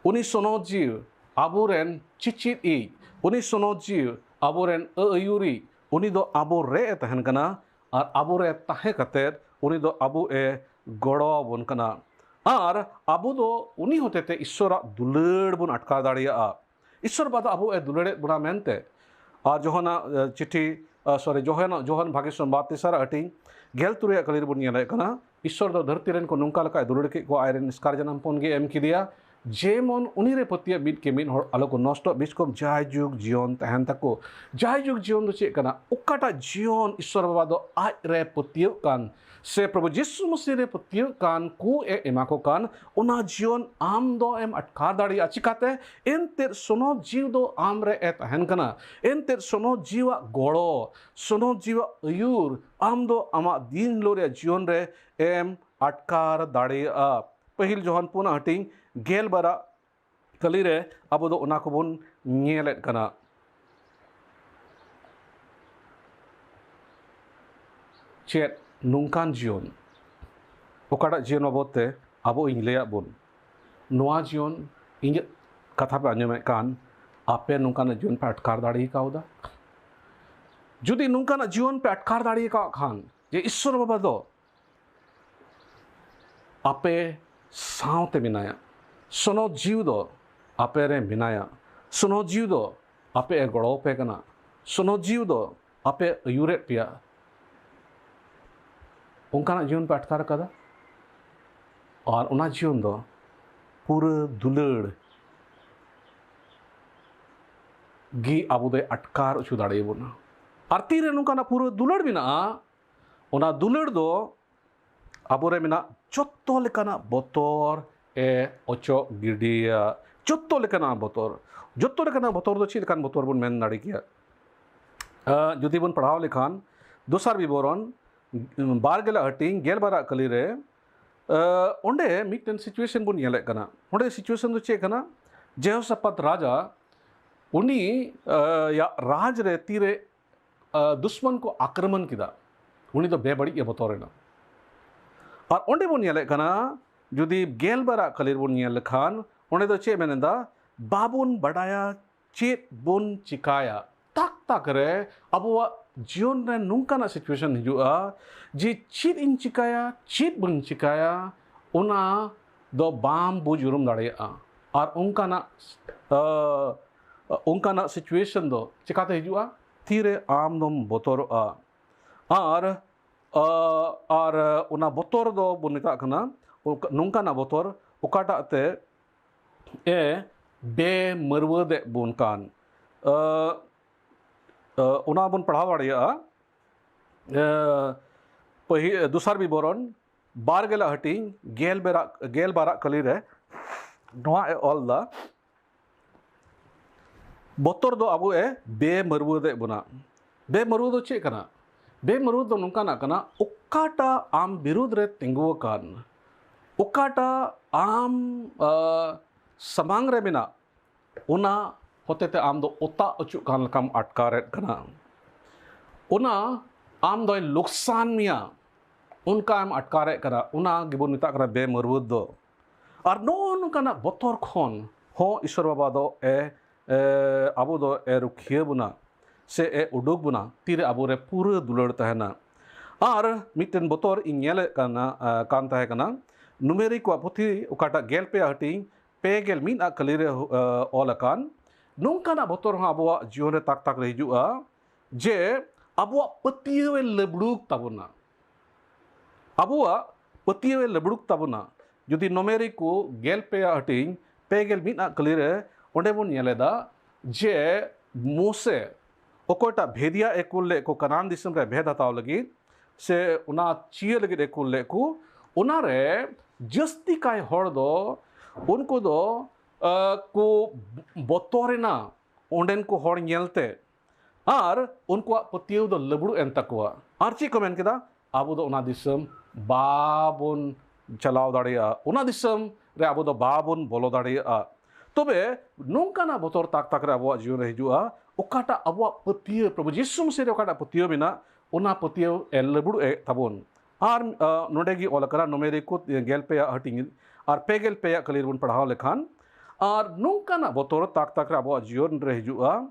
ᱩᱱᱤ ᱥᱚᱱᱚᱛ ᱡᱤᱣᱤ ᱟᱵᱚᱨᱮᱱ ᱪᱤᱪᱤᱫ ᱤᱡ, ᱩᱱᱤ ᱥᱚᱱᱚᱛ ᱡᱤᱣᱤ ᱟᱵᱚᱨᱮᱱ ᱟᱹᱭᱩᱨᱤᱡ, ᱩᱱᱤ ᱫᱚ ᱟᱵᱚ ᱨᱮ ᱮ ᱛᱟᱦᱮᱱ ᱠᱟᱱᱟ᱾ ᱟᱨ ᱟᱵᱚᱨᱮ ᱛᱟᱦᱮᱸ ᱠᱟᱛᱮᱫ ᱩᱱᱤ ᱫᱚ ᱟᱵᱚ ᱮ ᱜᱚᱲᱚ ᱟᱵᱚᱱ ᱠᱟᱱᱟ᱾ ᱟᱨ ᱟᱵᱚ ᱫᱚ ᱩᱱᱤ ᱦᱚᱛᱮᱛᱮ ᱤᱥᱥᱚᱨᱟᱜ ᱫᱩᱞᱟᱹᱲ ᱵᱚᱱ ᱟᱴᱠᱟᱨ ᱫᱟᱲᱮᱭᱟᱜᱼᱟ᱾ ᱤᱥᱥᱚᱨ ᱵᱟᱵᱟ ᱫᱚ ᱟᱵᱚ ᱮ ᱫᱩᱞᱟᱹᱲᱮᱫ ᱵᱚᱱᱟ ᱢᱮᱱᱛᱮ᱾ ᱟᱨ ᱡᱚᱦᱚᱱᱟᱜ ᱮ, ᱪᱤᱴᱷᱤ ᱥᱚᱨᱤ ᱡᱚᱦᱚᱱ ᱡᱚᱦᱚᱱ ᱵᱷᱟᱜᱮ ᱥᱚᱢᱵᱟᱫ ᱛᱮᱥᱟᱨᱟᱜ ᱦᱟᱹᱴᱤᱧ ᱜᱮᱞ ᱛᱩᱨᱩᱭᱟᱜ ᱠᱟᱹᱞᱤ ᱨᱮᱵᱚᱱ ᱧᱮᱞᱮᱫ ᱠᱟᱱᱟ, ᱤᱥᱥᱚᱨ ᱫᱚ ᱫᱷᱟᱹᱨᱛᱤ ᱨᱮᱱ ᱠᱚ ᱱᱚᱝᱠᱟ ᱞᱮᱠᱟᱭ ᱫᱩᱞᱟᱹᱲ ᱠᱮᱫ ᱠᱚᱣᱟ, ᱟᱡ ᱨᱮᱱ ᱮᱥᱠᱟᱨ ᱡᱟᱱᱟᱢ ᱦᱚᱯᱚᱱ ᱜᱮ ᱮᱢ ᱠᱮᱫᱮᱭᱟ, ᱡᱮᱢᱚᱱ ᱩᱱᱤ ᱨᱮ ᱯᱟᱹᱛᱭᱟᱹᱣ ᱢᱤᱫ ᱠᱮ ᱢᱤᱫ ᱦᱚᱲ ᱟᱞᱚ ᱠᱚ ᱱᱚᱥᱴᱚᱜ, ᱵᱤᱥᱠᱚᱢ ᱡᱟᱭᱡᱩᱜᱽ ᱡᱤᱭᱚᱱ ᱛᱟᱦᱮᱱ ᱛᱟᱠᱚ᱾ ᱡᱟᱭᱡᱩᱜᱽ ᱡᱤᱭᱚᱱ ᱫᱚ ᱪᱮᱫ ᱠᱟᱱᱟ? ᱚᱠᱟᱴᱟᱜ ᱡᱤᱭᱚᱱ ᱤᱥᱥᱚᱨ ᱵᱟᱵᱟ ᱫᱚ ᱟᱡ ᱨᱮ ᱯᱟᱹᱛᱭᱟᱹᱣ ᱠᱟᱱ ᱥᱮ ᱯᱨᱚᱵᱷᱩ ᱡᱤᱥᱩ ᱢᱟᱹᱥᱤ ᱨᱮ ᱯᱟᱹᱛᱭᱟᱹᱣ ᱠᱟᱱ ᱠᱚ ᱮ ᱮᱢᱟ ᱠᱚ ᱠᱟᱱ, ᱚᱱᱟ ᱡᱤᱭᱚᱱ ᱟᱢ ᱫᱚ ᱮᱢ ᱟᱴᱠᱟᱨ ᱫᱟᱲᱮᱭᱟᱜᱼᱟ᱾ ᱪᱤᱠᱟᱛᱮ? ᱮᱱᱛᱮᱫ ᱥᱚᱱᱚᱛ ᱡᱤᱣᱤ ᱫᱚ ᱟᱢ ᱨᱮ ᱮ ᱛᱟᱦᱮᱱ ᱠᱟᱱᱟ᱾ ᱮᱱᱛᱮᱫ ᱥᱚᱱᱚᱛ ᱡᱤᱣᱤᱭᱟᱜ ᱜᱚᱲᱚ, ᱥᱚᱱᱚᱛ ᱡᱤᱣᱤᱭᱟᱜ ᱟᱹᱭᱩᱨ ᱟᱢ ᱫᱚ ᱟᱢᱟᱜ ᱫᱤᱱ ᱦᱤᱞᱳᱜ ᱨᱮᱭᱟᱜ ᱡᱤᱭᱚᱱ ᱨᱮ ᱮᱢ ᱟᱴᱠᱟᱨ ᱫᱟᱲᱮᱭᱟᱜᱼᱟ᱾ ᱯᱟᱹᱦᱤᱞ ᱡᱚᱦᱟᱱ ᱯᱩᱱᱟᱜ ᱦᱟᱹᱴᱤᱧ ᱜᱮᱞ ᱵᱟᱨᱟᱜ ᱠᱟᱹᱞᱤ ᱨᱮ ᱟᱵᱚ ᱫᱚ ᱚᱱᱟ ᱠᱚᱵᱚᱱ ᱧᱮᱞᱮᱫ ᱠᱟᱱᱟ᱾ ᱪᱮᱫ ᱱᱚᱝᱠᱟᱱ ᱡᱤᱭᱚᱱ, ᱚᱠᱟᱴᱟᱜ ᱡᱤᱭᱚᱱ ᱵᱟᱵᱚᱫ ᱛᱮ ᱟᱵᱚ ᱤᱧ ᱞᱟᱹᱭᱟᱫ ᱵᱚᱱ, ᱱᱚᱣᱟ ᱡᱤᱭᱚᱱ ᱤᱧᱟᱹᱜ ᱠᱟᱛᱷᱟ ᱯᱮ ᱟᱸᱡᱚᱢᱮᱫ ᱠᱟᱱ, ᱟᱯᱮ ᱱᱚᱝᱠᱟᱱᱟᱜ ᱡᱤᱭᱚᱱ ᱯᱮ ᱟᱴᱠᱟᱨ ᱫᱟᱲᱮ ᱠᱟᱣᱫᱟ? ᱡᱩᱫᱤ ᱱᱚᱝᱠᱟᱱᱟᱜ ᱡᱤᱭᱚᱱ ᱯᱮ ᱟᱴᱠᱟᱨ ᱫᱟᱲᱮ ᱠᱟᱣᱫ ᱠᱷᱟᱱ ᱡᱮ ᱤᱥᱥᱚᱨ ᱵᱟᱵᱟ ᱫᱚ ᱟᱯᱮ ᱥᱟᱶᱛᱮ ᱢᱮᱱᱟᱭᱟ᱾ ᱥᱚᱱᱚᱛ ᱡᱤᱣᱤ ᱫᱚ ᱟᱯᱮ ᱨᱮ ᱢᱮᱱᱟᱭᱟ᱾ ᱥᱚᱱᱚᱛ ᱡᱤᱣᱤ ᱫᱚ ᱟᱯᱮ ᱮ ᱜᱚᱲᱚ ᱟᱯᱮ ᱠᱟᱱᱟ᱾ ᱥᱚᱱᱚᱛ ᱡᱤᱣᱤ ᱫᱚ ᱟᱯᱮ ᱟᱹᱭᱩᱨᱮᱫ ᱯᱮᱭᱟ᱾ ᱚᱱᱠᱟᱱᱟᱜ ᱡᱤᱭᱚᱱ ᱯᱮ ᱟᱴᱠᱟᱨ ᱟᱠᱟᱫᱟ? ᱟᱨ ᱚᱱᱟ ᱡᱤᱭᱚᱱ ᱫᱚ ᱯᱩᱨᱟᱹ ᱫᱩᱞᱟᱹᱲ ᱜᱮ ᱟᱵᱚ ᱫᱚᱭ ᱟᱴᱠᱟᱨ ᱦᱚᱪᱚ ᱫᱟᱲᱮᱭᱟᱵᱚᱱᱟ᱾ ᱟᱨ ᱛᱤᱨᱮ ᱱᱚᱝᱠᱟᱱᱟᱜ ᱯᱩᱨᱟᱹ ᱫᱩᱞᱟᱹᱲ ᱢᱮᱱᱟᱜᱼᱟ, ᱚᱱᱟ ᱫᱩᱞᱟᱹᱲ ᱫᱚ ᱟᱵᱚᱨᱮ ᱢᱮᱱᱟᱜ ᱡᱚᱛᱚ ᱞᱮᱠᱟᱱᱟᱜ ᱵᱚᱛᱚᱨ ᱮ ᱚᱪᱚᱜ ᱜᱤᱰᱤᱭᱟ᱾ ᱡᱚᱛᱚ ᱞᱮᱠᱟᱱᱟᱜ ᱵᱚᱛᱚᱨ᱾ ᱡᱚᱛᱚ ᱞᱮᱠᱟᱱᱟᱜ ᱵᱚᱛᱚᱨ ᱫᱚ ᱪᱮᱫ ᱞᱮᱠᱟᱱ ᱵᱚᱛᱚᱨ ᱵᱚᱱ ᱢᱮᱱ ᱫᱟᱲᱮ ᱠᱮᱭᱟ? ᱟᱸ, ᱡᱩᱫᱤ ᱵᱚᱱ ᱯᱟᱲᱦᱟᱣ ᱞᱮᱠᱷᱟᱱ ᱫᱚᱥᱟᱨ ᱵᱤᱵᱚᱨᱚᱱ, ᱩᱸ, ᱵᱟᱨ ᱜᱮᱞᱟᱜ ᱦᱟᱹᱴᱤᱧ ᱜᱮᱞ ᱵᱟᱨᱟᱜ ᱠᱟᱹᱞᱤ ᱨᱮ, ᱟᱸ, ᱚᱸᱰᱮ ᱢᱤᱫᱴᱮᱱ situation ᱵᱚᱱ ᱧᱮᱞᱮᱫ ᱠᱟᱱᱟ᱾ ᱚᱸᱰᱮ situation ᱫᱚ ᱪᱮᱫ ᱠᱟᱱᱟ? ᱡᱮᱦᱳᱥᱟᱯᱟᱛ ᱨᱟᱡᱟ ᱩᱱᱤ, ᱟᱸ, ᱭᱟᱜ ᱨᱟᱡᱽ ᱨᱮ ᱛᱤᱨᱮ ᱟᱸ, ᱫᱩᱥᱢᱚᱱ ᱠᱚ ᱟᱠᱨᱚᱢᱚᱱ ᱠᱮᱫᱟ, ᱩᱱᱤ ᱫᱚ ᱵᱮᱵᱟᱹᱲᱤᱡ ᱮ ᱵᱚᱛᱚᱨ ᱮᱱᱟ᱾ ᱟᱨ ᱚᱸᱰᱮ ᱵᱚᱱ ᱧᱮᱞᱮᱫ ᱠᱟᱱᱟ, ᱡᱩᱫᱤ ᱜᱮᱞ ᱵᱟᱨᱟᱜ ᱠᱟᱹᱞᱤ ᱨᱮᱵᱚᱱ ᱧᱮᱞ ᱞᱮᱠᱷᱟᱱ, ᱚᱸᱰᱮ ᱫᱚ ᱪᱮᱫ ᱢᱮᱱ ᱮᱫᱟ? ᱵᱟᱵᱚᱱ ᱵᱟᱰᱟᱭᱟ ᱪᱮᱫ ᱵᱚᱱ ᱪᱤᱠᱟᱭᱟ᱾ ᱛᱟᱠ ᱛᱟᱠ ᱨᱮ ᱟᱵᱚᱣᱟᱜ ᱡᱤᱭᱚᱱ ᱨᱮ ᱱᱚᱝᱠᱟᱱᱟᱜ situation ᱦᱤᱡᱩᱜᱼᱟ ᱡᱮ ᱪᱮᱫ ᱤᱧ ᱪᱤᱠᱟᱹᱭᱟ, ᱪᱮᱫ ᱵᱟᱹᱧ ᱪᱤᱠᱟᱹᱭᱟ, ᱚᱱᱟ ᱫᱚ ᱵᱟᱢ ᱵᱩᱡᱽ ᱩᱨᱩᱢ ᱫᱟᱲᱮᱭᱟᱜᱼᱟ᱾ ᱟᱨ ᱚᱱᱠᱟᱱᱟᱜ ᱚᱱᱠᱟᱱᱟᱜ situation ᱫᱚ ᱪᱤᱠᱟᱹᱛᱮ ᱦᱤᱡᱩᱜᱼᱟ? ᱛᱤᱨᱮ ᱟᱢ ᱫᱚᱢ ᱵᱚᱛᱚᱨᱚᱜᱼᱟ᱾ ᱟᱨ ᱟᱨ ᱚᱱᱟ ᱵᱚᱛᱚᱨ ᱫᱚ ᱵᱚᱱ ᱢᱮᱛᱟᱜ ᱠᱟᱱᱟ ᱱᱚᱝᱠᱟᱱᱟᱜ ᱵᱚᱛᱚᱨ, ᱚᱠᱟᱴᱟᱜ ᱛᱮ ᱮ ᱵᱮᱢᱟᱹᱨᱣᱟᱹᱫᱮᱜ ᱵᱚᱱ ᱠᱟᱱ᱾ ᱚᱱᱟ ᱵᱚᱱ ᱯᱟᱲᱦᱟᱣ ᱫᱟᱲᱮᱭᱟᱜᱼᱟ᱾ ᱯᱟᱹᱦᱤᱞ ᱫᱚᱥᱟᱨ ᱵᱤᱵᱚᱨᱚᱱ ᱵᱟᱨ ᱜᱮᱞᱟᱜ ᱦᱟᱹᱴᱤᱧ ᱜᱮᱞ ᱵᱟᱨᱟᱜ ᱜᱮᱞ ᱵᱟᱨᱟᱜ ᱠᱟᱹᱞᱤ ᱨᱮ ᱱᱚᱣᱟ ᱮ ᱚᱞ ᱫᱟ, ᱵᱚᱛᱚᱨ ᱫᱚ ᱟᱵᱚ ᱮ ᱵᱮᱢᱟᱹᱨᱣᱟᱹᱫᱮᱜ ᱵᱚᱱᱟ᱾ ᱵᱮᱢᱟᱹᱨᱣᱟᱹ ᱫᱚ ᱪᱮᱫ ᱠᱟᱱᱟ? ᱵᱮᱢᱟᱹᱨᱣᱟᱹ ᱫᱚ ᱱᱚᱝᱠᱟᱱᱟᱜ ᱠᱟᱱᱟ, ᱚᱠᱟᱴᱟᱜ ᱟᱢ ᱵᱤᱨᱩᱫᱽ ᱨᱮ ᱛᱤᱸᱜᱩ ᱟᱠᱟᱱ, ᱚᱠᱟᱴᱟᱜ ᱟᱢ ᱥᱟᱢᱟᱝ ᱨᱮ ᱢᱮᱱᱟᱜ, ᱚᱱᱟ ᱦᱚᱛᱮᱛᱮ ᱟᱢ ᱫᱚ ᱚᱛᱟ ᱚᱪᱚᱜ ᱠᱟᱱ ᱞᱮᱠᱟᱢ ᱟᱴᱠᱟᱨᱮᱫ ᱠᱟᱱᱟ᱾ ᱚᱱᱟ ᱟᱢ ᱫᱚᱭ ᱞᱚᱠᱥᱟᱱ ᱢᱮᱭᱟ, ᱚᱱᱠᱟᱢ ᱟᱴᱠᱟᱨᱮᱫ ᱠᱟᱱᱟ᱾ ᱚᱱᱟ ᱜᱮᱵᱚᱱ ᱢᱮᱛᱟᱜ ᱠᱟᱱᱟ ᱵᱮᱢᱟᱹᱨᱣᱟᱹ ᱫᱚ᱾ ᱟᱨ ᱱᱚᱜᱼᱚ ᱱᱚᱝᱠᱟᱱᱟᱜ ᱵᱚᱛᱚᱨ ᱠᱷᱚᱱ ᱦᱚᱸ ᱤᱥᱚᱨ ᱵᱟᱵᱟ ᱫᱚ ᱮ, ᱮ, ᱟᱵᱚ ᱫᱚ ᱮ ᱨᱩᱠᱷᱤᱭᱟᱹ ᱵᱚᱱᱟ ᱥᱮ ᱮ ᱩᱰᱩᱠ ᱵᱚᱱᱟ, ᱛᱤᱨᱮ ᱟᱵᱚᱨᱮ ᱯᱩᱨᱟᱹ ᱫᱩᱞᱟᱹᱲ ᱛᱟᱦᱮᱱᱟ᱾ ᱟᱨ ᱢᱤᱫᱴᱮᱱ ᱵᱚᱛᱚᱨ ᱤᱧ ᱧᱮᱞᱮᱫ ᱠᱟᱱᱟ, ᱮ, ᱠᱟᱱ ᱛᱟᱦᱮᱸ ᱠᱟᱱᱟ, ᱱᱩᱢᱮᱨᱤ ᱠᱚᱣᱟᱜ ᱯᱩᱛᱷᱤ ᱚᱠᱟᱴᱟᱜ ᱜᱮᱞ ᱯᱮᱭᱟ ᱦᱟᱹᱴᱤᱧ ᱯᱮ ᱜᱮᱞ ᱢᱤᱫ ᱟᱜ ᱠᱟᱹᱞᱤ ᱨᱮ, ᱮ, ᱚᱞ ᱟᱠᱟᱱ, ᱱᱚᱝᱠᱟᱱᱟᱜ ᱵᱚᱛᱚᱨ ᱦᱚᱸ ᱟᱵᱚᱣᱟᱜ ᱡᱤᱭᱚᱱ ᱨᱮ ᱛᱟᱠ ᱛᱟᱠ ᱨᱮ ᱦᱤᱡᱩᱜᱼᱟ, ᱡᱮ ᱟᱵᱚᱣᱟᱜ ᱯᱟᱹᱛᱭᱟᱹᱣ ᱮ ᱞᱟᱹᱵᱲᱩᱠ ᱛᱟᱵᱚᱱᱟ᱾ ᱟᱵᱚᱣᱟᱜ ᱯᱟᱹᱛᱭᱟᱹᱣ ᱮ ᱞᱟᱹᱵᱲᱩᱠ ᱛᱟᱵᱚᱱᱟ᱾ ᱡᱩᱫᱤ ᱱᱚᱢᱮᱨᱤ ᱠᱚ ᱜᱮᱞ ᱯᱮᱭᱟ ᱦᱟᱹᱴᱤᱧ ᱯᱮ ᱜᱮᱞ ᱢᱤᱫ ᱟᱜ ᱠᱟᱹᱞᱤ ᱨᱮ, ᱚᱸᱰᱮ ᱵᱚᱱ ᱧᱮᱞ ᱮᱫᱟ ᱡᱮ ᱢᱳᱥᱮ ᱚᱠᱚᱭᱴᱟᱜ ᱵᱷᱮᱫᱤᱭᱟ ᱮ ᱠᱩᱞ ᱞᱮᱫ ᱠᱚ ᱠᱟᱱᱟᱱ ᱫᱤᱥᱚᱢ ᱨᱮ ᱵᱷᱮᱫ ᱦᱟᱛᱟᱣ ᱞᱟᱹᱜᱤᱫ, ᱥᱮ ᱚᱱᱟ ᱪᱤᱭᱟᱹ ᱞᱟᱹᱜᱤᱫ ᱮ ᱠᱩᱞ ᱞᱮᱫ ᱠᱚ, ᱚᱱᱟᱨᱮ ᱡᱟᱹᱥᱛᱤ ᱠᱟᱭ ᱦᱚᱲ ᱫᱚ ᱩᱱᱠᱩ ᱫᱚ, ᱟ, ᱠᱚ ᱵᱚᱛᱚᱨᱮᱱᱟ ᱚᱸᱰᱮᱱ ᱠᱚ ᱦᱚᱲ ᱧᱮᱞᱛᱮ, ᱟᱨ ᱩᱱᱠᱩᱣᱟᱜ ᱯᱟᱹᱛᱭᱟᱹᱣ ᱫᱚ ᱞᱟᱹᱵᱲᱩᱜ ᱮᱱ ᱛᱟᱠᱚᱣᱟ᱾ ᱟᱨ ᱪᱮᱫ ᱠᱚ ᱢᱮᱱ ᱠᱮᱫᱟ? ᱟᱵᱚ ᱫᱚ ᱚᱱᱟ ᱫᱤᱥᱚᱢ ᱵᱟᱵᱚᱱ ᱪᱟᱞᱟᱣ ᱫᱟᱲᱮᱭᱟᱜᱼᱟ, ᱚᱱᱟ ᱫᱤᱥᱚᱢ ᱨᱮ ᱟᱵᱚ ᱫᱚ ᱵᱟᱵᱚᱱ ᱵᱚᱞᱚ ᱫᱟᱲᱮᱭᱟᱜᱼᱟ᱾ ᱛᱚᱵᱮ ᱱᱚᱝᱠᱟᱱᱟᱜ ᱵᱚᱛᱚᱨ ᱛᱟᱠ ᱛᱟᱠ ᱨᱮ ᱟᱵᱚᱣᱟᱜ ᱡᱤᱭᱚᱱ ᱨᱮ ᱦᱤᱡᱩᱜᱼᱟ, ᱚᱠᱟᱴᱟᱜ ᱟᱵᱚᱣᱟᱜ ᱯᱟᱹᱛᱭᱟᱹᱣ, ᱯᱨᱚᱵᱷᱩ ᱡᱤᱥᱩ ᱢᱟᱹᱥᱤᱦ ᱨᱮ ᱚᱠᱟᱴᱟᱜ ᱯᱟᱹᱛᱭᱟᱹᱣ ᱢᱮᱱᱟᱜ, ᱚᱱᱟ ᱯᱟᱹᱛᱭᱟᱹᱣ ᱮ ᱞᱟᱹᱵᱲᱩᱜ ᱮᱫ ᱛᱟᱵᱚᱱ᱾ ᱟᱨ, ᱟ, ᱱᱚᱰᱮ ᱜᱮ ᱚᱞ ᱟᱠᱟᱱᱟ, ᱱᱚᱢᱮᱨᱤ ᱠᱚ ᱜᱮᱞ ᱯᱮᱭᱟ ᱦᱟᱹᱴᱤᱧ ᱟᱨ ᱯᱮ ᱜᱮᱞ ᱯᱮᱭᱟ ᱠᱟᱹᱞᱤ ᱨᱮᱵᱚᱱ ᱯᱟᱲᱦᱟᱣ ᱞᱮᱠᱷᱟᱱ, ᱟᱨ ᱱᱚᱝᱠᱟᱱᱟᱜ ᱵᱚᱛᱚᱨ ᱛᱟᱠ ᱛᱟᱠ ᱨᱮ ᱟᱵᱚᱣᱟᱜ ᱡᱤᱭᱚᱱ ᱨᱮ ᱦᱤᱡᱩᱜᱼᱟ,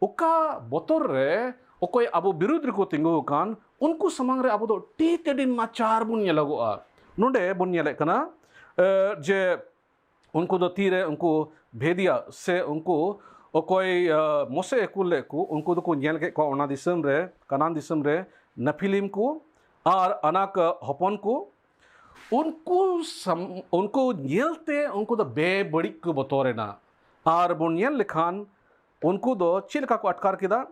ᱚᱠᱟ ᱵᱚᱛᱚᱨ ᱨᱮ ᱚᱠᱚᱭ ᱟᱵᱚ ᱵᱤᱨᱩᱫᱷ ᱨᱮᱠᱚ ᱛᱤᱸᱜᱩ ᱟᱠᱟᱱ, ᱩᱱᱠᱩ ᱥᱟᱢᱟᱝ ᱨᱮ ᱟᱵᱚ ᱫᱚ ᱟᱹᱰᱤ ᱛᱮᱫ ᱟᱹᱰᱤ ᱱᱟᱪᱟᱨ ᱵᱚᱱ ᱧᱮᱞᱚᱜᱚᱜᱼᱟ᱾ ᱱᱚᱰᱮ ᱵᱚᱱ ᱧᱮᱞᱮᱫ ᱠᱟᱱᱟ, ᱮ, ᱡᱮ ᱩᱱᱠᱩ ᱫᱚ ᱛᱤᱨᱮ ᱩᱱᱠᱩ ᱵᱷᱮᱫᱤᱭᱟ ᱥᱮ ᱩᱱᱠᱩ ᱚᱠᱚᱭ, ᱮ, ᱢᱚᱥᱮ ᱮ ᱠᱩᱞ ᱞᱮᱫ ᱠᱚ, ᱩᱱᱠᱩ ᱫᱚᱠᱚ ᱧᱮᱞ ᱠᱮᱫ ᱠᱚᱣᱟ ᱚᱱᱟ ᱫᱤᱥᱚᱢ ᱨᱮ, ᱠᱟᱱᱟᱱ ᱫᱤᱥᱚᱢ ᱨᱮ, ᱱᱮᱯᱷᱤᱞᱤᱢ ᱠᱚ ᱟᱨ ᱟᱱᱟᱠ ᱦᱚᱯᱚᱱ ᱠᱚ᱾ ᱩᱱᱠᱩ ᱥᱟᱢ-, ᱩᱱᱠᱩ ᱧᱮᱞᱛᱮ ᱩᱱᱠᱩ ᱫᱚ ᱵᱮᱵᱟᱹᱲᱤᱡ ᱠᱚ ᱵᱚᱛᱚᱨᱮᱱᱟ᱾ ᱟᱨ ᱵᱚᱱ ᱧᱮᱞ ᱞᱮᱠᱷᱟᱱ ᱩᱱᱠᱩ ᱫᱚ ᱪᱮᱫ ᱞᱮᱠᱟ ᱠᱚ ᱟᱴᱠᱟᱨ ᱠᱮᱫᱟ?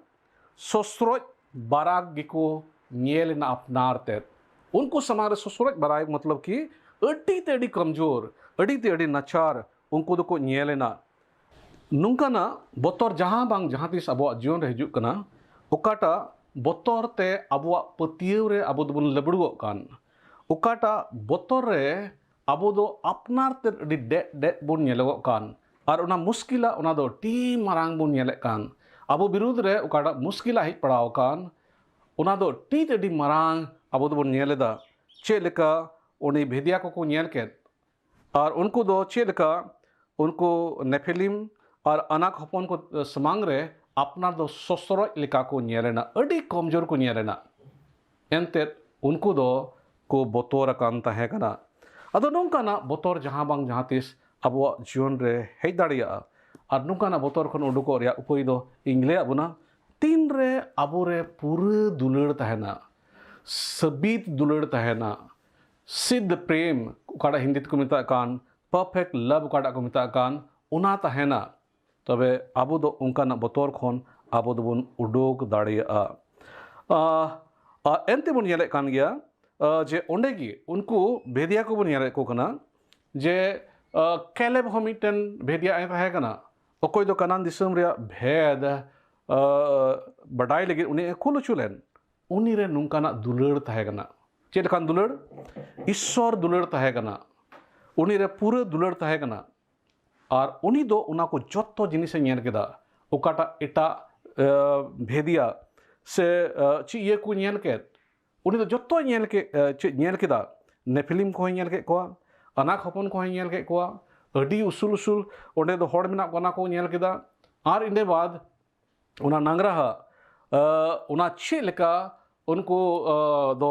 ᱥᱚᱥᱨᱚᱡ ᱵᱟᱨᱟᱜᱽ ᱜᱮᱠᱚ ᱧᱮᱞ ᱮᱱᱟ ᱟᱯᱱᱟᱨ ᱛᱮ᱾ ᱩᱱᱠᱩ ᱥᱟᱢᱟᱝ ᱨᱮ ᱥᱚᱥᱨᱚᱡ ᱵᱟᱨᱟᱜᱽ ᱢᱚᱛᱞᱚᱵ ᱠᱤ ᱟᱹᱰᱤ ᱛᱮ ᱟᱹᱰᱤ ᱠᱚᱢᱡᱳᱨ, ᱟᱹᱰᱤ ᱛᱮ ᱟᱹᱰᱤ ᱱᱟᱪᱟᱨ ᱩᱱᱠᱩ ᱫᱚᱠᱚ ᱧᱮᱞ ᱮᱱᱟ᱾ ᱱᱚᱝᱠᱟᱱᱟᱜ ᱵᱚᱛᱚᱨ ᱡᱟᱦᱟᱸ ᱵᱟᱝ ᱡᱟᱦᱟᱸ ᱛᱤᱥ ᱟᱵᱚᱣᱟᱜ ᱡᱤᱭᱚᱱ ᱨᱮ ᱦᱤᱡᱩᱜ ᱠᱟᱱᱟ, ᱚᱠᱟᱴᱟᱜ ᱵᱚᱛᱚᱨ ᱛᱮ ᱟᱵᱚᱣᱟᱜ ᱯᱟᱹᱛᱭᱟᱹᱣ ᱨᱮ ᱟᱵᱚ ᱫᱚᱵᱚᱱ ᱞᱟᱹᱵᱲᱩᱜᱚᱜ ᱠᱟᱱ, ᱚᱠᱟᱴᱟᱜ ᱵᱚᱛᱚᱨ ᱨᱮ ᱟᱵᱚ ᱫᱚ ᱟᱯᱱᱟᱨ ᱛᱮ ᱟᱹᱰᱤ ᱰᱮᱫ ᱰᱮᱫ ᱵᱚᱱ ᱧᱮᱞᱚᱜᱚᱜ ᱠᱟᱱ, ᱟᱨ ᱚᱱᱟ ᱢᱩᱥᱠᱤᱞᱟ ᱚᱱᱟ ᱫᱚ ᱟᱹᱰᱤ ᱢᱟᱨᱟᱝ ᱵᱚᱱ ᱧᱮᱞᱮᱫ ᱠᱟᱱ, ᱟᱵᱚ ᱵᱤᱨᱩᱫᱷ ᱨᱮ ᱚᱠᱟᱴᱟᱜ ᱢᱩᱥᱠᱤᱞᱟ ᱦᱮᱡ ᱯᱟᱲᱟᱣ ᱟᱠᱟᱱ, ᱚᱱᱟ ᱫᱚ ᱟᱹᱰᱤ ᱛᱮ ᱟᱹᱰᱤ ᱢᱟᱨᱟᱝ ᱟᱵᱚ ᱫᱚᱵᱚᱱ ᱧᱮᱞ ᱮᱫᱟ᱾ ᱪᱮᱫ ᱞᱮᱠᱟ ᱩᱱᱤ ᱵᱷᱮᱫᱤᱭᱟ ᱠᱚᱠᱚ ᱧᱮᱞ ᱠᱮᱫ, ᱟᱨ ᱩᱱᱠᱩ ᱫᱚ ᱪᱮᱫ ᱞᱮᱠᱟ ᱩᱱᱠᱩ ᱱᱮᱯᱷᱤᱞᱤᱢ ᱟᱨ ᱟᱱᱟᱠ ᱦᱚᱯᱚᱱ ᱠᱚ ᱥᱟᱢᱟᱝ ᱨᱮ ᱟᱯᱱᱟᱨ ᱫᱚ ᱥᱚᱥᱨᱚᱡ ᱞᱮᱠᱟ ᱠᱚ ᱧᱮᱞ ᱮᱱᱟ, ᱟᱹᱰᱤ ᱠᱚᱢᱡᱳᱨ ᱠᱚ ᱧᱮᱞ ᱮᱱᱟ᱾ ᱮᱱᱛᱮᱫ ᱩᱱᱠᱩ ᱫᱚ ᱠᱚ ᱵᱚᱛᱚᱨ ᱟᱠᱟᱱ ᱛᱟᱦᱮᱸ ᱠᱟᱱᱟ᱾ ᱟᱫᱚ ᱱᱚᱝᱠᱟᱱᱟᱜ ᱵᱚᱛᱚᱨ ᱡᱟᱦᱟᱸ ᱵᱟᱝ ᱡᱟᱦᱟᱸ ᱛᱤᱥ ᱟᱵᱚᱣᱟᱜ ᱡᱤᱭᱚᱱ ᱨᱮ ᱦᱮᱡ ᱫᱟᱲᱮᱭᱟᱜᱼᱟ, ᱟᱨ ᱱᱚᱝᱠᱟᱱᱟᱜ ᱵᱚᱛᱚᱨ ᱠᱷᱚᱱ ᱩᱰᱩᱠᱚᱜ ᱨᱮᱭᱟᱜ ᱩᱯᱟᱹᱭ ᱫᱚ ᱤᱧ ᱞᱟᱹᱭᱟᱫ ᱵᱚᱱᱟ᱾ ᱛᱤᱱᱨᱮ ᱟᱵᱚᱨᱮ ᱯᱩᱨᱟᱹ ᱫᱩᱞᱟᱹᱲ ᱛᱟᱦᱮᱱᱟ, ᱥᱟᱹᱵᱤᱛ ᱫᱩᱞᱟᱹᱲ ᱛᱟᱦᱮᱱᱟ, ᱥᱤᱫᱷ ᱯᱨᱮᱢ, ᱚᱠᱟᱴᱟᱜ ᱦᱤᱱᱫᱤ ᱛᱮᱠᱚ ᱢᱮᱛᱟᱜ ᱠᱟᱱ perfect love, ᱚᱠᱟᱴᱟᱜ ᱠᱚ ᱢᱮᱛᱟᱜ ᱠᱟᱱ, ᱚᱱᱟ ᱛᱟᱦᱮᱱᱟ, ᱛᱚᱵᱮ ᱟᱵᱚ ᱫᱚ ᱚᱱᱠᱟᱱᱟᱜ ᱵᱚᱛᱚᱨ ᱠᱷᱚᱱ ᱟᱵᱚ ᱫᱚᱵᱚᱱ ᱩᱰᱩᱠ ᱫᱟᱲᱮᱭᱟᱜᱼᱟ᱾ ᱟ, ᱟ, ᱮᱱᱛᱮ ᱵᱚᱱ ᱧᱮᱞᱮᱫ ᱠᱟᱱ ᱜᱮᱭᱟ, ᱟ, ᱡᱮ ᱚᱸᱰᱮ ᱜᱮ ᱩᱱᱠᱩ ᱵᱷᱮᱫᱤᱭᱟ ᱠᱚᱵᱚᱱ ᱧᱮᱞᱮᱫ ᱠᱚ ᱠᱟᱱᱟ, ᱡᱮ, ᱟ, ᱠᱮᱞᱮᱵ ᱦᱚᱸ ᱢᱤᱫᱴᱮᱱ ᱵᱷᱮᱫᱤᱭᱟ ᱮ ᱛᱟᱦᱮᱸ ᱠᱟᱱᱟ, ᱚᱠᱚᱭ ᱫᱚ ᱠᱟᱱᱟᱱ ᱫᱤᱥᱚᱢ ᱨᱮᱭᱟᱜ ᱵᱷᱮᱫ, ᱟ, ᱵᱟᱰᱟᱭ ᱞᱟᱹᱜᱤᱫ ᱩᱱᱤ ᱮ ᱠᱩᱞ ᱦᱚᱪᱚ ᱞᱮᱱ᱾ ᱩᱱᱤ ᱨᱮ ᱱᱚᱝᱠᱟᱱᱟᱜ ᱫᱩᱞᱟᱹᱲ ᱛᱟᱦᱮᱸ ᱠᱟᱱᱟ᱾ ᱪᱮᱫ ᱞᱮᱠᱟᱱ ᱫᱩᱞᱟᱹᱲ? ᱤᱥᱥᱚᱨ ᱫᱩᱞᱟᱹᱲ ᱛᱟᱦᱮᱸ ᱠᱟᱱᱟ᱾ ᱩᱱᱤ ᱨᱮ ᱯᱩᱨᱟᱹ ᱫᱩᱞᱟᱹᱲ ᱛᱟᱦᱮᱸ ᱠᱟᱱᱟ᱾ ᱟᱨ ᱩᱱᱤ ᱫᱚ ᱚᱱᱟ ᱠᱚ ᱡᱚᱛᱚ ᱡᱤᱱᱤᱥᱮ ᱧᱮᱞ ᱠᱮᱫᱟ, ᱚᱠᱟᱴᱟᱜ ᱮᱴᱟᱜ, ᱮ, ᱵᱷᱮᱫᱤᱭᱟ ᱥᱮ, ᱮ, ᱪᱮᱫ ᱤᱭᱟᱹ ᱠᱚ ᱧᱮᱞ ᱠᱮᱫ, ᱩᱱᱤ ᱫᱚ ᱡᱚᱛᱚᱭ ᱧᱮᱞ ᱠᱮᱫ, ᱮ, ᱪᱮᱫ ᱧᱮᱞ ᱠᱮᱫᱟ? ᱱᱮᱯᱷᱤᱞᱤᱢ ᱠᱚᱦᱚᱸᱭ ᱧᱮᱞ ᱠᱮᱫ ᱠᱚᱣᱟ, ᱟᱱᱟᱠ ᱦᱚᱯᱚᱱ ᱠᱚᱦᱚᱸᱭ ᱧᱮᱞ ᱠᱮᱫ ᱠᱚᱣᱟ, ᱟᱹᱰᱤ ᱩᱥᱩᱞ ᱩᱥᱩᱞ ᱚᱸᱰᱮ ᱫᱚ ᱦᱚᱲ ᱢᱮᱱᱟᱜ ᱠᱚᱣᱟ, ᱚᱱᱟ ᱠᱚ ᱧᱮᱞ ᱠᱮᱫᱟ᱾ ᱟᱨ ᱤᱱᱟᱹ ᱵᱟᱫ ᱚᱱᱟ ᱱᱟᱝᱨᱟᱦᱟ, ᱚᱱᱟ ᱪᱮᱫ ᱞᱮᱠᱟ ᱩᱱᱠᱩ ᱫᱚ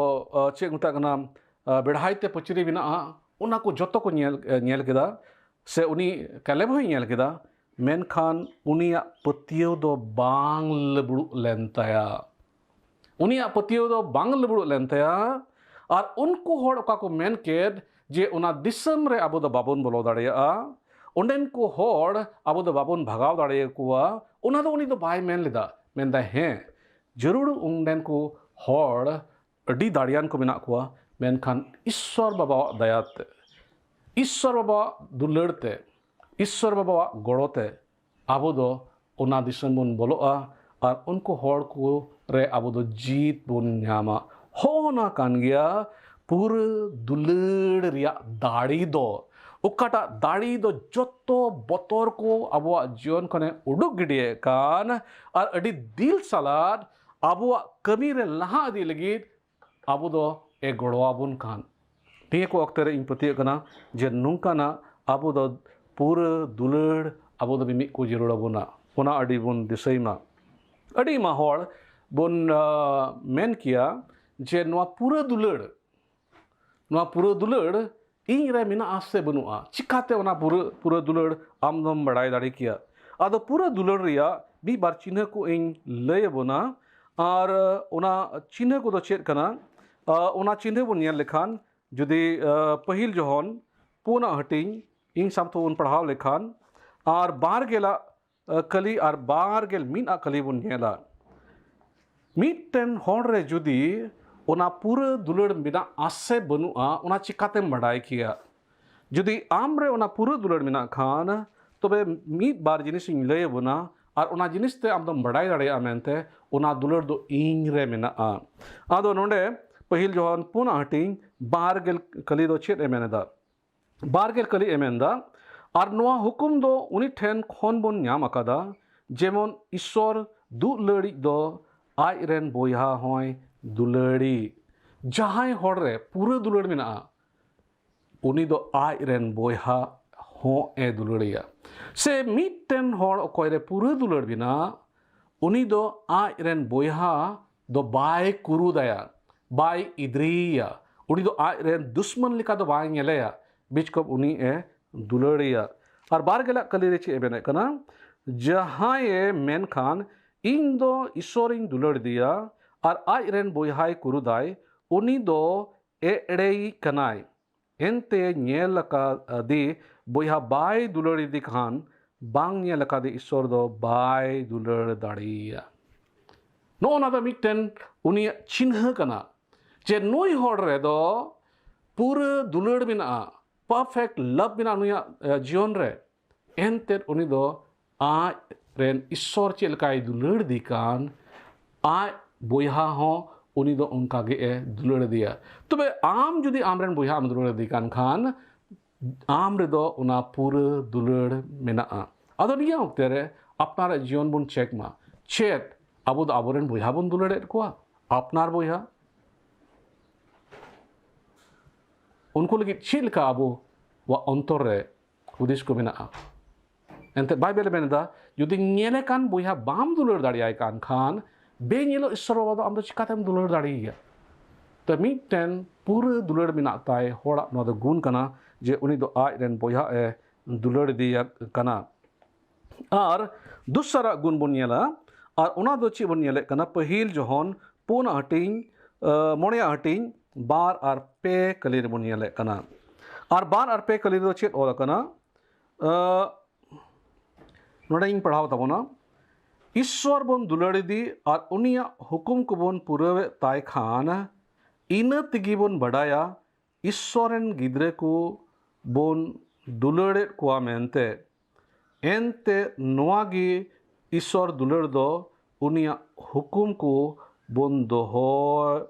ᱪᱮᱫ ᱠᱚ ᱢᱮᱛᱟᱜ ᱠᱟᱱᱟ, ᱵᱮᱲᱦᱟᱭ ᱛᱮ ᱯᱟᱹᱪᱨᱤ ᱢᱮᱱᱟᱜᱼᱟ, ᱚᱱᱟ ᱠᱚ ᱡᱚᱛᱚ ᱠᱚ ᱧᱮᱞ ᱧᱮᱞ ᱠᱮᱫᱟ, ᱥᱮ ᱩᱱᱤ ᱠᱟᱞᱮᱵ ᱦᱚᱸᱭ ᱧᱮᱞ ᱠᱮᱫᱟ᱾ ᱢᱮᱱᱠᱷᱟᱱ ᱩᱱᱤᱭᱟᱜ ᱯᱟᱹᱛᱭᱟᱹᱣ ᱫᱚ ᱵᱟᱝ ᱞᱟᱹᱵᱲᱩᱜ ᱞᱮᱱ ᱛᱟᱭᱟ᱾ ᱩᱱᱤᱭᱟᱜ ᱯᱟᱹᱛᱭᱟᱹᱣ ᱫᱚ ᱵᱟᱝ ᱞᱟᱹᱵᱲᱩᱜ ᱞᱮᱱ ᱛᱟᱭᱟ᱾ ᱟᱨ ᱩᱱᱠᱩ ᱦᱚᱲ ᱚᱠᱟ ᱠᱚ ᱢᱮᱱ ᱠᱮᱫ ᱡᱮ ᱚᱱᱟ ᱫᱤᱥᱚᱢ ᱨᱮ ᱟᱵᱚ ᱫᱚ ᱵᱟᱵᱚᱱ ᱵᱚᱞᱚ ᱫᱟᱲᱮᱭᱟᱜᱼᱟ, ᱚᱸᱰᱮᱱ ᱠᱚ ᱦᱚᱲ ᱟᱵᱚ ᱫᱚ ᱵᱟᱵᱚᱱ ᱵᱷᱟᱜᱟᱣ ᱫᱟᱲᱮᱭᱟᱠᱚᱣᱟ, ᱚᱱᱟ ᱫᱚ ᱩᱱᱤ ᱫᱚ ᱵᱟᱭ ᱢᱮᱱ ᱞᱮᱫᱟ᱾ ᱢᱮᱱᱫᱟᱭ, ᱦᱮᱸ, ᱡᱟᱹᱨᱩᱲ ᱚᱸᱰᱮᱱ ᱠᱚ ᱦᱚᱲ ᱟᱹᱰᱤ ᱫᱟᱲᱮᱭᱟᱱ ᱠᱚ ᱢᱮᱱᱟᱜ ᱠᱚᱣᱟ, ᱢᱮᱱᱠᱷᱟᱱ ᱤᱥᱥᱚᱨ ᱵᱟᱵᱟᱣᱟᱜ ᱫᱟᱭᱟᱛᱮ, ᱤᱥᱥᱚᱨ ᱵᱟᱵᱟᱣᱟᱜ ᱫᱩᱞᱟᱹᱲ ᱛᱮ, ᱤᱥᱥᱚᱨ ᱵᱟᱵᱟᱣᱟᱜ ᱜᱚᱲᱚ ᱛᱮ ᱟᱵᱚ ᱫᱚ ᱚᱱᱟ ᱫᱤᱥᱚᱢ ᱵᱚᱱ ᱵᱚᱞᱚᱜᱼᱟ ᱟᱨ ᱩᱱᱠᱩ ᱦᱚᱲ ᱠᱚ ᱨᱮ ᱟᱵᱚ ᱫᱚ ᱡᱤᱛ ᱵᱚᱱ ᱧᱟᱢᱟ᱾ ᱦᱚᱸ ᱚᱱᱟ ᱠᱟᱱ ᱜᱮᱭᱟ ᱯᱩᱨᱟᱹ ᱫᱩᱞᱟᱹᱲ ᱨᱮᱭᱟᱜ ᱫᱟᱲᱮ ᱫᱚ, ᱚᱠᱟᱴᱟᱜ ᱫᱟᱲᱮ ᱫᱚ ᱡᱚᱛᱚ ᱵᱚᱛᱚᱨ ᱠᱚ ᱟᱵᱚᱣᱟᱜ ᱡᱤᱭᱚᱱ ᱠᱷᱚᱱᱮ ᱩᱰᱩᱠ ᱜᱤᱰᱤᱭᱮᱫ ᱠᱟᱱ ᱟᱨ ᱟᱹᱰᱤ ᱫᱤᱞ ᱥᱟᱞᱟᱫ ᱟᱵᱚᱣᱟᱜ ᱠᱟᱹᱢᱤ ᱨᱮ ᱞᱟᱦᱟ ᱤᱫᱤ ᱞᱟᱹᱜᱤᱫ ᱟᱵᱚ ᱫᱚ ᱮ ᱜᱚᱲᱚ ᱟᱵᱚᱱ ᱠᱷᱟᱱ, ᱱᱤᱭᱟᱹ ᱠᱚ ᱚᱠᱛᱮ ᱨᱮ ᱤᱧ ᱯᱟᱹᱛᱭᱟᱹᱜ ᱠᱟᱱᱟ ᱡᱮ ᱱᱚᱝᱠᱟᱱᱟᱜ ᱟᱵᱚ ᱫᱚ ᱯᱩᱨᱟᱹ ᱫᱩᱞᱟᱹᱲ ᱟᱵᱚ ᱫᱚ ᱢᱤᱢᱤᱫ ᱠᱚ ᱡᱟᱹᱨᱩᱲ ᱟᱵᱚᱱᱟ᱾ ᱚᱱᱟ ᱟᱹᱰᱤ ᱵᱚᱱ ᱫᱤᱥᱟᱹᱭ ᱢᱟ᱾ ᱟᱹᱰᱤ ᱟᱭᱢᱟ ᱦᱚᱲ ᱵᱚᱱ, ᱟ, ᱢᱮᱱ ᱠᱮᱭᱟ ᱡᱮ ᱱᱚᱣᱟ ᱯᱩᱨᱟᱹ ᱫᱩᱞᱟᱹᱲ, ᱱᱚᱣᱟ ᱯᱩᱨᱟᱹ ᱫᱩᱞᱟᱹᱲ ᱤᱧ ᱨᱮ ᱢᱮᱱᱟᱜᱼᱟ ᱥᱮ ᱵᱟᱹᱱᱩᱜᱼᱟ, ᱪᱤᱠᱟᱛᱮ ᱚᱱᱟ ᱯᱩᱨᱟᱹ, ᱯᱩᱨᱟᱹ ᱫᱩᱞᱟᱹᱲ ᱟᱢ ᱫᱚᱢ ᱵᱟᱲᱟᱭ ᱫᱟᱲᱮ ᱠᱮᱭᱟ? ᱟᱫᱚ ᱯᱩᱨᱟᱹ ᱫᱩᱞᱟᱹᱲ ᱨᱮᱭᱟᱜ ᱢᱤᱫ ᱵᱟᱨ ᱪᱤᱱᱦᱟᱹ ᱠᱚ ᱤᱧ ᱞᱟᱹᱭ ᱟᱵᱚᱱᱟ᱾ ᱟᱨ ᱚᱱᱟ ᱪᱤᱱᱦᱟᱹ ᱠᱚᱫᱚ ᱪᱮᱫ ᱠᱟᱱᱟ? ᱟ, ᱚᱱᱟ ᱪᱤᱱᱦᱟᱹ ᱵᱚᱱ ᱧᱮᱞ ᱞᱮᱠᱷᱟᱱ, ᱡᱩᱫᱤ, ᱟ, ᱯᱟᱹᱦᱤᱞ ᱡᱚᱦᱚᱱ ᱯᱩᱱᱟᱜ ᱦᱟᱹᱴᱤᱧ, ᱤᱧ ᱥᱟᱶᱛᱮ ᱵᱚᱱ ᱯᱟᱲᱦᱟᱣ ᱞᱮᱠᱷᱟᱱ, ᱟᱨ ᱵᱟᱨ ᱜᱮᱞᱟᱜ, ᱟ, ᱠᱟᱹᱞᱤ ᱟᱨ ᱵᱟᱨ ᱜᱮᱞ ᱢᱤᱫ ᱟᱜ ᱠᱟᱹᱞᱤ ᱵᱚᱱ ᱧᱮᱞᱟ᱾ ᱢᱤᱫᱴᱮᱱ ᱦᱚᱲ ᱨᱮ ᱡᱩᱫᱤ ᱚᱱᱟ ᱯᱩᱨᱟᱹ ᱫᱩᱞᱟᱹᱲ ᱢᱮᱱᱟᱜᱼᱟ ᱥᱮ ᱵᱟᱹᱱᱩᱜᱼᱟ, ᱚᱱᱟ ᱪᱤᱠᱟᱛᱮᱢ ᱵᱟᱰᱟᱭ ᱠᱮᱭᱟ? ᱡᱩᱫᱤ ᱟᱢ ᱨᱮ ᱚᱱᱟ ᱯᱩᱨᱟᱹ ᱫᱩᱞᱟᱹᱲ ᱢᱮᱱᱟᱜ ᱠᱷᱟᱱ, ᱛᱚᱵᱮ ᱢᱤᱫ ᱵᱟᱨ ᱡᱤᱱᱤᱥ ᱤᱧ ᱞᱟᱹᱭ ᱟᱵᱚᱱᱟ, ᱟᱨ ᱚᱱᱟ ᱡᱤᱱᱤᱥ ᱛᱮ ᱟᱢ ᱫᱚᱢ ᱵᱟᱰᱟᱭ ᱫᱟᱲᱮᱭᱟᱜᱼᱟ ᱢᱮᱱᱛᱮ, ᱚᱱᱟ ᱫᱩᱞᱟᱹᱲ ᱫᱚ ᱤᱧ ᱨᱮ ᱢᱮᱱᱟᱜᱼᱟ᱾ ᱟᱫᱚ ᱱᱚᱰᱮ ᱯᱟᱹᱦᱤᱞ ᱡᱚᱦᱚᱱ ᱯᱩᱱᱟᱜ ᱦᱟᱹᱴᱤᱧ ᱵᱟᱨ ᱜᱮᱞ ᱠᱟᱹᱞᱤ ᱫᱚ ᱪᱮᱫ ᱮ ᱢᱮᱱ ᱮᱫᱟ? ᱵᱟᱨ ᱜᱮᱞ ᱠᱟᱹᱞᱤ ᱮ ᱢᱮᱱ ᱮᱫᱟ, ᱟᱨ ᱱᱚᱣᱟ ᱦᱩᱠᱩᱢ ᱫᱚ ᱩᱱᱤ ᱴᱷᱮᱱ ᱠᱷᱚᱱ ᱵᱚᱱ ᱧᱟᱢ ᱟᱠᱟᱫᱟ, ᱡᱮᱢᱚᱱ ᱤᱥᱥᱚᱨ ᱫᱩᱞᱟᱹᱲᱤᱡ ᱫᱚ ᱟᱡ ᱨᱮᱱ ᱵᱚᱭᱦᱟ ᱦᱚᱸᱭ ᱫᱩᱞᱟᱹᱲᱤ᱾ ᱡᱟᱦᱟᱸᱭ ᱦᱚᱲ ᱨᱮ ᱯᱩᱨᱟᱹ ᱫᱩᱞᱟᱹᱲ ᱢᱮᱱᱟᱜᱼᱟ, ᱩᱱᱤ ᱫᱚ ᱟᱡ ᱨᱮᱱ ᱵᱚᱭᱦᱟ ᱦᱚᱸ ᱮ ᱫᱩᱞᱟᱹᱲᱮᱭᱟ᱾ ᱥᱮ ᱢᱤᱫᱴᱮᱱ ᱦᱚᱲ ᱚᱠᱚᱭ ᱨᱮ ᱯᱩᱨᱟᱹ ᱫᱩᱞᱟᱹᱲ ᱢᱮᱱᱟᱜ, ᱩᱱᱤ ᱫᱚ ᱟᱡ ᱨᱮᱱ ᱵᱚᱭᱦᱟ ᱫᱚ ᱵᱟᱭ ᱠᱩᱨᱩᱫᱟᱭᱟ, ᱵᱟᱭ ᱤᱫᱽᱨᱤᱭᱮᱭᱟ᱾ ᱩᱱᱤ ᱫᱚ ᱟᱡ ᱨᱮᱱ ᱫᱩᱥᱢᱟᱱ ᱞᱮᱠᱟ ᱫᱚ ᱵᱟᱭ ᱧᱮᱞᱮᱭᱟ, ᱵᱤᱪᱠᱚᱢ ᱩᱱᱤ ᱮ ᱫᱩᱞᱟᱹᱲᱮᱭᱟ᱾ ᱟᱨ ᱵᱟᱨ ᱜᱮᱞᱟᱜ ᱠᱟᱹᱞᱤ ᱨᱮ ᱪᱮᱫ ᱮ ᱢᱮᱱᱮᱫ ᱠᱟᱱᱟ? ᱡᱟᱦᱟᱸᱭᱮ ᱢᱮᱱᱠᱷᱟᱱ, "ᱤᱧ ᱫᱚ ᱤᱥᱥᱚᱨᱤᱧ ᱫᱩᱞᱟᱹᱲ ᱫᱮᱭᱟ", ᱟᱨ ᱟᱡ ᱨᱮᱱ ᱵᱚᱭᱦᱟᱭ ᱠᱩᱨᱩᱫᱟᱭ, ᱩᱱᱤ ᱫᱚ ᱮᱲᱮᱭᱤᱡ ᱠᱟᱱᱟᱭ᱾ ᱮᱱᱛᱮ ᱧᱮᱞ ᱟᱠᱟᱫᱤ ᱵᱚᱭᱦᱟ ᱵᱟᱭ ᱫᱩᱞᱟᱹᱲ ᱤᱫᱤ ᱠᱷᱟᱱ, ᱵᱟᱝ ᱧᱮᱞ ᱟᱠᱟᱫᱤ ᱤᱥᱥᱚᱨ ᱫᱚ ᱵᱟᱭ ᱫᱩᱞᱟᱹᱲ ᱫᱟᱲᱮᱭᱟᱭᱟ᱾ ᱱᱚᱜᱼᱚ ᱱᱟ ᱫᱚ ᱢᱤᱫᱴᱮᱱ ᱩᱱᱤᱭᱟᱜ ᱪᱤᱱᱦᱟᱹ ᱠᱟᱱᱟ ᱡᱮ ᱱᱩᱭ ᱦᱚᱲ ᱨᱮᱫᱚ ᱯᱩᱨᱟᱹ ᱫᱩᱞᱟᱹᱲ ᱢᱮᱱᱟᱜᱼᱟ, perfect love ᱢᱮᱱᱟᱜᱼᱟ ᱱᱩᱭᱟᱜ, ᱮ, ᱡᱤᱭᱚᱱ ᱨᱮ᱾ ᱮᱱᱛᱮᱫ ᱩᱱᱤ ᱫᱚ ᱟᱡ ᱨᱮᱱ ᱤᱥᱥᱚᱨ ᱪᱮᱫ ᱞᱮᱠᱟᱭ ᱫᱩᱞᱟᱹᱲ ᱤᱫᱤ ᱠᱟᱱ, ᱟᱡ ᱵᱚᱭᱦᱟ ᱦᱚᱸ ᱩᱱᱤ ᱫᱚ ᱚᱱᱠᱟ ᱜᱮ ᱮ ᱫᱩᱞᱟᱹᱲ ᱤᱫᱤᱭᱟ᱾ ᱛᱚᱵᱮ ᱟᱢ ᱡᱩᱫᱤ ᱟᱢ ᱨᱮᱱ ᱵᱚᱭᱦᱟ ᱟᱢ ᱫᱩᱞᱟᱹᱲ ᱤᱫᱤ ᱠᱟᱱ ᱠᱷᱟᱱ, ᱟᱢ ᱨᱮᱫᱚ ᱚᱱᱟ ᱯᱩᱨᱟᱹ ᱫᱩᱞᱟᱹᱲ ᱢᱮᱱᱟᱜᱼᱟ᱾ ᱟᱫᱚ ᱱᱤᱭᱟᱹ ᱚᱠᱛᱮ ᱨᱮ ᱟᱯᱱᱟᱨᱟᱜ ᱡᱤᱭᱚᱱ ᱵᱚᱱ check ᱢᱟ, ᱪᱮᱫ ᱟᱵᱚ ᱫᱚ ᱟᱵᱚᱨᱮᱱ ᱵᱚᱭᱦᱟ ᱵᱚᱱ ᱫᱩᱞᱟᱹᱲᱮᱫ ᱠᱚᱣᱟ? ᱟᱯᱱᱟᱨ ᱵᱚᱭᱦᱟ, ᱩᱱᱠᱩ ᱞᱟᱹᱜᱤᱫ ᱪᱮᱫ ᱞᱮᱠᱟ ᱟᱵᱚᱣᱟᱜ ᱚᱱᱛᱚᱨ ᱨᱮ ᱦᱩᱫᱤᱥ ᱠᱚ ᱢᱮᱱᱟᱜᱼᱟ? ᱮᱱᱛᱮᱫ ᱵᱟᱭᱵᱮᱞ ᱮ ᱢᱮᱱ ᱮᱫᱟ, ᱡᱩᱫᱤ ᱧᱮᱞᱮ ᱠᱟᱱ ᱵᱚᱭᱦᱟ ᱵᱟᱢ ᱫᱩᱞᱟᱹᱲ ᱫᱟᱲᱮᱭᱟᱭ ᱠᱟᱱ ᱠᱷᱟᱱ, ᱵᱮᱧᱮᱞᱚᱜ ᱤᱥᱥᱚᱨ ᱵᱟᱵᱟ ᱫᱚ ᱟᱢ ᱫᱚ ᱪᱤᱠᱟᱛᱮᱢ ᱫᱩᱞᱟᱹᱲ ᱫᱟᱲᱮᱭᱟᱭᱟ? ᱛᱚ ᱢᱤᱫᱴᱮᱱ ᱯᱩᱨᱟᱹ ᱫᱩᱞᱟᱹᱲ ᱢᱮᱱᱟᱜ ᱛᱟᱭ ᱦᱚᱲᱟᱜ ᱱᱚᱣᱟ ᱫᱚ ᱜᱩᱱ ᱠᱟᱱᱟ ᱡᱮ ᱩᱱᱤ ᱫᱚ ᱟᱡ ᱨᱮᱱ ᱵᱚᱭᱦᱟ ᱮ ᱫᱩᱞᱟᱹᱲ ᱤᱫᱤᱭᱮ ᱠᱟᱱᱟ᱾ ᱟᱨ ᱫᱚᱥᱟᱨᱟᱜ ᱜᱩᱱ ᱵᱚᱱ ᱧᱮᱞᱟ, ᱟᱨ ᱚᱱᱟ ᱫᱚ ᱪᱮᱫ ᱵᱚᱱ ᱧᱮᱞᱮᱫ ᱠᱟᱱᱟ? ᱯᱟᱹᱦᱤᱞ ᱡᱚᱦᱚᱱ ᱯᱩᱱᱟᱜ ᱦᱟᱹᱴᱤᱧ, ᱟᱸ, ᱢᱚᱬᱮᱭᱟᱜ ᱦᱟᱹᱴᱤᱧ, ᱵᱟᱨ ᱟᱨ ᱯᱮ ᱠᱟᱹᱞᱤ ᱨᱮᱵᱚᱱ ᱧᱮᱞᱮᱫ ᱠᱟᱱᱟ᱾ ᱟᱨ ᱵᱟᱨ ᱟᱨ ᱯᱮ ᱠᱟᱹᱞᱤ ᱨᱮᱫᱚ ᱪᱮᱫ ᱚᱞ ᱟᱠᱟᱱᱟ? ᱟᱸ, ᱱᱚᱰᱮᱧ ᱯᱟᱲᱦᱟᱣ ᱛᱟᱵᱚᱱᱟ, "ᱤᱥᱥᱚᱨ ᱵᱚᱱ ᱫᱩᱞᱟᱹᱲ ᱤᱫᱤ ᱟᱨ ᱩᱱᱤᱭᱟᱜ ᱦᱩᱠᱩᱢ ᱠᱚᱵᱚᱱ ᱯᱩᱨᱟᱹᱣᱮᱫ ᱛᱟᱭ ᱠᱷᱟᱱ, ᱤᱱᱟᱹ ᱛᱮᱜᱮ ᱵᱚᱱ ᱵᱟᱰᱟᱭᱟ ᱤᱥᱥᱚᱨ ᱨᱮᱱ ᱜᱤᱫᱽᱨᱟᱹ ᱠᱚ ᱵᱚᱱ ᱫᱩᱞᱟᱹᱲᱮᱫ ᱠᱚᱣᱟ ᱢᱮᱱᱛᱮ᱾ ᱮᱱᱛᱮ ᱱᱚᱣᱟ ᱜᱮ ᱤᱥᱥᱚᱨ ᱫᱩᱞᱟᱹᱲ ᱫᱚ, ᱩᱱᱤᱭᱟᱜ ᱦᱩᱠᱩᱢ ᱠᱚ ᱵᱚᱱ ᱫᱚᱦᱚ,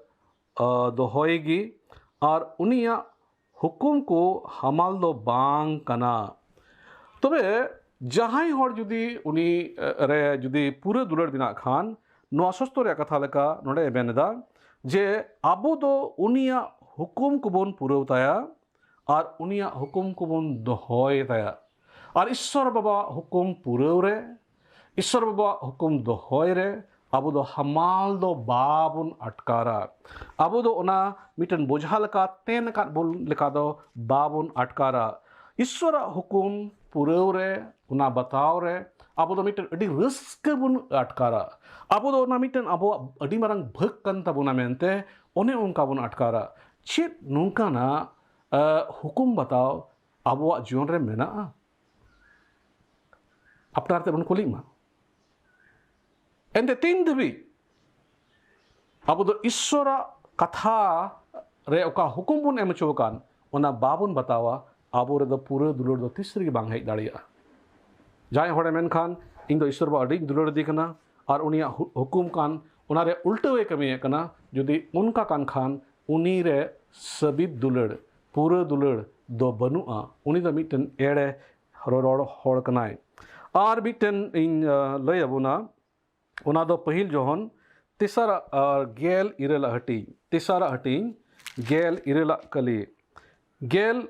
ᱟ, ᱫᱚᱦᱚᱭ ᱜᱮ, ᱟᱨ ᱩᱱᱤᱭᱟᱜ ᱦᱩᱠᱩᱢ ᱠᱚ ᱦᱟᱢᱟᱞ ᱫᱚ ᱵᱟᱝ ᱠᱟᱱᱟ᱾" ᱛᱚᱵᱮ ᱡᱟᱦᱟᱸᱭ ᱦᱚᱲ ᱡᱩᱫᱤ ᱩᱱᱤ, ᱮ, ᱨᱮ ᱡᱩᱫᱤ ᱯᱩᱨᱟᱹ ᱫᱩᱞᱟᱹᱲ ᱢᱮᱱᱟᱜ ᱠᱷᱟᱱ, ᱱᱚᱣᱟ ᱥᱚᱥᱛᱚ ᱨᱮᱭᱟᱜ ᱠᱟᱛᱷᱟ ᱞᱮᱠᱟ ᱱᱚᱰᱮ ᱢᱮᱱ ᱮᱫᱟ ᱡᱮ ᱟᱵᱚ ᱫᱚ ᱩᱱᱤᱭᱟᱜ ᱦᱩᱠᱩᱢ ᱠᱚᱵᱚᱱ ᱯᱩᱨᱟᱹᱣ ᱛᱟᱭᱟ ᱟᱨ ᱩᱱᱤᱭᱟᱜ ᱦᱩᱠᱩᱢ ᱠᱚᱵᱚᱱ ᱫᱚᱦᱚᱭ ᱛᱟᱭᱟ᱾ ᱟᱨ ᱤᱥᱥᱚᱨ ᱵᱟᱵᱟᱣᱟᱜ ᱦᱩᱠᱩᱢ ᱯᱩᱨᱟᱹᱣ ᱨᱮ, ᱤᱥᱥᱚᱨ ᱵᱟᱵᱟᱣᱟᱜ ᱦᱩᱠᱩᱢ ᱫᱚᱦᱚᱭ ᱨᱮ ᱟᱵᱚ ᱫᱚ ᱦᱟᱢᱟᱞ ᱫᱚ ᱵᱟᱵᱚᱱ ᱟᱴᱠᱟᱨᱟ᱾ ᱟᱵᱚ ᱫᱚ ᱚᱱᱟ ᱢᱤᱫᱴᱮᱱ ᱵᱚᱡᱷᱟ ᱞᱮᱠᱟ ᱛᱮᱱ ᱟᱠᱟᱫ ᱵᱚᱱ ᱞᱮᱠᱟ ᱫᱚ ᱵᱟᱵᱚᱱ ᱟᱴᱠᱟᱨᱟ᱾ ᱤᱥᱥᱚᱨᱟᱜ ᱦᱩᱠᱩᱢ ᱯᱩᱨᱟᱹᱣ ᱨᱮ, ᱚᱱᱟ ᱵᱟᱛᱟᱣ ᱨᱮ ᱟᱵᱚ ᱫᱚ ᱢᱤᱫᱴᱮᱱ ᱟᱹᱰᱤ ᱨᱟᱹᱥᱠᱟᱹ ᱵᱚᱱ ᱟᱴᱠᱟᱨᱟ᱾ ᱟᱵᱚ ᱫᱚ ᱚᱱᱟ ᱢᱤᱫᱴᱮᱱ ᱟᱵᱚᱣᱟᱜ ᱟᱹᱰᱤ ᱢᱟᱨᱟᱝ ᱵᱷᱟᱹᱜᱽ ᱠᱟᱱ ᱛᱟᱵᱚᱱᱟ ᱢᱮᱱᱛᱮ ᱚᱱᱮ ᱚᱱᱠᱟ ᱵᱚᱱ ᱟᱴᱠᱟᱨᱟ᱾ ᱪᱮᱫ ᱱᱚᱝᱠᱟᱱᱟᱜ, ᱟ, ᱦᱩᱠᱩᱢ ᱵᱟᱛᱟᱣ ᱟᱵᱚᱣᱟᱜ ᱡᱤᱭᱚᱱ ᱨᱮ ᱢᱮᱱᱟᱜᱼᱟ? ᱟᱯᱱᱟᱨ ᱛᱮ ᱵᱚᱱ ᱠᱩᱞᱤᱜ ᱢᱟ᱾ ᱮᱱᱛᱮ ᱛᱤᱱ ᱫᱷᱟᱹᱵᱤᱡ ᱟᱵᱚ ᱫᱚ ᱤᱥᱥᱚᱨᱟᱜ ᱠᱟᱛᱷᱟ ᱨᱮ ᱚᱠᱟ ᱦᱩᱠᱩᱢ ᱵᱚᱱ ᱮᱢ ᱦᱚᱪᱚ ᱟᱠᱟᱱ, ᱚᱱᱟ ᱵᱟᱵᱚᱱ ᱵᱟᱛᱟᱣᱟ, ᱟᱵᱚ ᱨᱮᱫᱚ ᱯᱩᱨᱟᱹ ᱫᱩᱞᱟᱹᱲ ᱫᱚ ᱛᱤᱥ ᱨᱮᱜᱮ ᱵᱟᱝ ᱦᱮᱡ ᱫᱟᱲᱮᱭᱟᱜᱼᱟ᱾ ᱡᱟᱦᱟᱸᱭ ᱦᱚᱲᱮ ᱢᱮᱱᱠᱷᱟᱱ, "ᱤᱧ ᱫᱚ ᱤᱥᱥᱚᱨ ᱵᱟᱵᱟ ᱟᱹᱰᱤᱧ ᱫᱩᱞᱟᱹᱲ ᱟᱫᱮ ᱠᱟᱱᱟ", ᱟᱨ ᱩᱱᱤᱭᱟᱜ ᱦᱩ-, ᱦᱩᱠᱩᱢ ᱠᱟᱱ, ᱚᱱᱟᱨᱮ ᱩᱞᱴᱟᱹᱣᱮ ᱠᱟᱹᱢᱤᱭᱮᱫ ᱠᱟᱱᱟ, ᱡᱩᱫᱤ ᱚᱱᱠᱟ ᱠᱟᱱ ᱠᱷᱟᱱ, ᱩᱱᱤ ᱨᱮ ᱥᱟᱹᱵᱤᱛ ᱫᱩᱞᱟᱹᱲ, ᱯᱩᱨᱟᱹ ᱫᱩᱞᱟᱹᱲ ᱫᱚ ᱵᱟᱹᱱᱩᱜᱼᱟ᱾ ᱩᱱᱤ ᱫᱚ ᱢᱤᱫᱴᱮᱱ ᱮᱲᱮ ᱨᱚᱨᱚᱲ ᱦᱚᱲ ᱠᱟᱱᱟᱭ᱾ ᱟᱨ ᱢᱤᱫᱴᱮᱱ ᱤᱧ, ᱟ, ᱞᱟᱹᱭ ᱟᱵᱚᱱᱟ, ᱚᱱᱟ ᱫᱚ ᱯᱟᱹᱦᱤᱞ ᱡᱚᱦᱚᱱ ᱛᱮᱥᱟᱨᱟᱜ, ᱟᱨ ᱜᱮᱞ ᱤᱨᱟᱹᱞᱟᱜ ᱦᱟᱹᱴᱤᱧ, ᱛᱮᱥᱟᱨᱟᱜ ᱦᱟᱹᱴᱤᱧ, ᱜᱮᱞ ᱤᱨᱟᱹᱞᱟᱜ ᱠᱟᱹᱞᱤ, ᱜᱮᱞ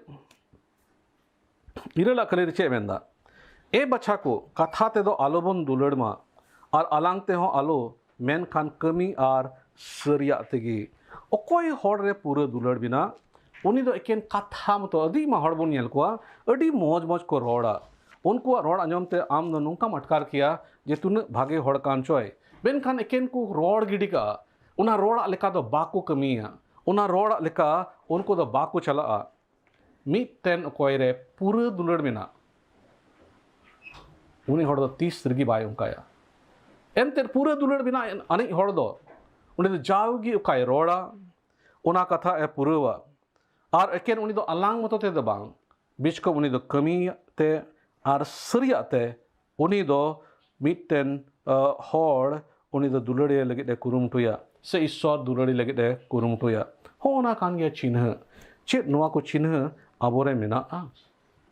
ᱤᱨᱟᱹᱞᱟᱜ ᱠᱟᱹᱞᱤ ᱨᱮ ᱪᱮᱫ ᱮ ᱢᱮᱱᱫᱟ? "ᱮ ᱵᱟᱪᱷᱟ ᱠᱚ, ᱠᱟᱛᱷᱟ ᱛᱮᱫᱚ ᱟᱞᱚᱵᱚᱱ ᱫᱩᱞᱟᱹᱲ ᱢᱟ, ᱟᱨ ᱟᱞᱟᱝ ᱛᱮᱦᱚᱸ ᱟᱞᱚ, ᱢᱮᱱᱠᱷᱟᱱ ᱠᱟᱹᱢᱤ ᱟᱨ ᱥᱟᱹᱨᱤᱭᱟᱜ ᱛᱮᱜᱮ᱾" ᱚᱠᱚᱭ ᱦᱚᱲ ᱨᱮ ᱯᱩᱨᱟᱹ ᱫᱩᱞᱟᱹᱲ ᱢᱮᱱᱟᱜ, ᱩᱱᱤ ᱫᱚ ᱮᱠᱮᱱ ᱠᱟᱛᱷᱟ ᱢᱚᱛᱚ, ᱟᱹᱰᱤ ᱢᱟ ᱦᱚᱲ ᱵᱚᱱ ᱧᱮᱞ ᱠᱚᱣᱟ, ᱟᱹᱰᱤ ᱢᱚᱡᱽ ᱢᱚᱡᱽ ᱠᱚ ᱨᱚᱲᱟ᱾ ᱩᱱᱠᱩᱣᱟᱜ ᱨᱚᱲ ᱟᱸᱡᱚᱢ ᱛᱮ ᱟᱢ ᱫᱚ ᱱᱚᱝᱠᱟᱢ ᱟᱴᱠᱟᱨ ᱠᱮᱭᱟ ᱡᱮ ᱛᱤᱱᱟᱹᱜ ᱵᱷᱟᱜᱮ ᱦᱚᱲ ᱠᱟᱱ ᱪᱚᱭ᱾ ᱢᱮᱱᱠᱷᱟᱱ ᱮᱠᱮᱱ ᱠᱚ ᱨᱚᱲ ᱜᱤᱰᱤ ᱠᱟᱜᱼᱟ, ᱚᱱᱟ ᱨᱚᱲᱟᱜ ᱞᱮᱠᱟ ᱫᱚ ᱵᱟᱠᱚ ᱠᱟᱹᱢᱤᱭᱟ, ᱚᱱᱟ ᱨᱚᱲᱟᱜ ᱞᱮᱠᱟ ᱩᱱᱠᱩ ᱫᱚ ᱵᱟᱠᱚ ᱪᱟᱞᱟᱜᱼᱟ᱾ ᱢᱤᱫᱴᱮᱱ ᱚᱠᱚᱭ ᱨᱮ ᱯᱩᱨᱟᱹ ᱫᱩᱞᱟᱹᱲ ᱢᱮᱱᱟᱜ, ᱩᱱᱤ ᱦᱚᱲ ᱫᱚ ᱛᱤᱥ ᱨᱮᱜᱮ ᱵᱟᱭ ᱚᱱᱠᱟᱭᱟ᱾ ᱮᱱᱛᱮᱫ ᱯᱩᱨᱟᱹ ᱫᱩᱞᱟᱹᱲ ᱢᱮᱱᱟᱜ ᱟᱹᱱᱤᱡ ᱦᱚᱲ ᱫᱚ, ᱩᱱᱤ ᱫᱚ ᱡᱟᱣᱜᱮ ᱚᱠᱟᱭ ᱨᱚᱲᱟ, ᱚᱱᱟ ᱠᱟᱛᱷᱟ ᱮ ᱯᱩᱨᱟᱹᱣᱟ᱾ ᱟᱨ ᱮᱠᱮᱱ ᱩᱱᱤ ᱫᱚ ᱟᱞᱟᱝ ᱢᱚᱛᱚ ᱛᱮᱫᱚ ᱵᱟᱝ, ᱵᱤᱪᱠᱚᱢ ᱩᱱᱤ ᱫᱚ ᱠᱟᱹᱢᱤᱭᱟᱜ ᱛᱮ ᱟᱨ ᱥᱟᱹᱨᱤᱭᱟᱜ ᱛᱮ ᱩᱱᱤ ᱫᱚ ᱢᱤᱫᱴᱮᱱ, ᱟ, ᱦᱚᱲ ᱩᱱᱤ ᱫᱚ ᱫᱩᱞᱟᱹᱲᱤᱭᱟᱹ ᱞᱟᱹᱜᱤᱫ ᱮ ᱠᱩᱨᱩᱢᱩᱴᱩᱭᱟ, ᱥᱮ ᱤᱥᱥᱚᱨ ᱫᱩᱞᱟᱹᱲᱤ ᱞᱟᱹᱜᱤᱫ ᱮ ᱠᱩᱨᱩᱢᱩᱴᱩᱭᱟ᱾ ᱦᱚᱸᱜᱼᱚ ᱱᱟ ᱠᱟᱱ ᱜᱮᱭᱟ ᱪᱤᱱᱦᱟᱹ᱾ ᱪᱮᱫ ᱱᱚᱣᱟ ᱠᱚ ᱪᱤᱱᱦᱟᱹ ᱟᱵᱚᱨᱮ ᱢᱮᱱᱟᱜᱼᱟ?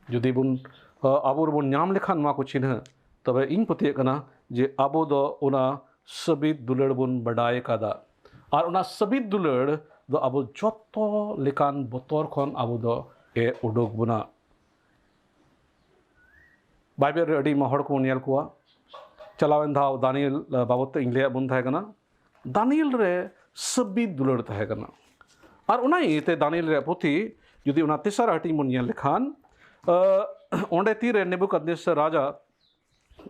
ᱡᱩᱫᱤ ᱵᱚᱱ, ᱟ, ᱟᱵᱚ ᱨᱮᱵᱚᱱ ᱧᱟᱢ ᱞᱮᱠᱷᱟᱱ ᱱᱚᱣᱟ ᱠᱚ ᱪᱤᱱᱦᱟᱹ, ᱛᱚᱵᱮ ᱤᱧ ᱯᱟᱹᱛᱭᱟᱹᱜ ᱠᱟᱱᱟ ᱡᱮ ᱟᱵᱚ ᱫᱚ ᱚᱱᱟ ᱥᱟᱹᱵᱤᱛ ᱫᱩᱞᱟᱹᱲ ᱵᱚᱱ ᱵᱟᱰᱟᱭ ᱟᱠᱟᱫᱟ᱾ ᱟᱨ ᱚᱱᱟ ᱥᱟᱹᱵᱤᱛ ᱫᱩᱞᱟᱹᱲ ᱫᱚ ᱟᱵᱚ ᱡᱚᱛᱚ ᱞᱮᱠᱟᱱ ᱵᱚᱛᱚᱨ ᱠᱷᱚᱱ ᱟᱵᱚ ᱫᱚ ᱮ ᱩᱰᱩᱠ ᱵᱚᱱᱟ᱾ ᱵᱟᱭᱵᱮᱞ ᱨᱮ ᱟᱹᱰᱤ ᱟᱭᱢᱟ ᱦᱚᱲ ᱠᱚᱵᱚᱱ ᱧᱮᱞ ᱠᱚᱣᱟ, ᱪᱟᱞᱟᱣᱮᱱ ᱫᱷᱟᱣ ᱫᱟᱱᱤᱭᱮᱞ ᱵᱟᱵᱚᱫ ᱛᱮ ᱤᱧ ᱞᱟᱹᱭᱟᱫ ᱵᱚᱱ ᱛᱟᱦᱮᱸ ᱠᱟᱱᱟ, ᱫᱟᱱᱤᱭᱮᱞ ᱨᱮ ᱥᱟᱹᱵᱤᱫ ᱫᱩᱞᱟᱹᱲ ᱛᱟᱦᱮᱸ ᱠᱟᱱᱟ᱾ ᱟᱨ ᱚᱱᱟ ᱤᱭᱟᱹᱛᱮ ᱫᱟᱱᱤᱭᱮᱞ ᱨᱮᱭᱟᱜ ᱯᱩᱛᱷᱤ ᱡᱩᱫᱤ ᱚᱱᱟ ᱛᱮᱥᱟᱨ ᱦᱟᱹᱴᱤᱧ ᱵᱚᱱ ᱧᱮᱞ ᱞᱮᱠᱷᱟᱱ, ᱚᱸᱰᱮ ᱛᱤᱨᱮ ᱱᱮᱵᱩᱠᱟᱫᱱᱮᱥᱟᱨ ᱨᱟᱡᱟ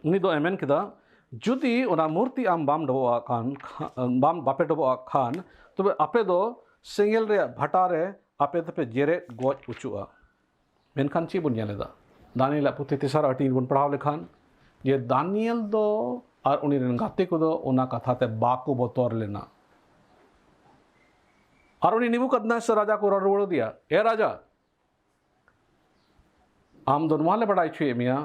ᱩᱱᱤ ᱫᱚ ᱮ ᱢᱮᱱ ᱠᱮᱫᱟ, ᱡᱩᱫᱤ ᱚᱱᱟ ᱢᱩᱨᱛᱤ ᱟᱢ ᱵᱟᱢ ᱰᱚᱵᱚᱜ ᱟᱜ ᱠᱷᱟᱱ, ᱵᱟᱢ ᱵᱟᱯᱮ ᱰᱚᱵᱚᱜ ᱟᱜ ᱠᱷᱟᱱ, ᱛᱚᱵᱮ ᱟᱯᱮ ᱫᱚ ᱥᱮᱸᱜᱮᱞ ᱨᱮᱭᱟᱜ ᱵᱷᱟᱴᱟ ᱨᱮ ᱟᱯᱮ ᱫᱚᱯᱮ ᱡᱮᱨᱮᱫ ᱜᱚᱡ ᱚᱪᱚᱜᱼᱟ᱾ ᱢᱮᱱᱠᱷᱟᱱ ᱪᱮᱫ ᱵᱚᱱ ᱧᱮᱞ ᱮᱫᱟ? ᱫᱟᱱᱤᱭᱮᱞᱟᱜ ᱯᱩᱛᱷᱤ ᱛᱮᱥᱟᱨ ᱦᱟᱹᱴᱤᱧ ᱵᱚᱱ ᱯᱟᱲᱦᱟᱣ ᱞᱮᱠᱷᱟᱱ, ᱡᱮ ᱫᱟᱱᱤᱭᱮᱞ ᱫᱚ ᱟᱨ ᱩᱱᱤ ᱨᱮᱱ ᱜᱟᱛᱮ ᱠᱚᱫᱚ ᱚᱱᱟ ᱠᱟᱛᱷᱟ ᱛᱮ ᱵᱟᱠᱚ ᱵᱚᱛᱚᱨ ᱞᱮᱱᱟ᱾ ᱟᱨ ᱩᱱᱤ ᱱᱮᱵᱩᱠᱟᱫᱱᱮᱥᱟᱨ ᱨᱟᱡᱟ ᱠᱚ ᱨᱚᱲ ᱨᱩᱣᱟᱹᱲ ᱟᱫᱮᱭᱟ, ᱮ ᱨᱟᱡᱟ, ᱟᱢ ᱫᱚ ᱱᱚᱣᱟ ᱞᱮ ᱵᱟᱰᱟᱭ ᱦᱚᱪᱚᱭᱮᱫ ᱢᱮᱭᱟ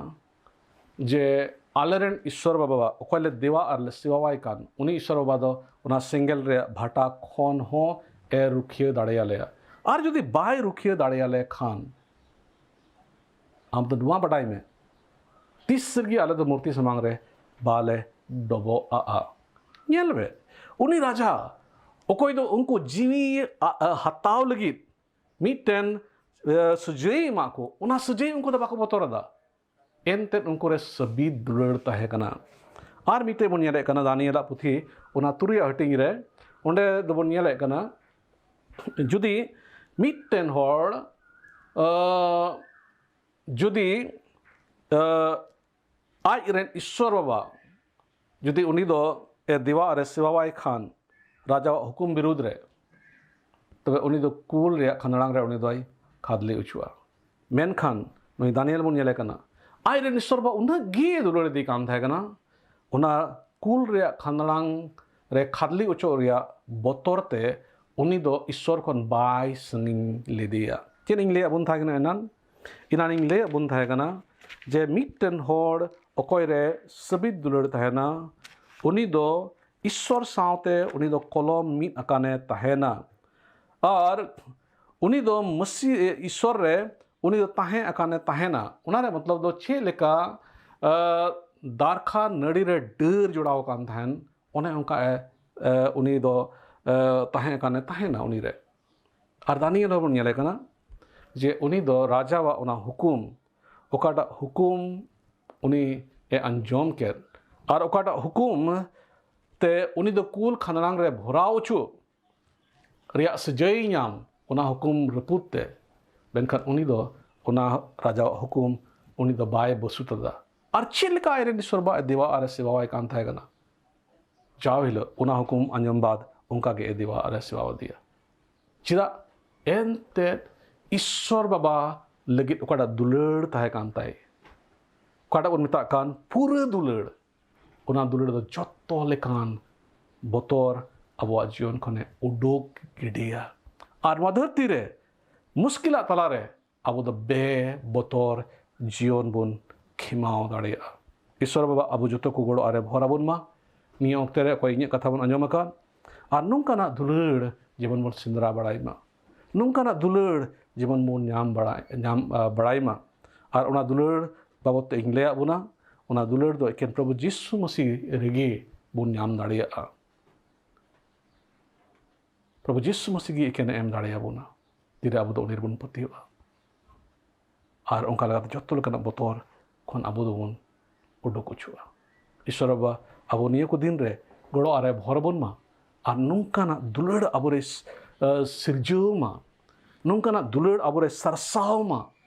ᱡᱮ ᱟᱞᱮᱨᱮᱱ ᱤᱥᱥᱚᱨ ᱵᱟᱵᱟ, ᱚᱠᱚᱭ ᱞᱮ ᱫᱮᱣᱟ ᱟᱨ ᱞᱮ ᱥᱮᱵᱟᱣᱟᱭ ᱠᱟᱱ, ᱩᱱᱤ ᱤᱥᱥᱚᱨ ᱵᱟᱵᱟ ᱫᱚ ᱚᱱᱟ ᱥᱮᱸᱜᱮᱞ ᱨᱮᱭᱟᱜ ᱵᱷᱟᱴᱟ ᱠᱷᱚᱱ ᱦᱚᱸ ᱮ ᱨᱩᱠᱷᱤᱭᱟᱹ ᱫᱟᱲᱮᱭᱟᱞᱮᱭᱟ᱾ ᱟᱨ ᱡᱩᱫᱤ ᱵᱟᱭ ᱨᱩᱠᱷᱤᱭᱟᱹ ᱫᱟᱲᱮᱭᱟᱞᱮ ᱠᱷᱟᱱ, ᱟᱢ ᱫᱚ ᱱᱚᱣᱟ ᱵᱟᱰᱟᱭ ᱢᱮ, ᱛᱤᱥ ᱨᱮᱜᱮ ᱟᱞᱮ ᱫᱚ ᱢᱩᱨᱛᱤ ᱥᱟᱢᱟᱝ ᱨᱮ ᱵᱟᱞᱮ ᱰᱚᱵᱚᱜ ᱟᱜᱼᱟ᱾ ᱧᱮᱞ ᱢᱮ, ᱩᱱᱤ ᱨᱟᱡᱟ, ᱚᱠᱚᱭ ᱫᱚ ᱩᱱᱠᱩ ᱡᱤᱣᱤ ᱟ-, ᱟ-, ᱦᱟᱛᱟᱣ ᱞᱟᱹᱜᱤᱫ ᱢᱤᱫᱴᱮᱱ, ᱮ, ᱥᱩᱡᱟᱹᱭ ᱮᱢᱟᱜ ᱠᱚ, ᱚᱱᱟ ᱥᱩᱡᱟᱹᱭ ᱩᱱᱠᱩ ᱫᱚ ᱵᱟᱠᱚ ᱵᱚᱛᱚᱨ ᱟᱫᱟ᱾ ᱮᱱᱛᱮᱫ ᱩᱱᱠᱩ ᱨᱮ ᱥᱟᱹᱵᱤᱫ ᱫᱩᱞᱟᱹᱲ ᱛᱟᱦᱮᱸ ᱠᱟᱱᱟ᱾ ᱟᱨ ᱢᱤᱫᱴᱮᱡ ᱵᱚᱱ ᱧᱮᱞᱮᱫ ᱠᱟᱱᱟ ᱫᱟᱱᱤᱭᱮᱞᱟᱜ ᱯᱩᱛᱷᱤ, ᱚᱱᱟ ᱛᱩᱨᱩᱭᱟᱜ ᱦᱟᱹᱴᱤᱧ ᱨᱮ, ᱚᱸᱰᱮ ᱫᱚᱵᱚᱱ ᱧᱮᱞᱮᱫ ᱠᱟᱱᱟ, ᱡᱩᱫᱤ ᱢᱤᱫᱴᱮᱱ ᱦᱚᱲ, ᱟ, ᱡᱩᱫᱤ, ᱟ, ᱟᱡ ᱨᱮᱱ ᱤᱥᱥᱚᱨ ᱵᱟᱵᱟ ᱡᱩᱫᱤ ᱩᱱᱤ ᱫᱚ ᱮ ᱫᱮᱣᱟ ᱟᱨ ᱮ ᱥᱮᱵᱟᱣᱟᱭ ᱠᱷᱟᱱ ᱨᱟᱡᱟᱣᱟᱜ ᱦᱩᱠᱩᱢ ᱵᱤᱨᱩᱫᱽ ᱨᱮ, ᱛᱚᱵᱮ ᱩᱱᱤ ᱫᱚ ᱠᱩᱞ ᱨᱮᱭᱟᱜ ᱠᱷᱟᱸᱫᱽᱲᱟᱝ ᱨᱮ ᱩᱱᱤ ᱫᱚᱭ ᱠᱷᱟᱫᱽᱞᱮ ᱚᱪᱚᱜᱼᱟ᱾ ᱢᱮᱱᱠᱷᱟᱱ ᱱᱩᱭ ᱫᱟᱱᱤᱭᱮᱞ ᱵᱚᱱ ᱧᱮᱞᱮ ᱠᱟᱱᱟ, ᱟᱡ ᱨᱮᱱ ᱤᱥᱥᱚᱨ ᱵᱟᱵᱟ ᱩᱱᱟᱹᱜ ᱜᱮ ᱫᱩᱞᱟᱹᱲ ᱤᱫᱤ ᱠᱟᱱ ᱛᱟᱦᱮᱸ ᱠᱟᱱᱟ, ᱚᱱᱟ ᱠᱩᱞ ᱨᱮᱭᱟᱜ ᱠᱷᱟᱸᱫᱽᱲᱟᱝ ᱨᱮ ᱠᱷᱟᱫᱽᱞᱮ ᱚᱪᱚᱜ ᱨᱮᱭᱟᱜ ᱵᱚᱛᱚᱨ ᱛᱮ ᱩᱱᱤ ᱫᱚ ᱤᱥᱥᱚᱨ ᱠᱷᱚᱱ ᱵᱟᱭ ᱥᱟᱺᱜᱤᱧ ᱞᱮᱫᱮᱭᱟ᱾ ᱪᱮᱫ ᱤᱧ ᱞᱟᱹᱭᱟᱫ ᱵᱚᱱ ᱛᱟᱦᱮᱸ ᱠᱟᱱᱟ ᱮᱱᱟᱱ? ᱮᱱᱟᱱ ᱤᱧ ᱞᱟᱹᱭᱟᱫ ᱵᱚᱱ ᱛᱟᱦᱮᱸ ᱠᱟᱱᱟ ᱡᱮ ᱢᱤᱫᱴᱮᱱ ᱦᱚᱲ ᱚᱠᱚᱭ ᱨᱮ ᱥᱟᱹᱵᱤᱫ ᱫᱩᱞᱟᱹᱲ ᱛᱟᱦᱮᱱᱟ, ᱩᱱᱤ ᱫᱚ ᱤᱥᱥᱚᱨ ᱥᱟᱶᱛᱮ ᱩᱱᱤ ᱫᱚ ᱠᱚᱞᱚᱢ ᱢᱤᱫ ᱟᱠᱟᱱᱮ ᱛᱟᱦᱮᱱᱟ᱾ ᱟᱨ ᱩᱱᱤ ᱫᱚ ᱢᱟᱹᱥᱤ, ᱤᱥᱥᱚᱨ ᱨᱮ ᱩᱱᱤ ᱫᱚ ᱛᱟᱦᱮᱸ ᱟᱠᱟᱱᱮ ᱛᱟᱦᱮᱱᱟ᱾ ᱚᱱᱟ ᱨᱮᱭᱟᱜ ᱢᱚᱛᱞᱚᱵ ᱫᱚ ᱪᱮᱫ ᱞᱮᱠᱟ, ᱟ, ᱫᱟᱨᱠᱷᱟ ᱱᱟᱹᱲᱤ ᱨᱮ ᱰᱟᱹᱨ ᱡᱚᱲᱟᱣ ᱟᱠᱟᱱ ᱛᱟᱦᱮᱱ, ᱚᱱᱮ ᱚᱱᱠᱟ ᱮ, ᱮ, ᱩᱱᱤ ᱫᱚ, ᱮ, ᱛᱟᱦᱮᱸ ᱟᱠᱟᱱᱮ ᱛᱟᱦᱮᱱᱟ ᱩᱱᱤ ᱨᱮ᱾ ᱟᱨ ᱫᱟᱱᱤᱭᱮᱞ ᱦᱚᱸᱵᱚᱱ ᱧᱮᱞᱮ ᱠᱟᱱᱟ ᱡᱮ ᱩᱱᱤ ᱫᱚ ᱨᱟᱡᱟᱣᱟᱜ ᱚᱱᱟ ᱦᱩᱠᱩᱢ, ᱚᱠᱟᱴᱟᱜ ᱦᱩᱠᱩᱢ ᱩᱱᱤ ᱮ ᱟᱸᱡᱚᱢ ᱠᱮᱫ, ᱟᱨ ᱚᱠᱟᱴᱟᱜ ᱦᱩᱠᱩᱢ ᱛᱮ ᱩᱱᱤ ᱫᱚ ᱠᱩᱞ ᱠᱷᱟᱸᱫᱽᱲᱟᱝ ᱨᱮ ᱵᱷᱚᱨᱟᱣ ᱚᱪᱚ ᱨᱮᱭᱟᱜ ᱥᱟᱹᱡᱟᱹᱭ ᱧᱟᱢ, ᱚᱱᱟ ᱦᱩᱠᱩᱢ ᱨᱟᱹᱯᱩᱫ ᱛᱮ, ᱢᱮᱱᱠᱷᱟᱱ ᱩᱱᱤ ᱫᱚ ᱚᱱᱟ ᱨᱟᱡᱟᱣᱟᱜ ᱦᱩᱠᱩᱢ ᱩᱱᱤ ᱫᱚ ᱵᱟᱭ ᱵᱟᱹᱥᱩᱛ ᱟᱫᱟ᱾ ᱟᱨ ᱪᱮᱫ ᱞᱮᱠᱟ ᱟᱡᱨᱮᱱ ᱤᱥᱚᱨ ᱵᱟ ᱫᱮᱣᱟ ᱟᱨᱮ ᱥᱮᱵᱟᱣᱟᱭ ᱠᱟᱱ ᱛᱟᱦᱮᱸ ᱠᱟᱱᱟ, ᱡᱟᱣ ᱦᱤᱞᱳᱜ ᱚᱱᱟ ᱦᱩᱠᱩᱢ ᱟᱸᱡᱚᱢ ᱵᱟᱫ ᱚᱱᱠᱟ ᱜᱮ ᱫᱮᱣᱟ ᱟᱨᱮ ᱥᱮᱵᱟ ᱟᱫᱮᱭᱟ᱾ ᱪᱮᱫᱟᱜ? ᱮᱱᱛᱮᱫ ᱤᱥᱚᱨ ᱵᱟᱵᱟ ᱞᱟᱹᱜᱤᱫ ᱚᱠᱟᱴᱟᱜ ᱫᱩᱞᱟᱹᱲ ᱛᱟᱦᱮᱸ ᱠᱟᱱ ᱛᱟᱭ, ᱚᱠᱟᱴᱟᱜ ᱵᱚᱱ ᱢᱮᱛᱟᱜ ᱠᱟᱱ ᱯᱩᱨᱟᱹ ᱫᱩᱞᱟᱹᱲ, ᱚᱱᱟ ᱫᱩᱞᱟᱹᱲ ᱫᱚ ᱡᱚᱛᱚ ᱞᱮᱠᱟᱱ ᱵᱚᱛᱚᱨ ᱟᱵᱚᱣᱟᱜ ᱡᱤᱭᱚᱱ ᱠᱷᱚᱱᱮ ᱩᱰᱩᱠ ᱜᱤᱰᱤᱭᱟ᱾ ᱟᱨ ᱱᱚᱣᱟ ᱫᱷᱟᱹᱨᱛᱤ ᱨᱮ ᱢᱩᱥᱠᱤᱞᱟᱜ ᱛᱟᱞᱟᱨᱮ ᱟᱵᱚ ᱫᱚ ᱵᱮ ᱵᱚᱛᱚᱨ ᱡᱤᱭᱚᱱ ᱵᱚᱱ ᱠᱷᱮᱢᱟᱣ ᱫᱟᱲᱮᱭᱟᱜᱼᱟ᱾ ᱤᱥᱚᱨ ᱵᱟᱵᱟ ᱟᱵᱚ ᱡᱚᱛᱚ ᱠᱚ ᱜᱚᱲᱚ ᱟᱨᱮ ᱵᱷᱚᱨ ᱟᱵᱚᱱ ᱢᱟ᱾ ᱱᱤᱭᱟᱹ ᱚᱠᱛᱮ ᱨᱮ ᱚᱠᱚᱭ ᱤᱧᱟᱹᱜ ᱠᱟᱛᱷᱟ ᱵᱚᱱ ᱟᱸᱡᱚᱢ ᱟᱠᱟᱫ ᱟᱨ ᱱᱚᱝᱠᱟᱱᱟᱜ ᱫᱩᱞᱟᱹᱲ ᱡᱮᱢᱚᱱ ᱵᱚᱱ ᱥᱮᱸᱫᱽᱨᱟ ᱵᱟᱲᱟᱭ ᱢᱟ, ᱱᱚᱝᱠᱟᱱᱟᱜ ᱫᱩᱞᱟᱹᱲ ᱡᱮᱢᱚᱱ ᱵᱚᱱ ᱧᱟᱢ ᱵᱟᱲᱟᱭ, ᱧᱟᱢ, ᱟ, ᱵᱟᱲᱟᱭ ᱢᱟ᱾ ᱟᱨ ᱚᱱᱟ ᱫᱩᱞᱟᱹᱲ ᱵᱟᱵᱚᱫ ᱛᱮ ᱤᱧ ᱞᱟᱹᱭᱟᱫ ᱵᱚᱱᱟ, ᱚᱱᱟ ᱫᱩᱞᱟᱹᱲ ᱫᱚ ᱮᱠᱮᱱ ᱯᱨᱚᱵᱷᱩ ᱡᱤᱥᱩ ᱢᱟᱹᱥᱤ ᱨᱮᱜᱮ ᱵᱚᱱ ᱧᱟᱢ ᱫᱟᱲᱮᱭᱟᱜᱼᱟ᱾ ᱯᱨᱚᱵᱷᱩ ᱡᱤᱥᱩ ᱢᱟᱹᱥᱤ ᱜᱮ ᱮᱠᱮᱱᱮ ᱮᱢ ᱫᱟᱲᱮᱭᱟᱵᱚᱱᱟ, ᱛᱤᱨᱮ ᱟᱵᱚ ᱫᱚ ᱩᱱᱤ ᱨᱮᱵᱚᱱ ᱯᱟᱹᱛᱭᱟᱹᱜᱼᱟ᱾ ᱟᱨ ᱚᱱᱠᱟ ᱞᱮᱠᱟᱛᱮ ᱡᱚᱛᱚ ᱞᱮᱠᱟᱱᱟᱜ ᱵᱚᱛᱚᱨ ᱠᱷᱚᱱ ᱟᱵᱚ ᱫᱚᱵᱚᱱ ᱩᱰᱩᱠ ᱚᱪᱚᱜᱼᱟ᱾ ᱤᱥᱚᱨ ᱵᱟᱵᱟ ᱟᱵᱚ ᱱᱤᱭᱟᱹ ᱠᱚ ᱫᱤᱱ ᱨᱮ ᱜᱚᱲᱚ ᱟᱨᱮ ᱵᱷᱚᱨ ᱟᱵᱚᱱ ᱢᱟ, ᱟᱨ ᱱᱚᱝᱠᱟᱱᱟᱜ ᱫᱩᱞᱟᱹᱲ ᱟᱵᱚᱨᱮ ᱥᱤᱨᱡᱟᱹᱣ ᱢᱟ, ᱱᱚᱝᱠᱟᱱᱟᱜ ᱫᱩᱞᱟᱹᱲ ᱟᱵᱚᱨᱮ ᱥᱟᱨᱥᱟᱣ ᱢᱟ,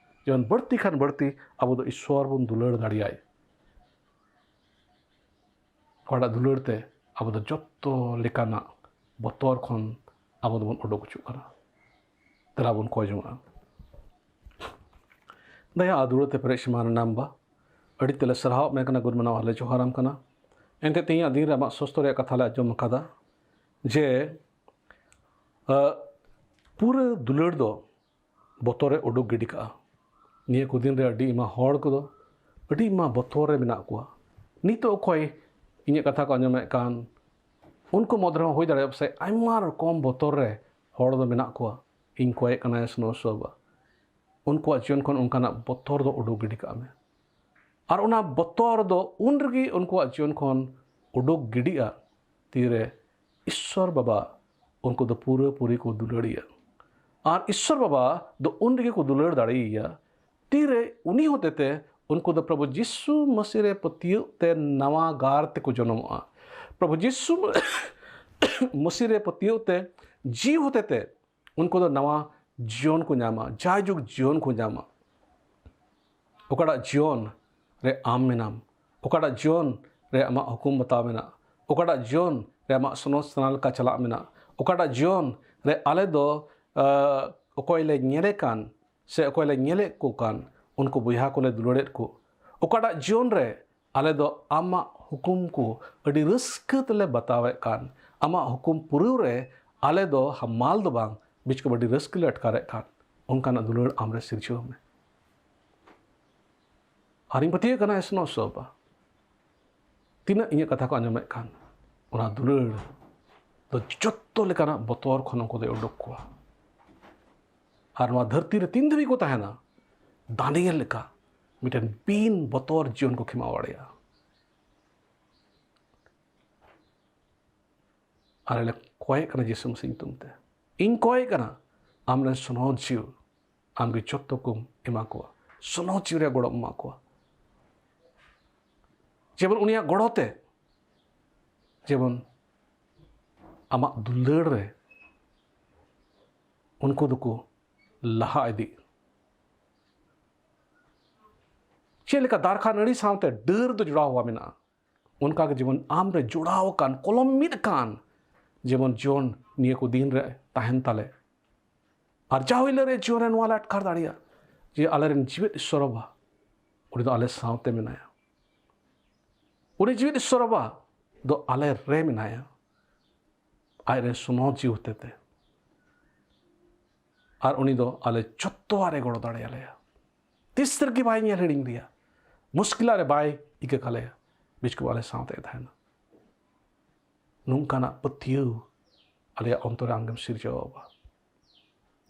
ᱡᱮᱢᱚᱱ ᱵᱟᱹᱲᱛᱤ ᱠᱷᱟᱱ ᱵᱟᱹᱲᱛᱤ ᱟᱵᱚ ᱫᱚ ᱤᱥᱚᱨ ᱵᱚᱱ ᱫᱩᱞᱟᱹᱲ ᱫᱟᱲᱮᱭᱟᱭ᱾ ᱚᱠᱟᱴᱟᱜ ᱫᱩᱞᱟᱹᱲ ᱛᱮ ᱟᱵᱚ ᱫᱚ ᱡᱚᱛᱚ ᱞᱮᱠᱟᱱᱟᱜ ᱵᱚᱛᱚᱨ ᱠᱷᱚᱱ ᱟᱵᱚ ᱫᱚᱵᱚᱱ ᱩᱰᱩᱠ ᱚᱪᱚᱜ ᱠᱟᱱᱟ᱾ ᱫᱮᱞᱟ ᱵᱚᱱ ᱠᱚᱭ ᱡᱚᱝᱟᱜᱼᱟ᱾ ᱫᱟᱭᱟ ᱟᱨ ᱫᱩᱞᱟᱹᱲ ᱛᱮ ᱯᱮᱨᱮᱡ ᱥᱮᱢᱟ ᱨᱮᱱᱟᱜ ᱟᱢᱵᱟ, ᱟᱹᱰᱤ ᱛᱮᱞᱮ ᱥᱟᱨᱦᱟᱣ ᱢᱮ ᱠᱟᱱᱟ, ᱜᱩᱱ ᱢᱟᱱᱟᱣ ᱟᱨ ᱞᱮ ᱡᱚᱦᱟᱨᱟᱢ ᱠᱟᱱᱟ᱾ ᱮᱱᱛᱮ ᱛᱮᱦᱮᱧᱟᱜ ᱫᱤᱱ ᱨᱮ ᱟᱢᱟᱜ ᱥᱚᱥᱛᱚ ᱨᱮᱭᱟᱜ ᱠᱟᱛᱷᱟ ᱞᱮ ᱟᱸᱡᱚᱢ ᱟᱠᱟᱫᱟ ᱡᱮ, ᱟ, ᱯᱩᱨᱟᱹ ᱫᱩᱞᱟᱹᱲ ᱫᱚ ᱵᱚᱛᱚᱨᱮ ᱩᱰᱩᱠ ᱜᱤᱰᱤ ᱠᱟᱜᱼᱟ᱾ ᱱᱤᱭᱟᱹ ᱠᱚ ᱫᱤᱱ ᱨᱮ ᱟᱹᱰᱤ ᱟᱭᱢᱟ ᱦᱚᱲ ᱠᱚᱫᱚ ᱟᱹᱰᱤ ᱟᱭᱢᱟ ᱵᱚᱛᱚᱨ ᱨᱮ ᱢᱮᱱᱟᱜ ᱠᱚᱣᱟ᱾ ᱱᱤᱛᱚᱜ ᱚᱠᱚᱭ ᱤᱧᱟᱹᱜ ᱠᱟᱛᱷᱟ ᱠᱚ ᱟᱸᱡᱚᱢᱮᱫ ᱠᱟᱱ, ᱩᱱᱠᱩ ᱢᱩᱫᱽ ᱨᱮᱦᱚᱸ ᱦᱩᱭ ᱫᱟᱲᱮᱭᱟᱜᱼᱟ ᱯᱟᱥᱮᱡ ᱟᱭᱢᱟ ᱨᱚᱠᱚᱢ ᱵᱚᱛᱚᱨ ᱨᱮ ᱦᱚᱲ ᱫᱚ ᱢᱮᱱᱟᱜ ᱠᱚᱣᱟ᱾ ᱤᱧ ᱠᱚᱭᱮᱜ ᱠᱟᱱᱟ ᱥᱱᱳ ᱥᱳᱵᱟ, ᱩᱱᱠᱩᱣᱟᱜ ᱡᱤᱭᱚᱱ ᱠᱷᱚᱱ ᱚᱱᱠᱟᱱᱟᱜ ᱵᱚᱛᱚᱨ ᱫᱚ ᱩᱰᱩᱠ ᱜᱤᱰᱤ ᱠᱟᱜ ᱢᱮ᱾ ᱟᱨ ᱚᱱᱟ ᱵᱚᱛᱚᱨ ᱫᱚ ᱩᱱ ᱨᱮᱜᱮ ᱩᱱᱠᱩᱣᱟᱜ ᱡᱤᱭᱚᱱ ᱠᱷᱚᱱ ᱩᱰᱩᱠ ᱜᱤᱰᱤᱜᱼᱟ, ᱛᱤᱨᱮ ᱤᱥᱥᱚᱨ ᱵᱟᱵᱟ ᱩᱱᱠᱩ ᱫᱚ ᱯᱩᱨᱟᱹᱯᱩᱨᱤ ᱠᱚ ᱫᱩᱞᱟᱹᱲᱤᱭᱟ᱾ ᱟᱨ ᱤᱥᱥᱚᱨ ᱵᱟᱵᱟ ᱫᱚ ᱩᱱ ᱨᱮᱜᱮ ᱠᱚ ᱫᱩᱞᱟᱹᱲ ᱫᱟᱲᱮᱭᱟᱭᱟ, ᱛᱤᱨᱮ ᱩᱱᱤ ᱦᱚᱛᱮᱛᱮ ᱩᱱᱠᱩ ᱫᱚ ᱯᱨᱚᱵᱷᱩ ᱡᱤᱥᱩ ᱢᱟᱹᱥᱤ ᱨᱮ ᱯᱟᱹᱛᱭᱟᱹᱣ ᱛᱮ ᱱᱟᱣᱟ ᱜᱟᱨ ᱛᱮᱠᱚ ᱡᱚᱱᱚᱢᱚᱜᱼᱟ᱾ ᱯᱨᱚᱵᱷᱩ ᱡᱤᱥᱩ ᱢᱟᱹᱥᱤ ᱨᱮ ᱯᱟᱹᱛᱭᱟᱹᱣ ᱛᱮ ᱡᱤᱣᱤ ᱦᱚᱛᱮ ᱛᱮ ᱩᱱᱠᱩ ᱫᱚ ᱱᱟᱣᱟ ᱡᱤᱭᱚᱱ ᱠᱚ ᱧᱟᱢᱟ, ᱡᱟᱭᱡᱩᱜᱽ ᱡᱤᱭᱚᱱ ᱠᱚ ᱧᱟᱢᱟ᱾ ᱚᱠᱟᱴᱟᱜ ᱡᱤᱭᱚᱱ ᱨᱮ ᱟᱢ ᱢᱮᱱᱟᱢ, ᱚᱠᱟᱴᱟᱜ ᱡᱤᱭᱚᱱ ᱨᱮ ᱟᱢᱟᱜ ᱦᱩᱠᱩᱢ ᱵᱟᱛᱟᱣ ᱢᱮᱱᱟᱜᱼᱟ, ᱚᱠᱟᱴᱟᱜ ᱡᱤᱭᱚᱱ ᱨᱮ ᱟᱢᱟᱜ ᱥᱚᱱᱚᱛ ᱥᱟᱱᱟ ᱞᱮᱠᱟ ᱪᱟᱞᱟᱜ ᱢᱮᱱᱟᱜᱼᱟ, ᱚᱠᱟᱴᱟᱜ ᱡᱤᱭᱚᱱ ᱨᱮ ᱟᱞᱮ ᱫᱚ ᱚᱠᱚᱭ ᱞᱮ ᱧᱮᱞᱮ ᱠᱟᱱ ᱥᱮ ᱚᱠᱚᱭ ᱞᱮ ᱧᱮᱞᱮᱫ ᱠᱚ ᱠᱟᱱ, ᱩᱱᱠᱩ ᱵᱚᱭᱦᱟ ᱠᱚᱞᱮ ᱫᱩᱞᱟᱹᱲᱮᱫ ᱠᱚ, ᱚᱠᱟᱴᱟᱜ ᱡᱤᱭᱚᱱ ᱨᱮ ᱟᱞᱮ ᱫᱚ ᱟᱢᱟᱜ ᱦᱩᱠᱩᱢ ᱠᱚ ᱟᱹᱰᱤ ᱨᱟᱹᱥᱠᱟᱹ ᱛᱮᱞᱮ ᱵᱟᱛᱟᱣᱮᱫ ᱠᱟᱱ, ᱟᱢᱟᱜ ᱦᱩᱠᱩᱢ ᱯᱩᱨᱟᱹᱣ ᱨᱮ ᱟᱞᱮ ᱫᱚ ᱦᱟᱢᱟᱞ ᱫᱚ ᱵᱟᱝ, ᱵᱤᱪᱠᱚᱢ ᱟᱹᱰᱤ ᱨᱟᱹᱥᱠᱟᱹ ᱞᱮ ᱟᱴᱠᱟᱨᱮᱫ ᱠᱟᱱ, ᱚᱱᱠᱟᱱᱟᱜ ᱫᱩᱞᱟᱹᱲ ᱟᱢᱨᱮ ᱥᱤᱨᱡᱟᱹᱣ ᱢᱮ᱾ ᱟᱨᱤᱧ ᱯᱟᱹᱛᱭᱟᱹᱣ ᱠᱟᱱᱟ ᱮᱥᱱᱚ ᱥᱚᱵᱟ, ᱛᱤᱱᱟᱹᱜ ᱤᱧᱟᱹᱜ ᱠᱟᱛᱷᱟ ᱠᱚ ᱟᱸᱡᱚᱢᱮᱫ ᱠᱟᱱ, ᱚᱱᱟ ᱫᱩᱞᱟᱹᱲ ᱫᱚ ᱡᱚᱛᱚ ᱞᱮᱠᱟᱱᱟᱜ ᱵᱚᱛᱚᱨ ᱠᱷᱚᱱ ᱩᱱᱠᱩ ᱫᱚᱭ ᱩᱰᱩᱠ ᱠᱚᱣᱟ᱾ ᱟᱨ ᱱᱚᱣᱟ ᱫᱷᱟᱹᱨᱛᱤ ᱨᱮ ᱛᱤᱱ ᱫᱷᱟᱹᱵᱤᱡ ᱠᱚ ᱛᱟᱦᱮᱱᱟ, ᱫᱟᱱᱤᱭᱮᱞ ᱞᱮᱠᱟ ᱢᱤᱫᱴᱮᱱ ᱵᱤᱱ ᱵᱚᱛᱚᱨ ᱡᱤᱭᱚᱱ ᱠᱚ ᱠᱷᱮᱢᱟᱣ ᱫᱟᱲᱮᱭᱟᱜᱼᱟ᱾ ᱟᱞᱮ ᱞᱮ ᱠᱚᱭᱮᱜ ᱠᱟᱱᱟ ᱡᱤᱥᱩ ᱢᱟᱹᱥᱤ ᱧᱩᱛᱩᱢ ᱛᱮ, ᱤᱧ ᱠᱚᱭᱮᱜ ᱠᱟᱱᱟ, ᱟᱢ ᱨᱮᱱ ᱥᱚᱱᱚᱛ ᱡᱤᱣᱤ, ᱟᱢ ᱜᱮ ᱡᱚᱛᱚ ᱠᱚᱢ ᱮᱢᱟ ᱠᱚᱣᱟ, ᱥᱚᱱᱚᱛ ᱡᱤᱣᱤ ᱨᱮᱭᱟᱜ ᱜᱚᱲᱚᱢ ᱮᱢᱟ ᱠᱚᱣᱟ, ᱡᱮᱢᱚᱱ ᱩᱱᱤᱭᱟᱜ ᱜᱚᱲᱚ ᱛᱮ ᱡᱮᱢᱚᱱ ᱟᱢᱟᱜ ᱫᱩᱞᱟᱹᱲ ᱨᱮ ᱩᱱᱠᱩ ᱫᱚᱠᱚ ᱞᱟᱦᱟ ᱤᱫᱤᱜ᱾ ᱪᱮᱫ ᱞᱮᱠᱟ ᱫᱟᱨᱠᱷᱟ ᱱᱟᱹᱲᱤ ᱥᱟᱶᱛᱮ ᱰᱟᱹᱨ ᱫᱚ ᱡᱚᱲᱟᱣ ᱦᱩᱭ ᱢᱮᱱᱟᱜᱼᱟ, ᱚᱱᱠᱟ ᱜᱮ ᱡᱮᱢᱚᱱ ᱟᱢ ᱨᱮ ᱡᱚᱲᱟᱣ ᱟᱠᱟᱱ, ᱠᱚᱞᱚᱢ ᱢᱤᱫ ᱟᱠᱟᱱ, ᱡᱮᱢᱚᱱ ᱡᱤᱭᱚᱱ ᱱᱤᱭᱟᱹ ᱠᱚ ᱫᱤᱱ ᱨᱮ ᱛᱟᱦᱮᱱ ᱛᱟᱞᱮ᱾ ᱟᱨ ᱡᱟᱣ ᱦᱤᱞᱳᱜ ᱨᱮ ᱡᱤᱭᱚᱱ ᱨᱮ ᱱᱚᱣᱟ ᱞᱮ ᱟᱴᱠᱟᱨ ᱫᱟᱲᱮᱭᱟᱜᱼᱟ ᱡᱮ ᱟᱞᱮᱨᱮᱱ ᱡᱤᱣᱮᱫ ᱤᱥᱥᱚᱨ ᱵᱟᱵᱟ, ᱩᱱᱤ ᱫᱚ ᱟᱞᱮ ᱥᱟᱶᱛᱮ ᱢᱮᱱᱟᱭᱟ᱾ ᱩᱱᱤ ᱡᱤᱣᱮᱫ ᱤᱥᱥᱚᱨ ᱵᱟᱵᱟ ᱫᱚ ᱟᱞᱮ ᱨᱮ ᱢᱮᱱᱟᱭᱟ, ᱟᱡ ᱨᱮᱱ ᱥᱚᱱᱚᱛ ᱡᱤᱣᱤ ᱦᱚᱛᱮᱛᱮ᱾ ᱟᱨ ᱩᱱᱤ ᱫᱚ ᱟᱞᱮ ᱡᱚᱛᱚᱣᱟᱜ ᱨᱮ ᱜᱚᱲᱚ ᱫᱟᱲᱮᱭᱟᱞᱮᱭᱟ᱾ ᱛᱤᱥ ᱨᱮᱜᱮ ᱵᱟᱭ ᱧᱮᱞ ᱦᱤᱲᱤᱧ ᱞᱮᱭᱟ, ᱢᱩᱥᱠᱤᱞᱟᱜ ᱨᱮ ᱵᱟᱭ ᱤᱠᱟᱹ ᱠᱟᱞᱮᱭᱟ, ᱵᱤᱪᱠᱚᱢ ᱟᱞᱮ ᱥᱟᱶᱛᱮ ᱛᱟᱦᱮᱱᱟ᱾ ᱱᱚᱝᱠᱟᱱᱟᱜ ᱯᱟᱹᱛᱭᱟᱹᱣ ᱟᱞᱮᱭᱟᱜ ᱚᱱᱛᱚᱨ ᱨᱮ ᱟᱢᱜᱮᱢ ᱥᱤᱨᱡᱟᱹᱣᱟ, ᱵᱟᱵᱟ᱾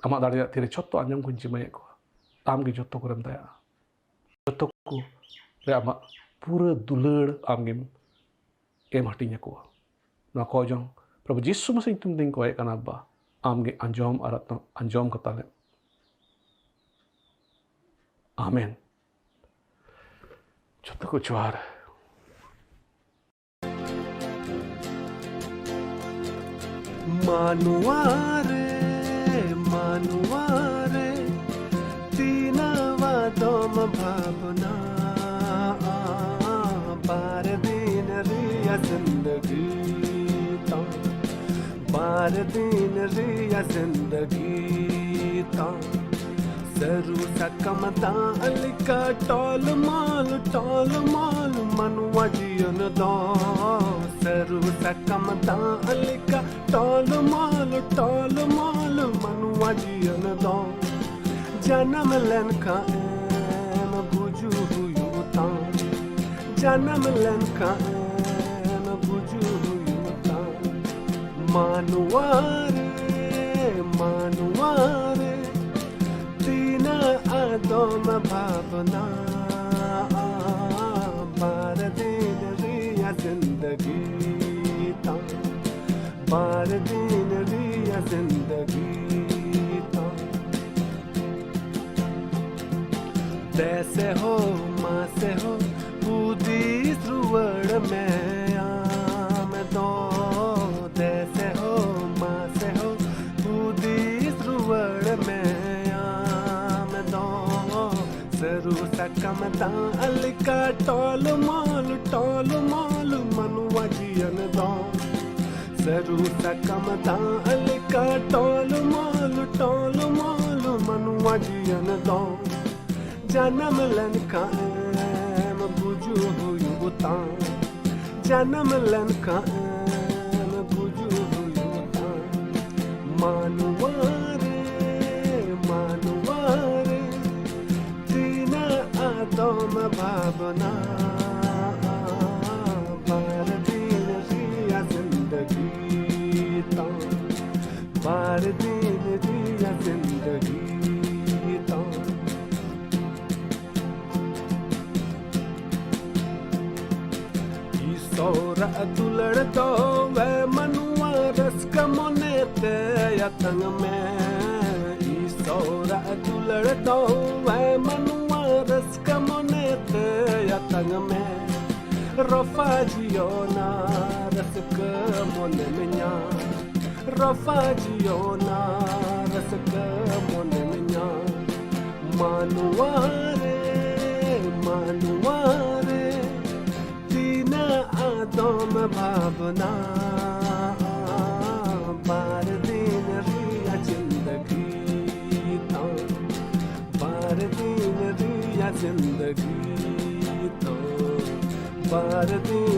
ᱟᱢᱟᱜ ᱫᱟᱲᱮ ᱨᱮᱭᱟᱜ ᱛᱤᱨᱮ ᱡᱷᱚᱛᱚ ᱟᱸᱡᱚᱢ ᱠᱚᱧ ᱡᱤᱢᱟᱹᱭᱮᱫ ᱠᱚᱣᱟ᱾ ᱟᱢ ᱜᱮ ᱡᱷᱚᱛᱚ ᱠᱚᱨᱮᱢ ᱫᱟᱭᱟᱜᱼᱟ᱾ ᱡᱷᱚᱛᱚ ᱠᱚ ᱨᱮ ᱟᱢᱟᱜ ᱯᱩᱨᱟᱹ ᱫᱩᱞᱟᱹᱲ ᱟᱢᱜᱮᱢ ᱮᱢ ᱦᱟᱹᱴᱤᱧ ᱟᱠᱚᱣᱟ᱾ ᱱᱚᱣᱟ ᱠᱚ ᱡᱚᱝ ᱯᱨᱚᱵᱷᱩ ᱡᱤᱥᱩ ᱢᱟᱥᱤ ᱧᱩᱛᱩᱢ ᱛᱮᱧ ᱠᱚᱭᱮᱫ ᱠᱟᱱᱟ, ᱟᱵᱵᱟ, ᱟᱢᱜᱮ ᱟᱸᱡᱚᱢ ᱟᱨ ᱟᱸᱡᱚᱢ ᱠᱟᱛᱟᱞᱮ᱾ ᱟᱢᱮᱱ᱾ ᱡᱚᱛᱚ ᱠᱚ ᱡᱚᱦᱟᱨ᱾ ᱢᱟᱱᱣᱟ ᱨᱮ, ᱢᱟᱱᱣᱟ ᱨᱮ, ᱛᱤᱱᱟᱹᱜ ᱟᱫᱚᱢ ᱵᱷᱟᱵᱽᱱᱟ, ᱵᱟᱨ ᱫᱤᱱ ᱨᱮᱭᱟᱜ ᱡᱤᱱᱫᱜᱤ ᱛᱟᱢ, ᱵᱟᱨ ᱫᱤᱱ ᱨᱮᱭᱟᱜ ᱡᱤᱱᱫᱜᱤ ᱛᱟᱢ᱾ ᱥᱟᱹᱨᱩ ᱥᱟᱠᱟᱢ ᱫᱟᱜ ᱞᱮᱠᱟ ᱴᱚᱞᱢᱚᱞ, ᱴᱚᱞᱢᱚᱞ ᱢᱟᱱᱣᱟ ᱡᱤᱭᱚᱱ ᱫᱚ᱾ ᱥᱟᱹᱨᱩ ᱥᱟᱠᱟᱢ ᱫᱟᱜ ᱞᱮᱠᱟ ᱴᱚᱞᱢᱚᱞ, ᱴᱚᱞᱢᱚᱞ ᱢᱟᱱᱣᱟ ᱡᱤᱭᱚᱱ ᱫᱚ᱾ ᱡᱟᱱᱟᱢ ᱞᱮᱱᱠᱷᱟᱱ ᱮᱢ ᱜᱩᱡᱩᱜ ᱦᱩᱭᱩᱜ ᱛᱟᱢ, ᱡᱟᱱᱟᱢ ᱞᱮᱱᱠᱷᱟᱱ ᱮᱢ ᱜᱩᱡᱩᱜ ᱦᱩᱭᱩᱜ ᱛᱟᱢ᱾ ᱢᱟᱱᱣᱟ ᱨᱮ, ᱢᱟᱱᱣᱟ ᱨᱮ, ᱛᱤᱱᱟᱹᱜ ᱟᱫᱚᱢ ᱵᱷᱟᱵᱽᱱᱟ, ᱵᱟᱨ ᱫᱤᱱ ᱨᱮᱭᱟᱜ ᱡᱤᱱᱫᱜᱤ ᱛᱟᱢ, ᱵᱟᱨ ᱫᱤᱱ ᱨᱮᱭᱟᱜ ᱡᱤᱱᱫᱜᱤ ᱛᱟᱢ᱾ ᱫᱮᱥᱮ ᱦᱳ, ᱢᱟᱥᱮ ᱦᱳ, ᱦᱩᱫᱤᱥ ᱨᱩᱣᱟᱹᱲ ᱢᱮ ᱟᱢ ᱫᱚ᱾ ᱫᱮᱥᱮ ᱦᱳ, ᱢᱟᱥᱮ ᱦᱳ, ᱦᱩᱫᱤᱥ ᱨᱩᱣᱟᱹᱲ ᱢᱮ ᱟᱢ ᱫᱚ᱾ ᱥᱟᱹᱨᱩ ᱥᱟᱠᱟᱢ ᱫᱟᱜ ᱞᱮᱠᱟ ᱴᱚᱞᱢᱚᱞ, ᱴᱚᱞᱢᱚᱞ ᱢᱟᱱᱣᱟ ᱡᱤᱭᱚᱱ ᱫᱚ᱾ ᱥᱟᱹᱨᱩ ᱥᱟᱠᱟᱢ ᱫᱟᱜ ᱞᱮᱠᱟ ᱴᱚᱞᱢᱚᱞ, ᱴᱚᱞᱢᱚᱞ ᱢᱟᱱᱣᱟ ᱡᱤᱭᱚᱱ ᱫᱚ᱾ ᱡᱟᱱᱟᱢ ᱞᱮᱱᱠᱷᱟᱱ ᱮᱢ ᱜᱩᱡᱩᱜ ᱦᱩᱭᱩᱜ ᱛᱟᱢ, ᱡᱟᱱᱟᱢ ᱞᱮᱱᱠᱷᱟᱱ ᱮᱢ ᱜᱩᱡᱩᱜ ᱦᱩᱭᱩᱜ ᱛᱟᱢ᱾ ᱢᱟᱱᱣᱟ ᱨᱮ, ᱢᱟᱱᱣᱟ ᱨᱮ, ᱛᱤᱱᱟᱹᱜ ᱟᱫᱚᱢ ᱵᱷᱟᱵᱽᱱᱟ, ᱵᱟᱨ ᱫᱤᱱ ᱨᱮᱭᱟᱜ ᱡᱤᱱᱫᱜᱤ ᱛᱟᱢ, ᱵᱟᱨ ᱫᱤᱱ ᱨᱮᱭᱟᱜ ᱡᱤᱱᱫᱜᱤ ᱛᱟᱢ᱾ ᱤᱥᱚᱨᱟᱜ ᱫᱩᱞᱟᱹᱲ ᱫᱚ ᱮ ᱢᱟᱱᱣᱟ ᱨᱟᱹᱥᱠᱟᱹ ᱢᱚᱱᱮ ᱛᱮ ᱟᱛᱟᱝ ᱢᱮ᱾ ᱤᱥᱚᱨᱟᱜ ᱫᱩᱞᱟᱹᱲ ᱫᱚ ᱮ ᱢᱟᱱᱣᱟ ᱨᱟᱹᱥᱠᱟᱹ ᱢᱚᱱᱮ ᱛᱮ ᱟᱛᱟᱝ ᱨᱚᱯᱷᱟ ᱡᱤᱭᱚᱱᱟ ᱨᱟᱹᱥᱠᱟᱹ ᱢᱚᱱᱮ ᱢᱮᱧᱟ, ᱨᱚᱯᱷᱟ ᱡᱤᱭᱚᱱᱟ ᱨᱟᱹᱥᱠᱟᱹ ᱢᱚᱱᱮ ᱢᱮᱧᱟ᱾ ᱢᱟᱱᱣᱟ ᱨᱮ, ᱢᱟᱱᱣᱟ ᱨᱮ ᱛᱤᱱᱟᱹᱜ ᱟᱫᱚᱢ ᱵᱷᱟᱵᱽᱱᱟ᱾ ᱵᱟᱨ ᱫᱤᱱ ᱨᱮᱭᱟᱜ ᱡᱤᱱᱫᱜᱤ ᱛᱟᱢ, ᱵᱟᱨ ᱫᱤᱱ ᱨᱮᱭᱟᱜ ᱡᱤᱱᱫᱜᱤ ᱛᱟᱢ, ᱵᱟᱨ ᱫᱤᱱ